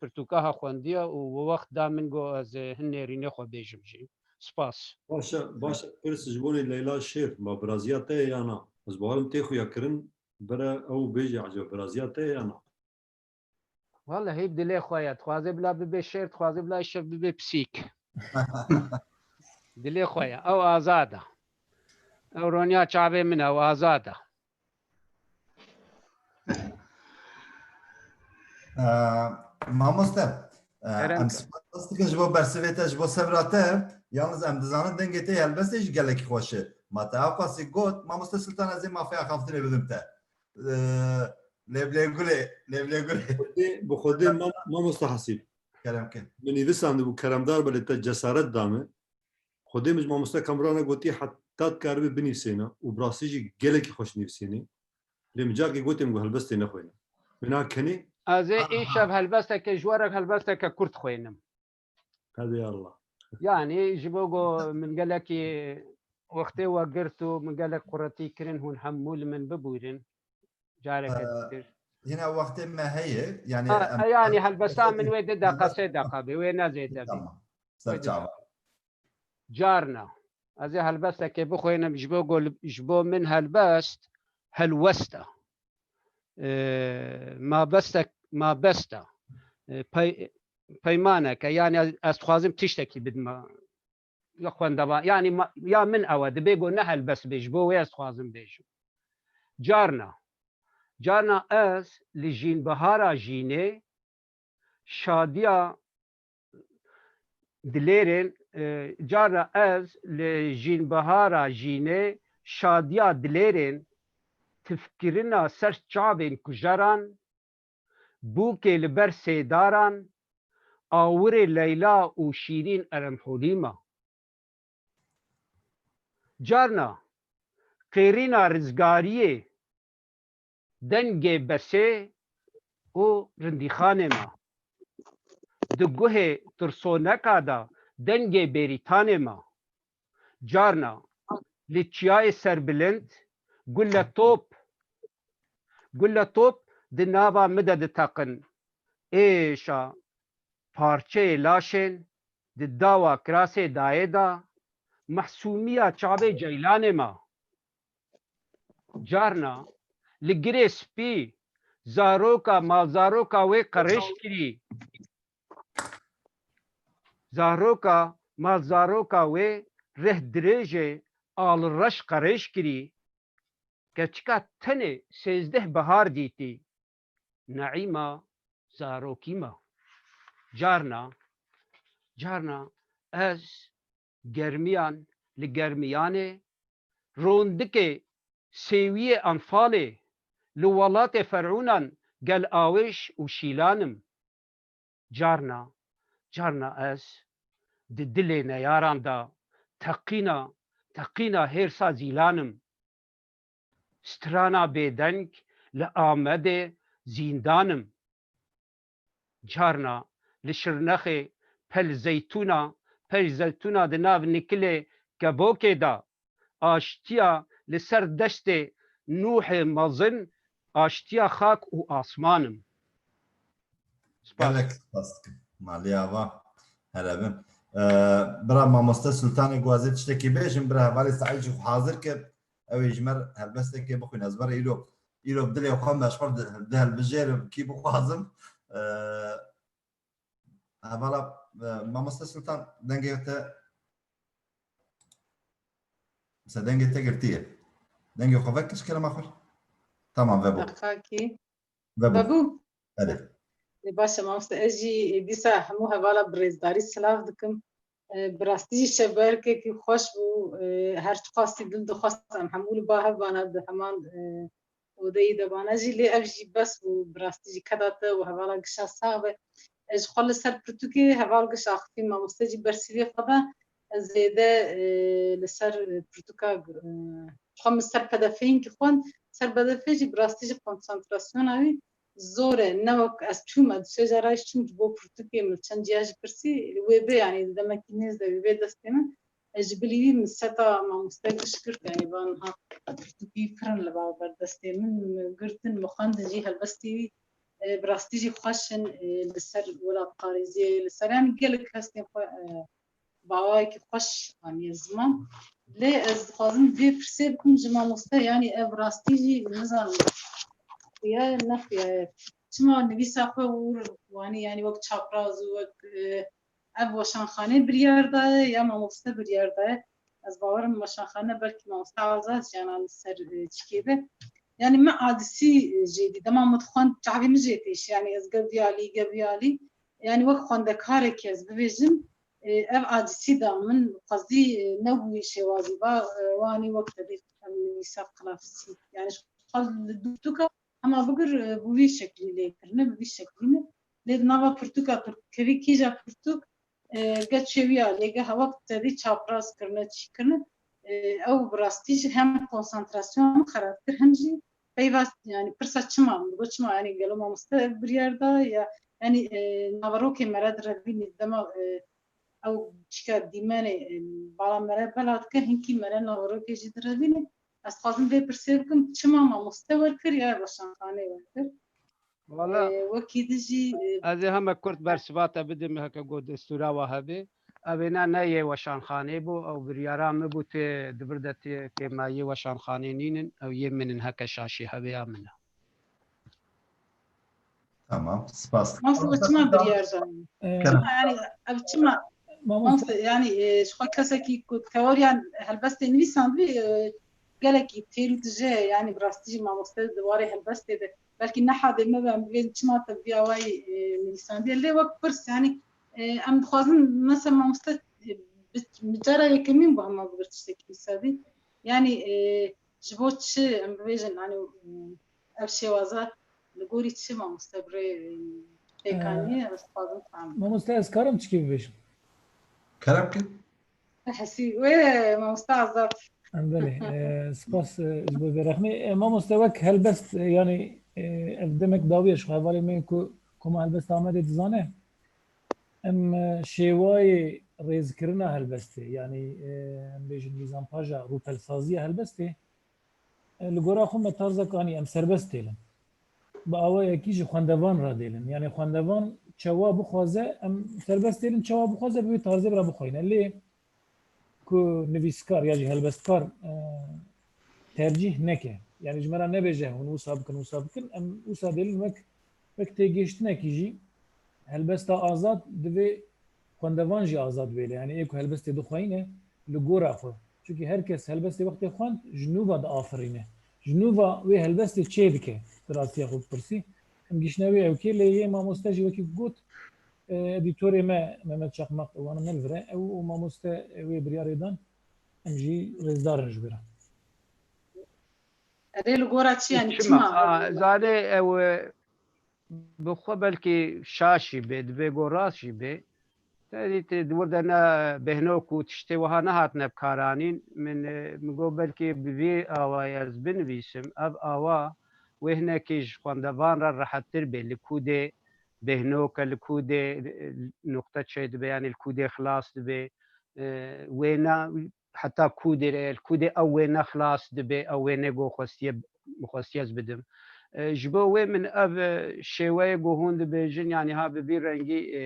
pirtûka ha xwendiye û we wext da min ku ez, e, hin nêrînê xwe bêjim jî. Spas. Baş e, baş e, pirs ji bonê Leyla Şêr, ma biraziya te ye ya na? Ez bawerim tê xuya kirin, bire ew bêje ecaba biraziya te ye ya na? Wallahî dilê xwe ye. Dixwaze bila bibe şêr, dixwaze bila îşev bibe pisîk. Dilê xwe ye. Ew azad e. Ew roniya çavê min e, ew azad e. Ee, mamoste, e, Kerem em ke. Spas dikin ji bo bersivê te, ji bo sebra te. Yalnız em dizanin dengê te helbestê jî gelekî xweş e. Ma te ewqasî got, mamoste Sultan, ez ê mafê axaftinê bidim te. Ee, lêblê gulê, lêblê gulê. Xwedê, bi Xwedê mam-, mamoste Hasîb. Kerem ke. Min nivîsandibû, keremdar be lê te cesaret da min. Xwedê min ji mamoste Kamrana gotî heta dikaribe binivîsêne û bi rastî jî gelekî xweş nivîsênê. Lê min carkê gotê min got helbestê nexwêne. Min a kenê. Ez ê Aha. Îşev helbesteke ji we re helbesteke kurt xwênim. Hadi Allah. Yani ji bo ku min gelekî wextê we girt û min gelek quretî kirin hûn hemû li min bibûrin. Careke Ee, ditir. Yine wextê me heye, yani Ha, em yani helbesta min wê di deqa sê deqa be, wê ne zêde be. Tamam. Ser çava. Carna. Ez ê helbestekê bixwînim, ji bo gol-, ji bo min helbest, helwest e. Ee, mabestek, mabest e. Ee, pey-, peymanek e. Yani ez, ez dixwazim tiştekî bidim. Ya xwendeva-, yani ma-, ya min ew e, dibê ku ne helbest bê, ji bo wê ez dixwazim bêjim. Carna. Carna ez li jînbihara jînê şadiya dilêrên, e, carna ez li jînbihara jînê şadiya dilêrên, tifkirina ser çavên kujeran, bûkê li ber sêdaran, awirê Leyla û Şîrîn Eremholî me. Carna qêrîna rizgariyê, dengê besê û rindîxanê me. Di guhê tirsoneka de dengê bêrîtanê me. Carna li çiyayê serbilind gule top, gule top di nava min de diteqin. Êşa parçeyê laşên di dawa kirasê dayê de, mehsûmiya çavê ceylanê me. Carna li girê spî zaroka, malzaroka wê qerêj kirî. Zaroka, malzaroka wê rih dirêjê al reş qerêj kirî. Keçika tenê sêzdeh bihar dîtî. Neîma zarokî me. Carna, carna ez germiyan li germiyanê, rondikê sêwiyê Enfalê, li welatê Ferûnan gel Awêş û Şîlan im. Carna, carna ez di dilê neyaran de teqîna, teqîna hêrsa Zîlan im. Strana bêdeng li Amedê zîndan im. Carna li Şirnexê pel zeytûna, pel zeytûna di nav nikilê kebokê de, aştiya li ser destê Nûhê mezin, aştiya xak û asman im. Spas. Gelek spas dikim. Malê ava. Hele bin. Ee, bira mamoste Sultanê, ku ez ê tiştekî bêjim, bira hevalê Saîd jî xwe hazir kir. Ew ê ji me re helbestekê bixwîne. Ez bira îro, îro dilê xwe meşxul di, di hilbijêrim, kî bixwazim. Ee, hevala, e, mamoste Sultan, dengê te Mesela dengê te girtiye. Dengê xwe vekir ji kerema xwe. Tamam, vebû. Daqakî. Vebû. Vebû. Erê. Ê, baş e, mamoste. Ez jî, ê, dîsa hemû hevala bi rêzdarî silav dikim. Ê, bi rastî jî şeberkekî xweş bû. Ê, her çiqasî dil dixwest em hemû li ba hev bana di heman, ê, odeyî de bana jî. Lê ev jî bes bû. Bi rastî jî keda te û hevala gişa sax be. Ez ji xwe li ser pirtûkê heval giş axifî mamoste jî bersîvê xwe da. Ez zêde, e, li ser pirtûka, e, xwe min ser P D F'yên ki xwend, ser P D F jî bi rastî jî konsantrasyona wî zor e. Ne wek ez çûm, ez şêja rayş çûm ji bo pirtûkê min çend ciya jî pirsî, wê bê, yanî di demekî nêz de wî bê destê min. Ez ji bilî wî min seta mamoste giş girt, yanî van ha pirtûkî pirin li baraber destê min, min girtin, min xwendin jî helbestê wî, e, bi rastî jî xweş in, e, li ser welatparêziyê, li ser, yanî gelek hestên xwe, e, bi awayekî xweş aniye ziman. Lê ez dixwazim vê pirsê bikim ji mamoste, yanî ev rastî jî nizanim xuya ye, ne xuya ye. Çima nivîsa xwe wir wanî, yanî wek çapraz û wek, e, ev weşanxanê biryar daye ya mamoste biryar daye? Ez bawerim weşanxane belkî mamoste Azad jî ana li ser, e, çikê be. Yanî min adisî, e, jê dî. Dema min dixwend çavê min jê têşî. Yanî ez gevî alî, gevî alî. Yanî wek xwendekarekî ez bibêjim, e, ev adisî da min xwezî, e, nebûyî şêwazî va, e, wanî wek te dî em nivîsa klasîk. Yanî ji xwe li dûtuka Hema bigir, e, bi vî şeklî lê kirine, bi vî şeklî ne. Lê di nava pirtûka pirtûkevî kîja pirtûk, e, ge çêwiya lê ge hewa tedî çapraz kirine, çî kirine. E, ew bi rastî jî hem konsantrasyon xerab kir, hem jî peyva, yani pirsa çima, min digot çima, yani gelo mamoste ev biryar da ya, yani, e, naverokê mere direvînî dema, e, ew çîka dîmenê, e, bala mere bela dike, hinkî mere naverokê jî direvînê. Ez dixwazim vê pirsê bikim, çima mamoste werkir ya weşanxanê werkir? Wala, Ee, wekî di jî, e, ez ê heme kurt bersiva te bidim, heke got destûra wa hebe. Ev ê ne, ne yê weşanxanê bû, ew biryara min bû, tê di vir de tê, tê me yê weşanxanê nînin, ew yê min in, heke şaşî hebe ya min e. Tamam, spas. Mamoste, çima biryar zanî? Ee, Çima, yani, ev çima? Mamoste, yani, e, ji xwe kesekî ku teoriyan helbestê nivîsandibî, e, gelekî têr û tije, yani, bi rastî jî mamoste di warê helbestê de belkî ne hadê me be, em bibên çima te vî awayî, e, nivîsandiye. Lê wek pirs, yani, e, em dixwazin, mesela, mamoste, e, bi, bi cara yekemîn bû hema bigir tiştekî wisa bî. Yani, e, ji bo çi em bibêjin, yani, e, ev şêwaza li gorî çi mamoste bi rê, e, pêkanî, Ee, ez dixwazim fam bikim. Mamoste, ez karim çikê bibêjim? Kerem kir. Hesî, wê mamoste Azad. Em belê, e, spas, e, ji bo vê rexmê. E, mamoste, wek helbest, e, yani, e, ev demek dawiye ji xwe hevalê me ku Koma Helbest Amedê dizane. Em, e, şêwayê rêzkirina helbestê, yani, e, em bêjin mîzanpaja rûpelsaziya helbestê, e, li gora xwe me tarzek anî, em serbest têlin. Bi awayekî ji xwendevan re dêlin. Yani xwendevan çawa bixwaze, em serbest têlin, çawa bixwaze bi wê tarzê re bixweyne. Lê ku nivîskar ya jî helbestkar, e, tercîh neke. Yani ji me re nebêje hûn wisa bikin, wisa bikin. Em wisa dêlin wek, wek têgihiştinekî jî helbesta azad divê xwendevan jî azad bêle. Yani ê ku helbestê dixweyîne li gora xwe. Çunkî her kes helbestê wextê xwend ji nû ve diafirîne. Ji nû ve wê helbestê çê dike. Di rastiya xwe bipirsî. Em giştine wê ewkê lê yê mamoste jî wekî got, e, edîtorê me Mehmet Çakmak, wana me li vir e. Ew û mamoste wê biryarê dan. Em jî rêzdar in ji wê re. Erê, li gora çi, yani çima? Çima? A, zanê ew, e, bi xwe belkî şaş jî bê, divê go rast jî bê. Te dît, di wir de ne bêhnok û tiştê wiha nehatine bi kar anîn. Min, e, min got belkî bi vî awayî ez binivîsim. Ev awa wê hinekî ji xwendevan re rehettir bê. Li kûdê bêhnok e, li kûdê, e, nuqte çê dibe, yanî li kûdê xilas dibe. E, wêna heta kûdê re, li kûdê ew wêne xilas dibe, ew wêne go xwestiye, xwestiye ez bidim. E, ji bo wê min ev, e, şêweyê go hûn dibêjin, yanî ha bi vî rengî, e,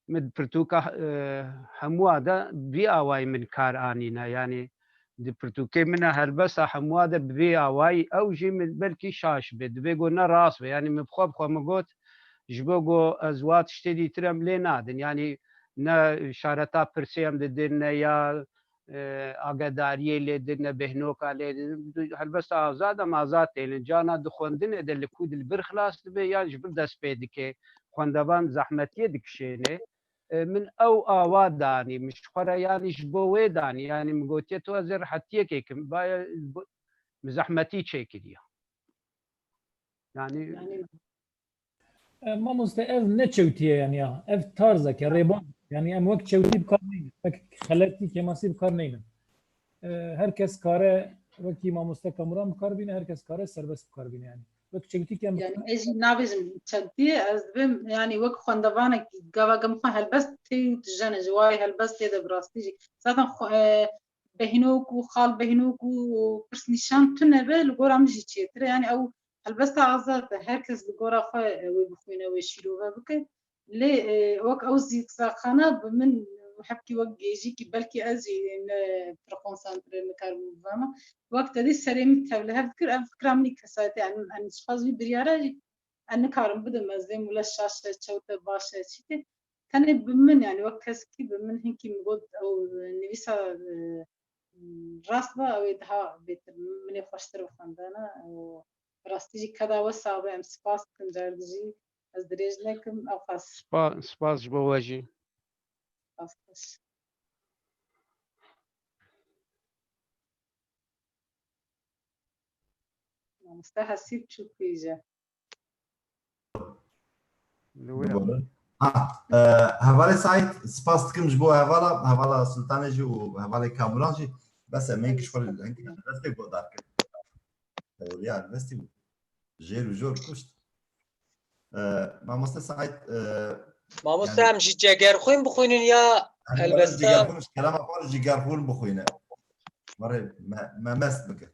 min pirtûka, e, hemûa de vî awayî min kar anîne. Yanî di pirtûkê min a helbesta hemûa de bi vî awayî, ew jî min belkî şaş be, divê go ne rast be. Yanî min bi xwe bi xwe min got, ji bo go ez wa tiştê dîtir em lê nadin. Yanî ne şareta pirsê em didin, ne ya, e, agedariyê lê didine, bêhnoka lê didin. Helbesta azad em azad têlin. Cana di xwendinê de li ku di li bir xilas dibe yan ji bir dest pê dike. Xwendevan zehmetiyê dikişêne. E, min ew awa danî, min ji xwe re yanî ji bo wê danî. Yanî min gotiye tu ez ê rehetiyekê kim. Baye ji bo, min zehmetî çêkiriye. Yanî E, mamoste, ev ne çewtî ye yanî ya. Ev tarzek e, rêbaz. Yanî em wek çewtî bi kar neynin. Wek xeletî, kêmasî bi kar neynin. E, her kes kare wekî mamoste Kamuran bi kar bîne, her kes kare serbest bi kar bîne yanî. Wek çewtî ke em Yani ez jî nabêjim çewtî, ez dibêm yani wek xwendevanek gava gem xwe helbest tê û tijene ji wayê helbestê de bi rastî jî. Zaten xwe, e, behnok û xal behnok û pirsnîşan tune be li gora min jî çêtir e. Yani ew helbesta azad e. Her kes li gora xwe, e, wê bixwîne, wê şîrove bike. Lê, e, wek ew zîqzaxana bi min hepkî wek gêjîkî, belkî ez jî ne pir konsantre nikarim bivema. Wek te dî serê min tevlihev dikir, ev fikra min î kesayetî, em, em ji xwe ji vî biryara jî ez nikarim bidim, ez vê mûle şaş e, çewt e, baş e, çî tê. Tenê bi min, yani wek kesekî bi min hinkî min got ew nivîsa, e, rast be, ew ê daha bêtir, min ê xweştir bixwendana. Û bi rastî jî keda we sax be, em spas dikin, derdijî ez dirêj nekim, ew qas. Spa, spas ji bo we jî. Spas xweş. Mamoste Hesîb çû pêje. Li wê Ha, e, hevalê Saîd, spas dikim ji bo hevala, hevala Sultanê jî û hevalê Kamuran jî. Bes em ên kişwar ên destê guhdar kir. Tewriya helbestî bû. Jêr û jor kuşt. E, mamoste Saîd, e, Mamoste, yani- em ji Cegerxwîn bixwînin ya Em helbesta? Cegerxwîn, ji kelama xwe ji Cegerxwîn bixwîne. Were me, me mest bike.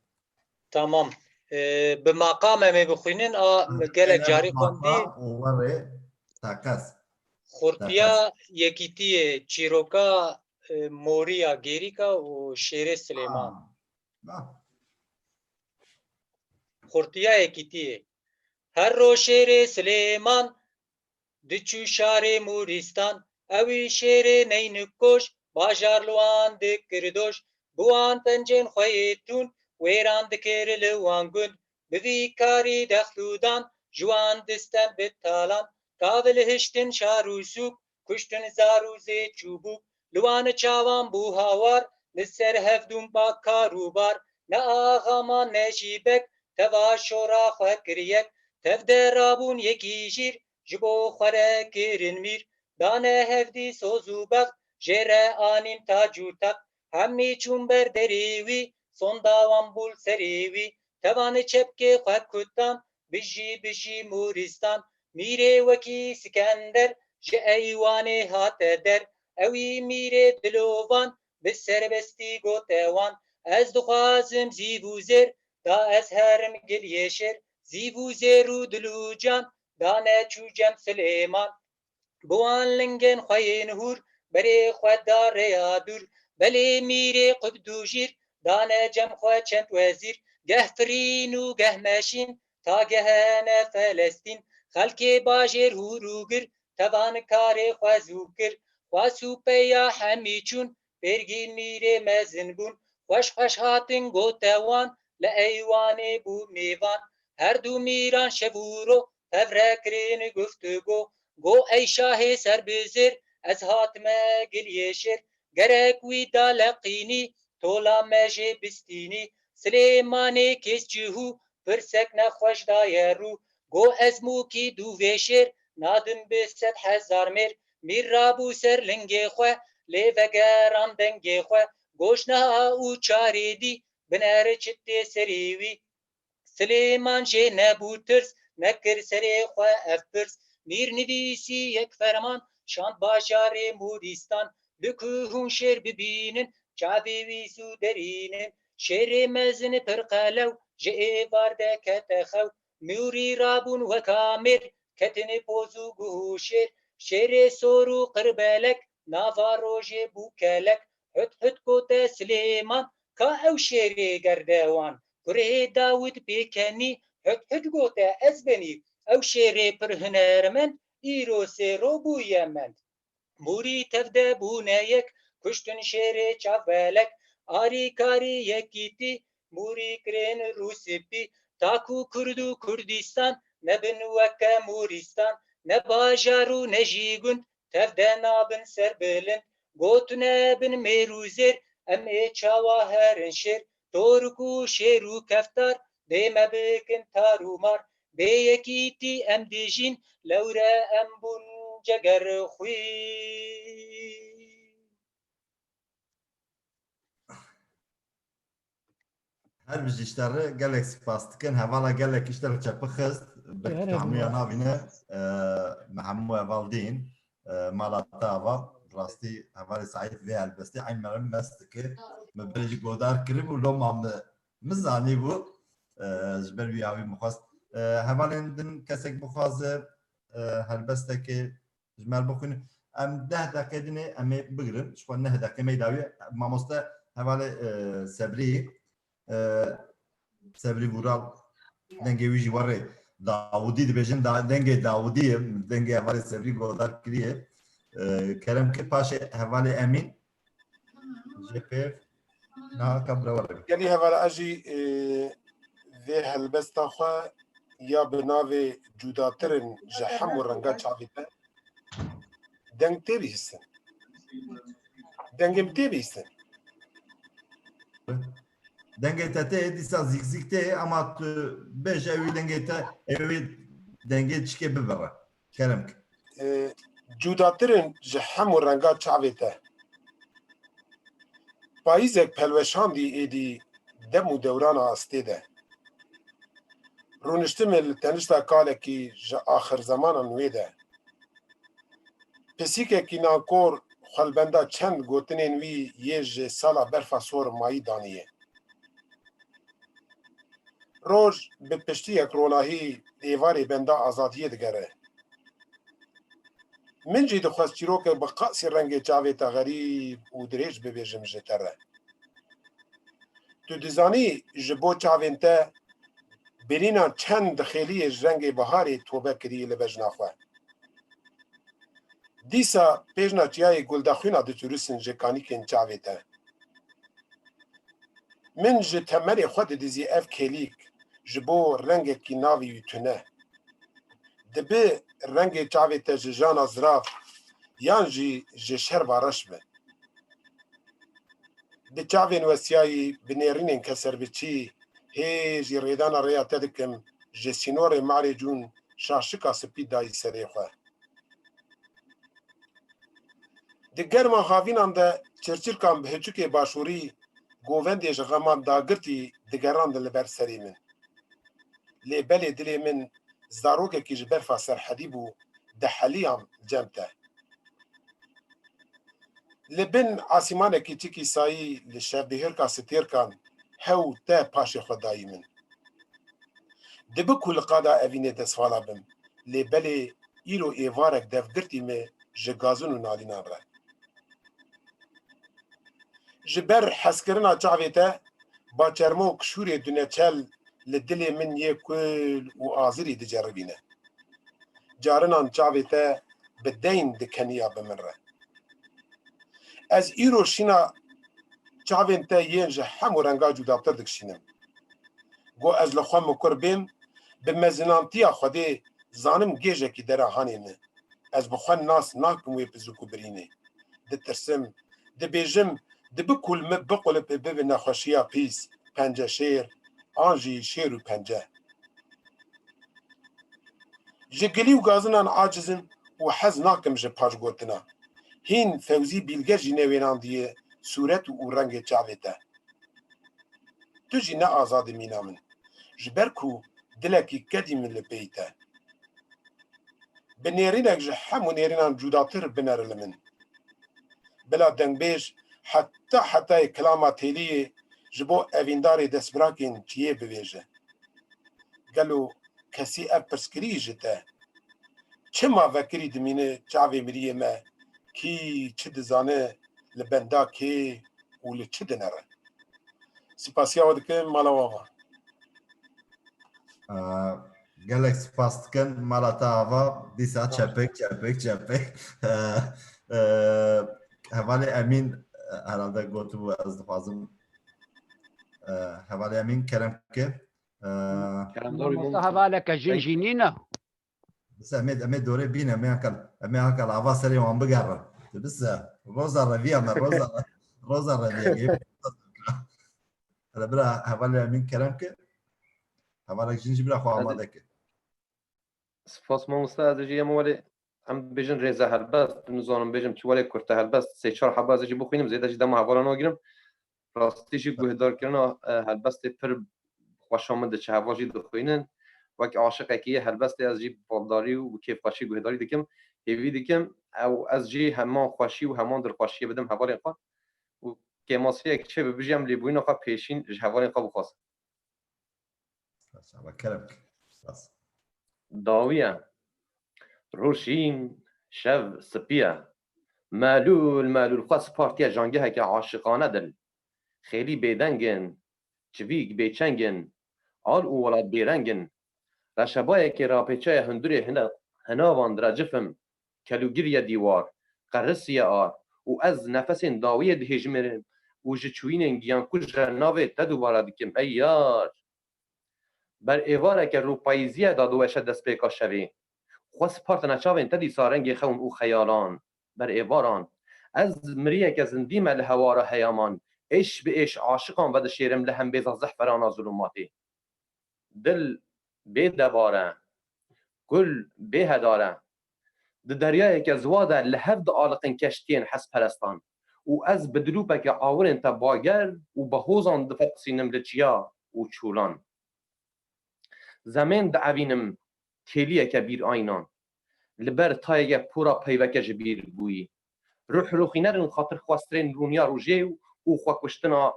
Tamam. Ee, bi maqam em ê bixwînin, a gelek carî xwendî. Û were teqez. Xurtiya Yekîtiyê, çîroka, e, Morî ya Gêrîka û Şêrê Silêman. Ah. Xurtiya Yekîtiyê. Her roj Şêrê Silêman diçû şarê Mûrîstan, ewî şêrê neynikkoş, bajar li wan dikir doş, bi wan pencên xwe yê tûn, wêran dikir li wan gund, bi vî karî dexlûdan, ji wan distem bi talan, kav li hiştin şar û sûk, kuştin zar û zêç û bûk, li wan çavan bû hawar, li ser hevdûn ba kar û bar, ne axa man ne jî bek, teva şora xwe kir yek, tev de rabûn yekî jîr, ji bo xwe re kirin mîr, dane hevdî soz û bext, jê re anîn tac û text, hemî çûn ber derê wî, sonda wan bû li serê wî, tevan çepkê xwe kutan, bijî, bijî Mûrîstan, mîrê wekî Sikender, ji eywanê hate der, ewî mîrê dilovan, bi serbestî gote wan, ez dixwazim zîv û zêr, da ez herim giliyê şêr, zîv û zêr û dil û can, dane çû cem Silêman. Bi wan lingên xwe yên hûr, berê xwe da rêya dûr, belê mîrê qubd û jîr, dane cem xwe çend wezîr, geh firîn û geh meşîn, ta gehene Felestîn, xelkê bajêr hûr û gir, tevan karê xwe zû kir, xwe sûpeya hemî çûn, pêrgî mîrê mezin bûn, xweş xweş hatin gote wan, li eywanê bû mêvan, her du mîran şev û ro, tev re kirin guftûgo, go ey şahê serbizêr, ez hatime giliyê şêr, gerek wî da leqînî, tola me jê bistînî, Silêmanê kês cihû, pirsek nexweş daye rû, go ez mûkî dûvê şêr, nadim bi sed hezar mêr, mîr rabû ser lingê xwe, lê vegeran dengê xwe, goş neha û çarê dî, binere çi tê serê wî. Silêman jê nebû tirs, nekir serê xwe ev pirs, mîr nivîsî yek ferman, şand bajarê Mûrîstan, li ku hûn şêr bibînin, çavê wî zû derînin, şêrê mezin pir qelew, ji êvar de kete xew, Mûrî rabûn weka mêr, ketin poz û guh û şêr, şêrê sor û qirbelek, nava rojê bû kelek, hut hut gote Silêman, ka ew şêrê gerdewan, kurê Dawid pêkenî, hut hut gote ez benî, ew şêrê pir hunermend, îro sê ro bûye mend. Mûrî tev de bûne yek, kuştin şêrê çavbelek, Arîkarî yekîtî, mûrî kirên rûsipî, taku Kurd û Kurdistan nebin weke mûrîstan, ne bajar û ne jî gund, tev de nabin serbilind. Gotine bin mêr û zêr, em ê çawa herin şêr, torik û şêr û keftar, dê me bikin tar û mar. Bê yekîtî em dijîn, lewre em bûn cegerxwîn. Her bijî ji te re gelek spas dikin. Hevala gelek ji te re çepixist. Belkî tu hemûya navîne, e, me hemû heval dîn. E, mala te ava. Rastî hevalê Saîd vê helbestê eyn me re mest dikir. Me berê jî godar kiribû, loma me, min zanîbû. E, ji ber wî avî min xwest. E, hevalên din kesek bixwaze, e, helbestekê ji me re bixwînin. Em deh deqe dinê em ê bigirin. Ji xwe neh deqe me dawî. Mamoste hevalê, e, Sebrî, e, Sebrî Vural, dengê wî jî werê Dawudî dibêjin. Da-, dengê Dawudî ye. Dengê hevalê Sebrî godar kiriye. E, kerem kir paşê hevalê Emîn. Jê pêv niha ka birewar e. Gelî hevala ez jî, e, vê helbesta xwe ya bi navê Cudatir in ji hemû renga çavê te deng tê bihîstin. Dengê min tê bihîstin. Dengê te tê, dîsa zîkzîk tê, ama tu bêje ew ê dengê te, ew ê dengê çikê bibire. Kerem kir. E, cudatir in ji hemû renga çavê te. Payîzek pelweşandî êdî dem û dewrana astê de. Rûniştime li tenişta kalekî ji axir zemanan wê de. Pisîkekî nankor xwe li benda çend gotinên wî yê ji sala berfa sor mayî daniye. Roj bi piştiyek ronahî êvarê benda azadiyê digere. Min jî dixwest çîrokek bi qasî rengê çavê te xerîb û dirêj bibêjim ji te re. Tu dizanî ji bo çavên te birîna çend xêliyê ji rengê biharê tobe kirî li bejna xwe. Dîsa pêjna çiyayê guldexwîna diçûrisin ji kanîkên çavê te. Min ji temelê xwe didizî ev kêlîk ji bo rengekî navî wî tune. Dibi rengê çavê te ji jana zirav yan jî ji şerva reş be. Bi çavên westiyayî, bi nêrînên keserbiçî, hê jî rêdana rêya te dikim, ji sînorê Marê Cûn şaşika spî dayî serê xwe. Di germa havînan de çirçirkan bi hiçikê başûrî govendê ji xeman dagirtî digerandin li ber serê min. Lê belê dilê min zarokekî ji berfa serhedî bû, diheliyam cem te. Li bin asîmanekî çikî sayî li şevbihêrka stêrkan hew te paşê xwe dayî min. Dibi ku li qada evînê destvala bim, lê belê îro êvarek devgirtî me ji gazin û nalînan re. Ji ber hezkirina çavê te, baçermok şûrê duneçel li dilê min yê kul û azirî diceribîne. Carinan çavê te bi deyn dikeniya bi min re. Ez îro şîna çavên te yên ji hemû renga cudatir dikişînim. Go ez li xwe mikur bêm, bi mezinantiya Xwedê zanim gêjekî dera hanê min. Ez bi xwe nas nakim wê pizik û birînê. Ditirsim, dibêjim, dibi ku li min biqulip û bibe nexweşiya pîs, penceşêr, an jî şêr û pence. Ji gilî û gazinan aciz im û hez nakim ji paşgotina. Hîn Fewzî Bîlge jî newênandiye sûret û rengê çavê te. Tu jî ne azad î mîna min. Ji ber ku dilekî kedî min li pey te. Bi nêrînek ji hemû nêrînan cudatir binere li min. Bila dengbêj heta hetayê kilama têliyê ji bo evîndarê destbirakên çiyê bibêje. Gelo kesî ev pirs kirî ji te? Çima vekirî dimîne çavê miriyê me, kî çi dizane li benda kê û li çi dinere? Spasiya we dikim mala we ava. Ee, gelek spas dikin mala te ava. Dîsa çepik, çepik, çepik. Ee, e, hevalê Emîn, e, herhalde gotibû, ez dixwazim E, hevalê Emîn kerem ke. E, Kerem dor Mamosta hevaleke jin jî nîne. Bisa em ê, em ê dorê bîne, em ê heqel, em ê heqel ava serê wan bigerin. Tu bisa roza reviya me, roza, roza reviya. Hele bira hevalê Emîn kerem ke. Hevalek jin jî bira xwe amade ke. Spas mamosta, ez jî em welê em bêjin rêze helbest, nizanim bêjim çi welê kurte helbest, sê çar heba ez jî bixwînim, zêde jî dema hevala nagirim. Rastî jî guhdarkirina, e, helbestê pir xweşa min diçe, heval jî dixwînin. Wek aşiqekî yê helbestê ez jî baldarî û bi kêfxweşî guhdarî dikim. Hêvî dikim ew ez jî heman xweşî û heman dilxweşiyê bidim hevalên xwe. Û kêmasiyek çêbibe jî em lêbûyîna xwe pêşîn ji hevalên xwe bixwazin. Spas, kerem ke. Spas. Dawî ye. Rûşîn, şev spî ye. Melûl, melûl xwe spartiye jangeheke aşiqane dil. Xêlî bêdeng in, çivîk bêçeng in, al û welat bêreng in. Reşebayekê rapêçaye hundurê hine-, hinavan direcifim, kelûgiriye dîwar, qerisiye ar û ez nefesên dawiyê dihêjimirim û ji çûyînên giyankuj re navê te dubare dikim, ey yar! Ber êvareke rûpayîziye dadiweşe destpêka şevê. Xwe spartine çavên te dîsa rengê xewn û xeyalan, ber êvaran. Ez miriyeke zindî me li hewara heyaman, êş bi êş aşiqan vedişêrim li hembêza zehferana zulûmatê. Dil bê debar e, kul bê hedar e. Di deryayeke ziwa de li hev dialiqin keştiyên hezperestan û ez bi dilûpeke awirên te bager û bi hozan diferqisînim li çiya û çûlan. Zemên dievînim, kêliyeke bîr aynan. Li ber tayeke pora peyveke ji bîr bûyî. Ruh rûxînerin xatirxwestirên rûniya rojê û xwekuştina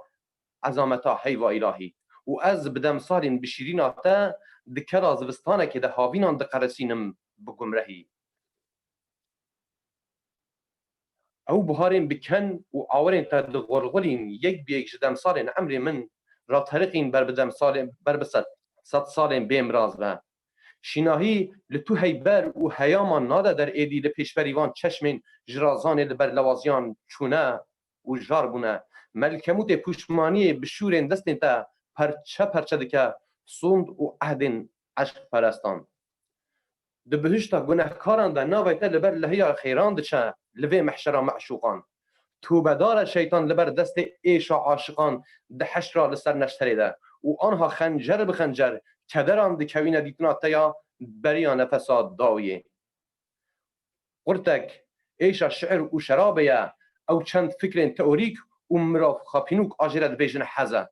ezameta heyva îlahî. Û ez bi demsalên bi şîrîna te di kela zivistanekê de havînan diqerisînim bi gumrehî. Ew buharên bi ken û awirên te dixulxulîn yek bi yek ji demsalên emrê min rateriqîn ber bi demsalên, ber bi sed, sed salên bê miraz ve. Şînahî li tu heyber û heyaman nade der êdî li pêşberî van çeşmên ji razanê li ber lewaziyan çûne û jar bûne. Melkemûtê pûşmaniyê bi şûrên destên te perçe perçe dike sond û ehdên eşqperestan. Di bihişta gunehkaran de navê te li ber lehiya xêran diçe li vê mehşera meşûqan. Tûbedar e şeytan li ber destê êşa aşiqan di heşra li ser neşterê de û anha xencer bi xencer kederan dikevîne dîtina te ya beriya nefesa dawiyê. Qurtek, êşa şiir û şerabê ye, ew çend fikrên teorîk û mirov xapînûk a jê re dibêjin hez e.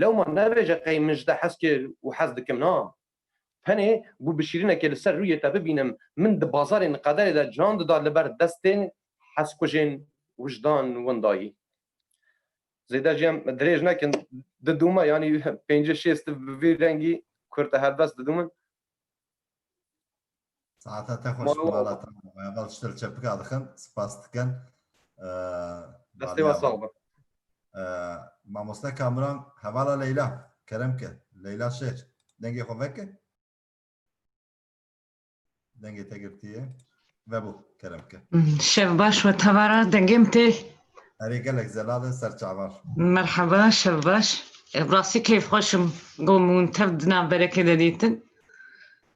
Lewma nebêje qey min ji te hez kir û hez dikim, na. Tenê ku bi şîrînekê li ser rûyê te bibînim, min di bazarên qederê de can dida li ber destê hezkujên wijdan windayî. Zêde jî em dirêj nekin, didûme, yanî pêncî şêst bi vî rengî kurte helbest didûmin. Saeta te xweş, mala te. Heval ji te çepika dixin, spas dikin. Ee, Destê we sağ be. Ee, mamoste Kamuran, hevala Leyla, kerem ke. Leyla Şêr, dengê xwe veke. Dengê te girtiye. Vebû, kerem ke. Şev baş we tevara, dengê min tê. Erê gelek zelal e, ser çavan. Merheba, şev baş. E, bi rastî keyfxweş im, ku min tev di navberekê de dîtin.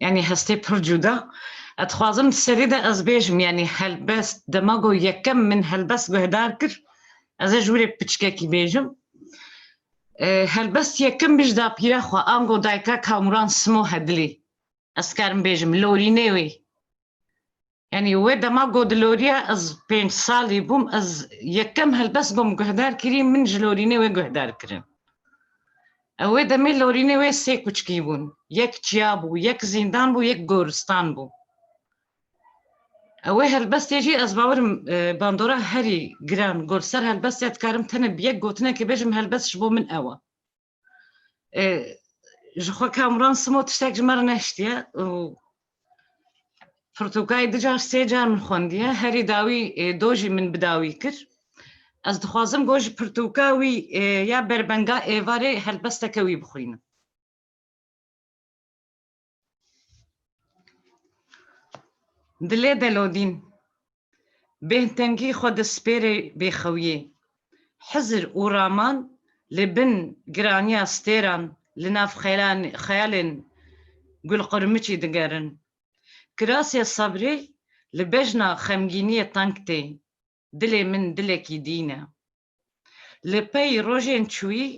Yanî hestê pir cuda. Ez dixwazim di serî de ez bêjim, yanî helbest, dema ku yekem min helbest guhdar kir, ez ê ji wî rê piçkekî bêjim. E, helbest yekem min ji dapîra xwe, ango dayika Kamuran Simo Hedilî. Ez karim bêjim, lorînê wê. Yanî wê dema ku diloriya ez pênc salî bûm, ez yekem helbest ku min guhdar kirî, min ji lorînê wê guhdar kirin. Ew wê demê lorînê wê sê kuçkî bûn. Yek çiya bû, yek zîndan bû, yek goristan bû. Ew wê helbestê jî ez bawerim, e, bandora herî giran got ser helbestê, dikarim tenê bi yek gotinekê bêjim, helbest ji bo min ew e. E, ji xwe Kamuran Simo tiştek ji me re nehiştiye û pirtûkayê du car, sê car min xwendiye. Herî dawî, e, do jî min bi dawî kir. Ez dixwazim ku ji pirtûka wî, e, ya berbenga êvarê helbesteke wî bixwînim. Dilê delodîn. Bêhtengî xwe dispêrê bêxewiyê. Hizir û Raman li bin giraniya stêran li nav xeyalan-, xeyalên gulqirmiçî digerin. Kirasê sebrê li bejna xemgîniyê teng tê. Dilê min dilekî dîn e. Li pey rojên çûyî,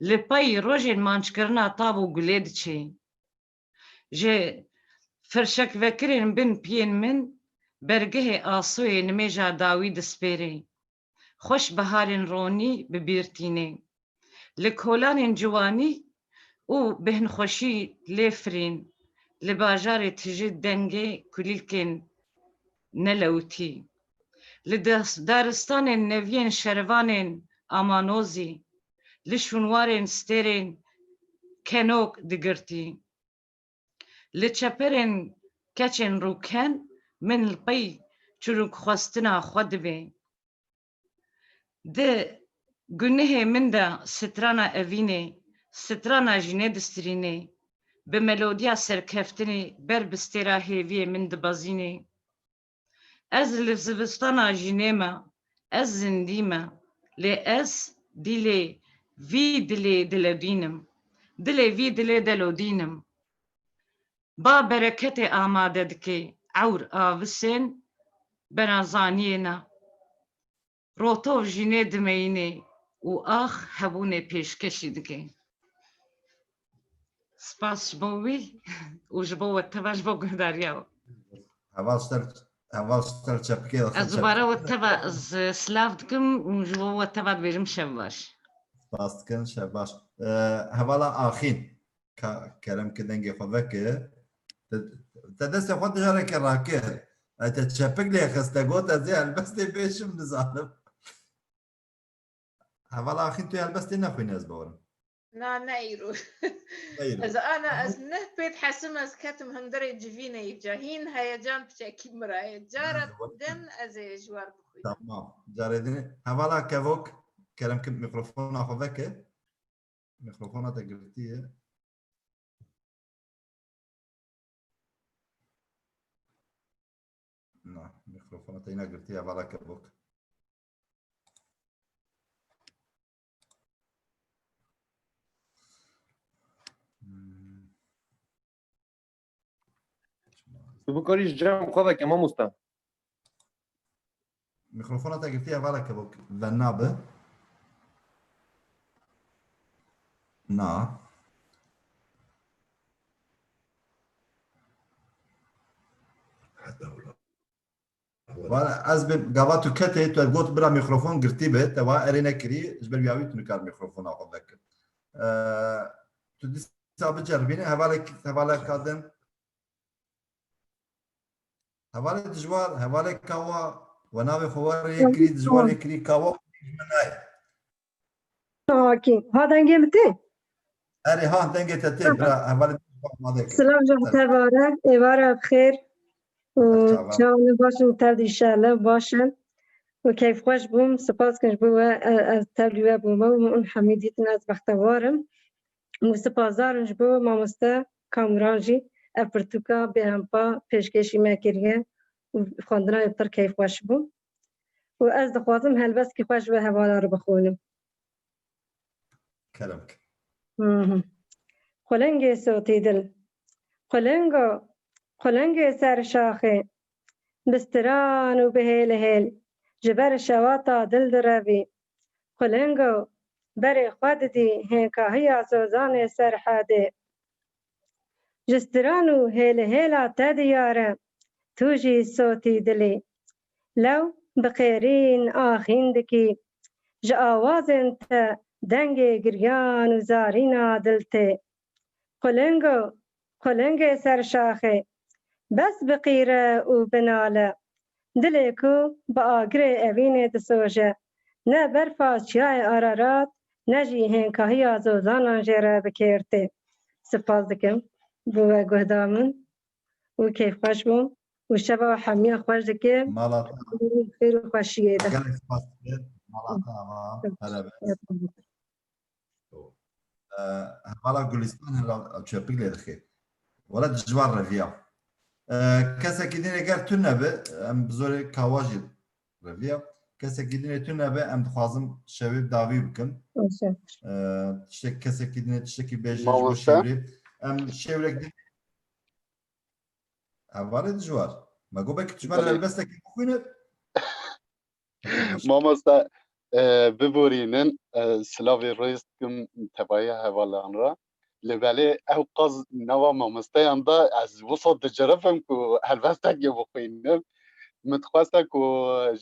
li pey rojên manckirina tav û gulê diçê. Ji firşekvekirên bin piyên min bergehê asoyê nimêja dawî dispêrê. Xweş biharên ronî bi bîr tînê. Li kolanên ciwanî û bêhnxweşî lê firîn, li bajarê tijî dengê kulîlkên nelewtî. Li das-, daristanên neviyên şervanên amanozî, li şûnwarên stêrên kenok digirtî. Li çeperên keçên rûken min li pey çirûkxwestina xwe dibê. Di gunehê min de strana evînê, strana jînê distirînê, bi melodiya serkeftinê ber bi stêra hêviyê min dibezînê. Ez li zivistana jînê me, ez zindî me, lê ez dilê vî dilê dilodîn im. Dilê vî dilê delodîn im. Ba bereketê amade dike ewr avisên benazaniyê ne. Rotov jînê dimeyînê û ax hebûnê pêşkêşî dike. Spas ji bo wî û ji bo we teva, ji bo guhdariya we. Heval ji te, heval ji te çepikê. Ez dubare we teva, ez silav dikim û ji bo we teva dibêjim şev baş. Spas dikim, şev baş. Ee, hevala Axîn. Ka-, kerem ki dengê xwe veke. Te, te destê xwe dijareke rakir. Ay te çepik lê xiste, got ez ê helbestê bêşim, nizanim. Hevala Axîn, tu helbestê nexwîne, ez bawerim. Na, ne îro. Ne îro. Ez ana, ez neh pêt hesim, ez ketim hundirê civînê îca. Hîn heyecan piçekî min ra ye. Cara din ez ê ji wer bixwînim. Tamam. Carê din. Hevala Kevok, kerem ki mikrofona xwe veke. Mikrofona te girtiye. Na, mikrofona te yine girtiye, hevala Kevok. Hmm. Tu bikarî ji cem xwe veke, mamoste. Mikrofona te girtiye, hevala Kevok, venabe. Na. Wala ez bi gava tu ketê, tu got bira mikrofon girtî be, te wa erê nekirî, ji ber wî awî tu nikar mikrofona xwe vekir. Ee, tu dîsa biceribîne, hevalek, hevaleka din. Hevalê dijwar, hevalê kawa, we navê xwe werê yekirî, dijwar yekirî, kawa, ji min nayê. Akî. Ha, dengê min tê? Erê, ha, dengê te tê, bira, hevalê dijwar amade kir. Silav ji te bare, êvara bi xêr. Û çawa. Çawa ne baş in, tev dîşele baş in. Û keyfxweş bûm, spas kin ji bo we, e, ez tev li we bûme û min hemî dîtin, ez bextewar im. Û sipasdar in ji bo mamoste Kamuran jî ev pirtûka bêhempa pêşkêşî me kiriye û xwendina wê pir keyfxweş bû. Û ez dixwazim helbestkî xwe ji we hevala re bixwînim. Kerem ke. Mhm. Xulengê sotî dil. Xulengo, xulengê ser şaxê. Bi stiran û bi hêlihêl ji ber şewata dil direvî. Xulengo, berê xwe didî hênkahiya zozanê Serhedê. Ji stiran û hêlihêla te diyar e, tu jî sotî dilî. Lew bi qêrîn axîn dikî, ji awazên te dengê giryan û zarîna dil tê. Xulengo, xulengê ser şaxê, bes biqîre û binale. Dilê ku bi agirê evînê disoje, ne berfa çiyayê Ararat, ne jî hênkahiya zozanan jê re bi kêr tê. Spas dikim bo we guhda min û keyfxweş bûm û şeva we hemiya xweş dikim. Mala te. Xêr û xweşiyê de. Gelek spas dikim. Mala te ava. Pere be. Ee, hevala Gulistan herhalde çepik lê dixê. Wala dijwar reviya. Ee, kesekî din eger tune be, em bi zorê kawa jî reviya. Kesekî din ê tune be, em dixwazim şevê bi dawî bikin. Baş e. Ee, tiştek, kesekî din ê tiştekî bêje ji bo Mamoste? Şêwrê. Em şêwrek din. Hevalê dijwar. Me got belkî tu ji me re Belê. helbestekî bixwîne. Mamoste, e, biborînin, e, silavê rêz dikim tevaya hevalan re. Lê belê ew qaz nava mamosteyan de ez wisa diceribim ku helbestekê bixwînim. Min dixweste ku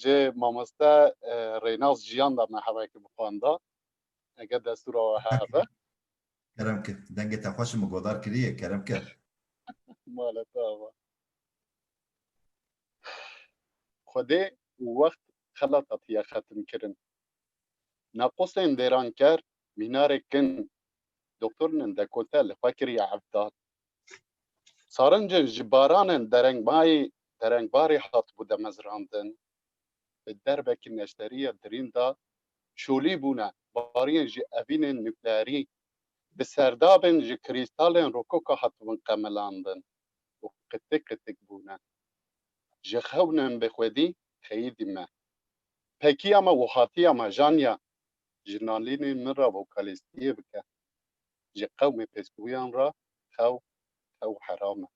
ji mamoste, e, Rênas Jiyan de me hevekî bixwanda. Eger destûra we hebe. Kerem ke. Dengê te xweş e, min godar kiriye. Kerem ke. Mala te ava. Xwedê û wext xelat hatiye xetimkirin. Naqosên dêranker mînarê kin, doktorên dekolte li xwe kiriye evdad. Sarincên ji baranên derengmayî, derengbarî hatibû demezrandin. Bi derbekî neşterî ya dirîn de şolî bûne, bariyên ji evînên nukleerî, bi serdabên ji krîstalên rokoka hatibûn qemilandin û qitik qitik bûne. Ji xewnên bi xwedî xeyidî me. Pekiya me û hatiya me janya, ji nalînên min re vokalîstiyê bike. Ji qewmê pêskûyan re xew, xew heram e.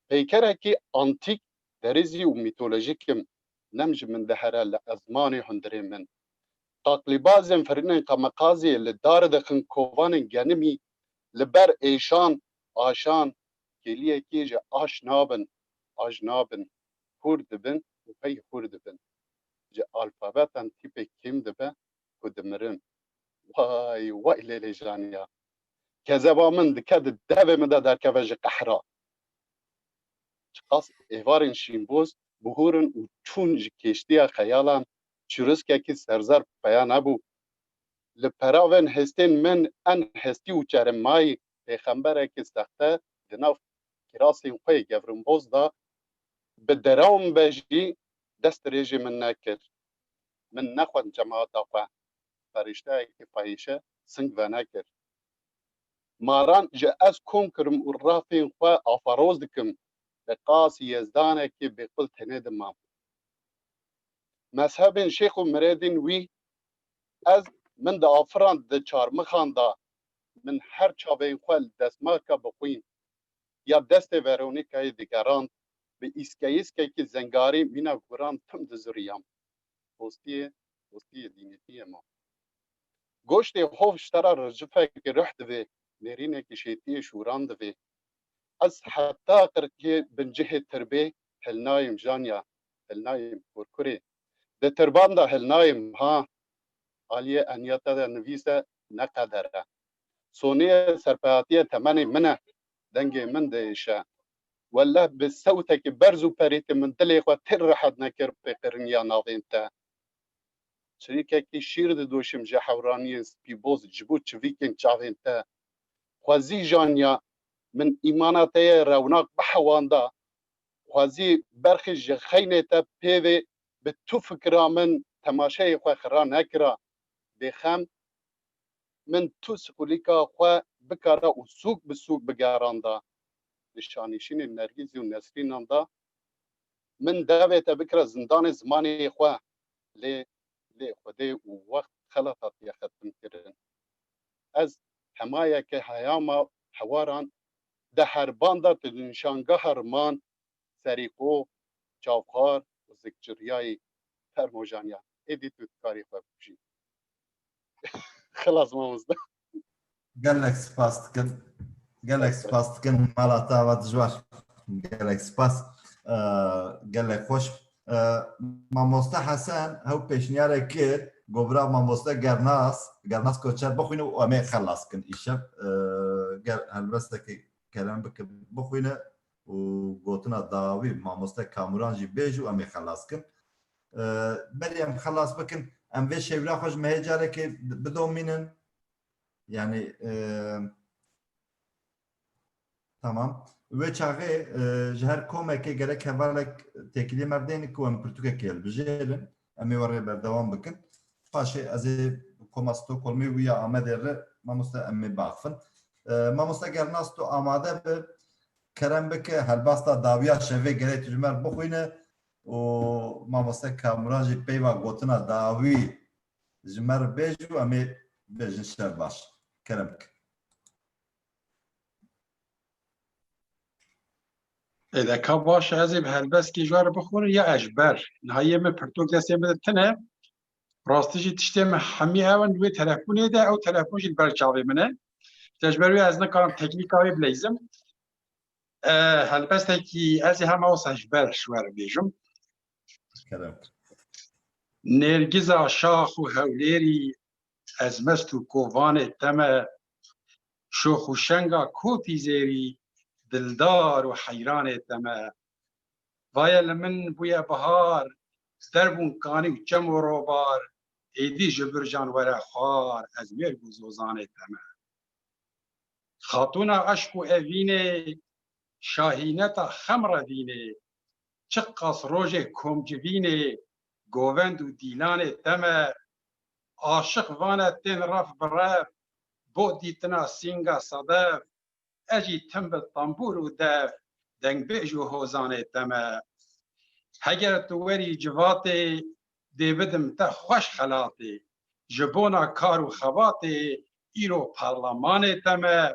Peykerekî antîk, derîzî û mîtolojîk im, nem ji min dihere li ezmanê hundirê min. Taqlîbazên firînên qemeqaziyê li dar dixin kovanên genimî, li ber êşan, aşan, kêliyekî ji aş nabin, aş nabin, hûr dibin û hey hûr dibin. Ji alfabetan tîpê kêm dibe ku dimirin. Way, way lêlêjaniya. Kezeba min dike di devê min de derkeve ji qehra. Çiqas êvarên şînboz bihûrin û çûn ji kêştiya xeyalan çirûskekî serzer peya nebû. Li peravên hestên min en hestî û çermayî pêxemberekî sexte di nav kirasên xwe yê gewrimboz de bi derewan be jî dest dirêjê min nekir. Min nexwend cemaata xwe, ferişteyekî fahîşe sing venekir. Maran ji ez kom kirim û rafên xwe afaroz dikim, bi qasî yezdanekî bêqul tenê dimam. Mezhebên şêx û miredên wî, ez min diafirand di çarmixan de, min her çavên xwe li destmaka bixwîn ya destê Veronîkayê digerand, bi îskeyîskekî zengarî mîna guran tim diziriyam. Hostiyê, hostiyê dînîtiyê ma. Goştê hov ji te re ricifekî ruh divê, nêrînekî şêtiyê şûran divê. Ez heta qirkê bincihê tirbê hilnayim janya, hilnayim kurkurê. Di tirban de hilnayim ha. Aliyê enya te de nivîse ne qeder e. Soniyê serpehatiye temenê min e, dengê min diêşe. Welleh bi sewtekî berz û perîtî min dilê xwe têr rehet nekir pêqiriniya navên te. Çirîkekî şîr didoşim ji hewraniyên spîboz ji bo çivîkên çavên te. Xwezî janya min îmana te ye rewnak bihewanda. Xwezî berxî ji xeynê te pêvê bi tu fikira min temaşeyê xwe xira nekira. Bêxem min tu siqulîka xwe bikara û sûk bi sûk bigeranda. Li şanîşînên Nergîzî û Nesrînan de min devê te bikira zindanê zimanê xwe. Lê, lê Xwedê û wext xelat hatiye xetimkirin. Ez hemayeke heyama hewaran de herban de tu di nîşangeha riman serîqo, çavxwar û zikciriyayî fermo janya. Êdî tu dikarî xwe bikujî. Xilas mamoste. Gelek spas dikin. Gelek spas dikin. Mala te ava dijwar. Gelek spas. Ee, gelek xweş. Ee, mamoste Hesen hew pêşniyarek kir. Go bira mamoste Gernas, Gernas Koçer bixwîne û em ê xelas kin îşev. Ee, ger helbestekî kerem bike bixwîne û gotina dawî mamoste Kamuran jî bêj û em ê xelas kin. Ee, berî em xelas bikin, em vê şêwira xwe ji me hê carekê bidomînin. Yani, e, tamam. Wê çaxê, e, ji her komekê gerek hevalek têkiliyê me bideynin ku em pirtûkekê hilbijêrin. Em ê we rê berdewam bikin. Paşê ez ê koma Stockholmê û ya Amedê re mamoste em ê baxifin. E, mamoste Gernas tu amade bi, kerem bike, helbasta dawiya şevê gerek tu ji me re bixwîne. û mamoste Kamuran jî peyva gotina dawî ji me re bêj û em ê bêjin şev baş. Kerem bike. Ê de ka baş e, ez ê bi helbestkî ji we re bixwînim ya ez ji ber. Niha yê min pirtûk destê min de tune. Rastî jî tiştê min hemî ew in wê telefonê de, ew telefon jî li ber çavê min e. Te ji ber wê ez nikarim teknîka wê bileyzim. E, helbestekî ez ê hema wisa ji ber ji we re bêjim. Kerem. Nêrgiza şax û hewlêrî, ez mest û kovanê te me, şox û şenga kotî zêrî, dildar û heyranê te me. Vaye li min bûye bihar, derbûn kanî û çem û robar, êdî ji bircan were xwar, ez mêrg û zozanê te me. Xatûna eşq û evînê, şahîneta xem revînê, çiqas rojê komcivînê, govend û dîlanê te me. Aşiq vane tên ref bi rev, bo dîtina sînga sedef, ez jî tim bi tembûr û def, dengbêj û hozanê te me. Heger tu werî civatê, dê bidim te xweş xelatê. Ji bona kar û xebatê, îro parlemanê te me.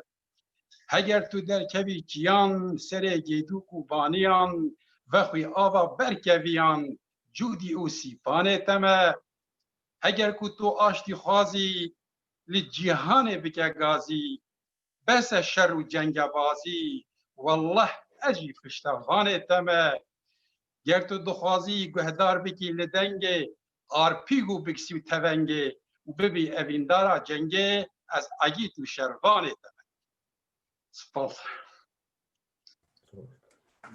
Heger tu derkevî çiyan, serê gêdûk û baniyan, vexwî ava berkeviyan, cûdî û sîpanê te me. Heger ku tu aştî xwazî, li cîhanê bike gazî, bes e şer û cengebazî, wellah ez jî piştevanê te me. Ger tu dixwazî guhdar bikî li dengê, arpîg û biksî û tevengê û bibî evîndara cengê, ez egît û şervanê te me. Spas.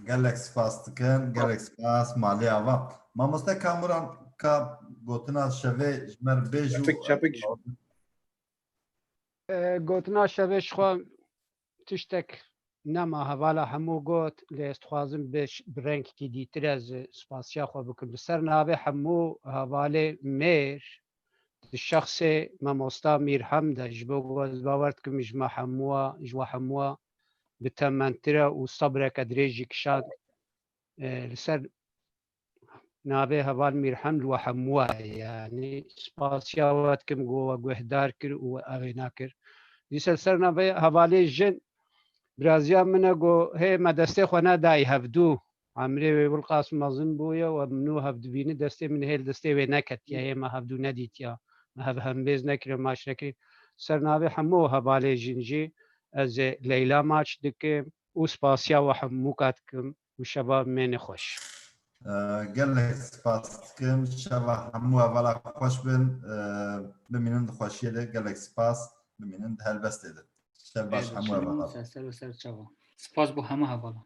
Gelek spas dikim, gelek spas, malê ava. Mamoste Kamuran, ka gotina şevê ji me re bêj û Çepik, çepik. E, gotina şevê ji xwe tiştek nema, hevala hemû got, lê ez dixwazim bi ş-, bi rengekî dîtir ez spasiya xwe bikim. Li ser navê hemû hevalê mêr, di şexsê mamosta Mîrhem de, ji bo ku ez bawer dikim ji me hemûa, ji we hemûa bi tementir e û sebreke dirêj jî kişand. E, li ser navê heval Mîrhem li we hemû e, yanî spasiya we dikim ku we guhdar kir û we avêna kir. Dîsa li ser navê hevalê jin, biraziya min e ku hê me destê xwe nedayî hevdû. Emrê wê Wilqas mezin bûye û min û hev dibîni, destê min hê li destê wê neketiye, hê me hevdû nedîtiya. Me hev hembêz nekirî, maç nekirî. Ser navê hemû hevalê jin jî ez ê Leyla maç dikim û spasiya we hemûka dikim û şeva mêne xweş. E, gelek spas dikim. Şeva hemû hevala xweş bin. E, bimînin di xweşiyê de. Gelek spas. Bimînin di helbestê de. Şev baş hemû hevala. Ser, ser, ser çava. Spas bo hemû hevala.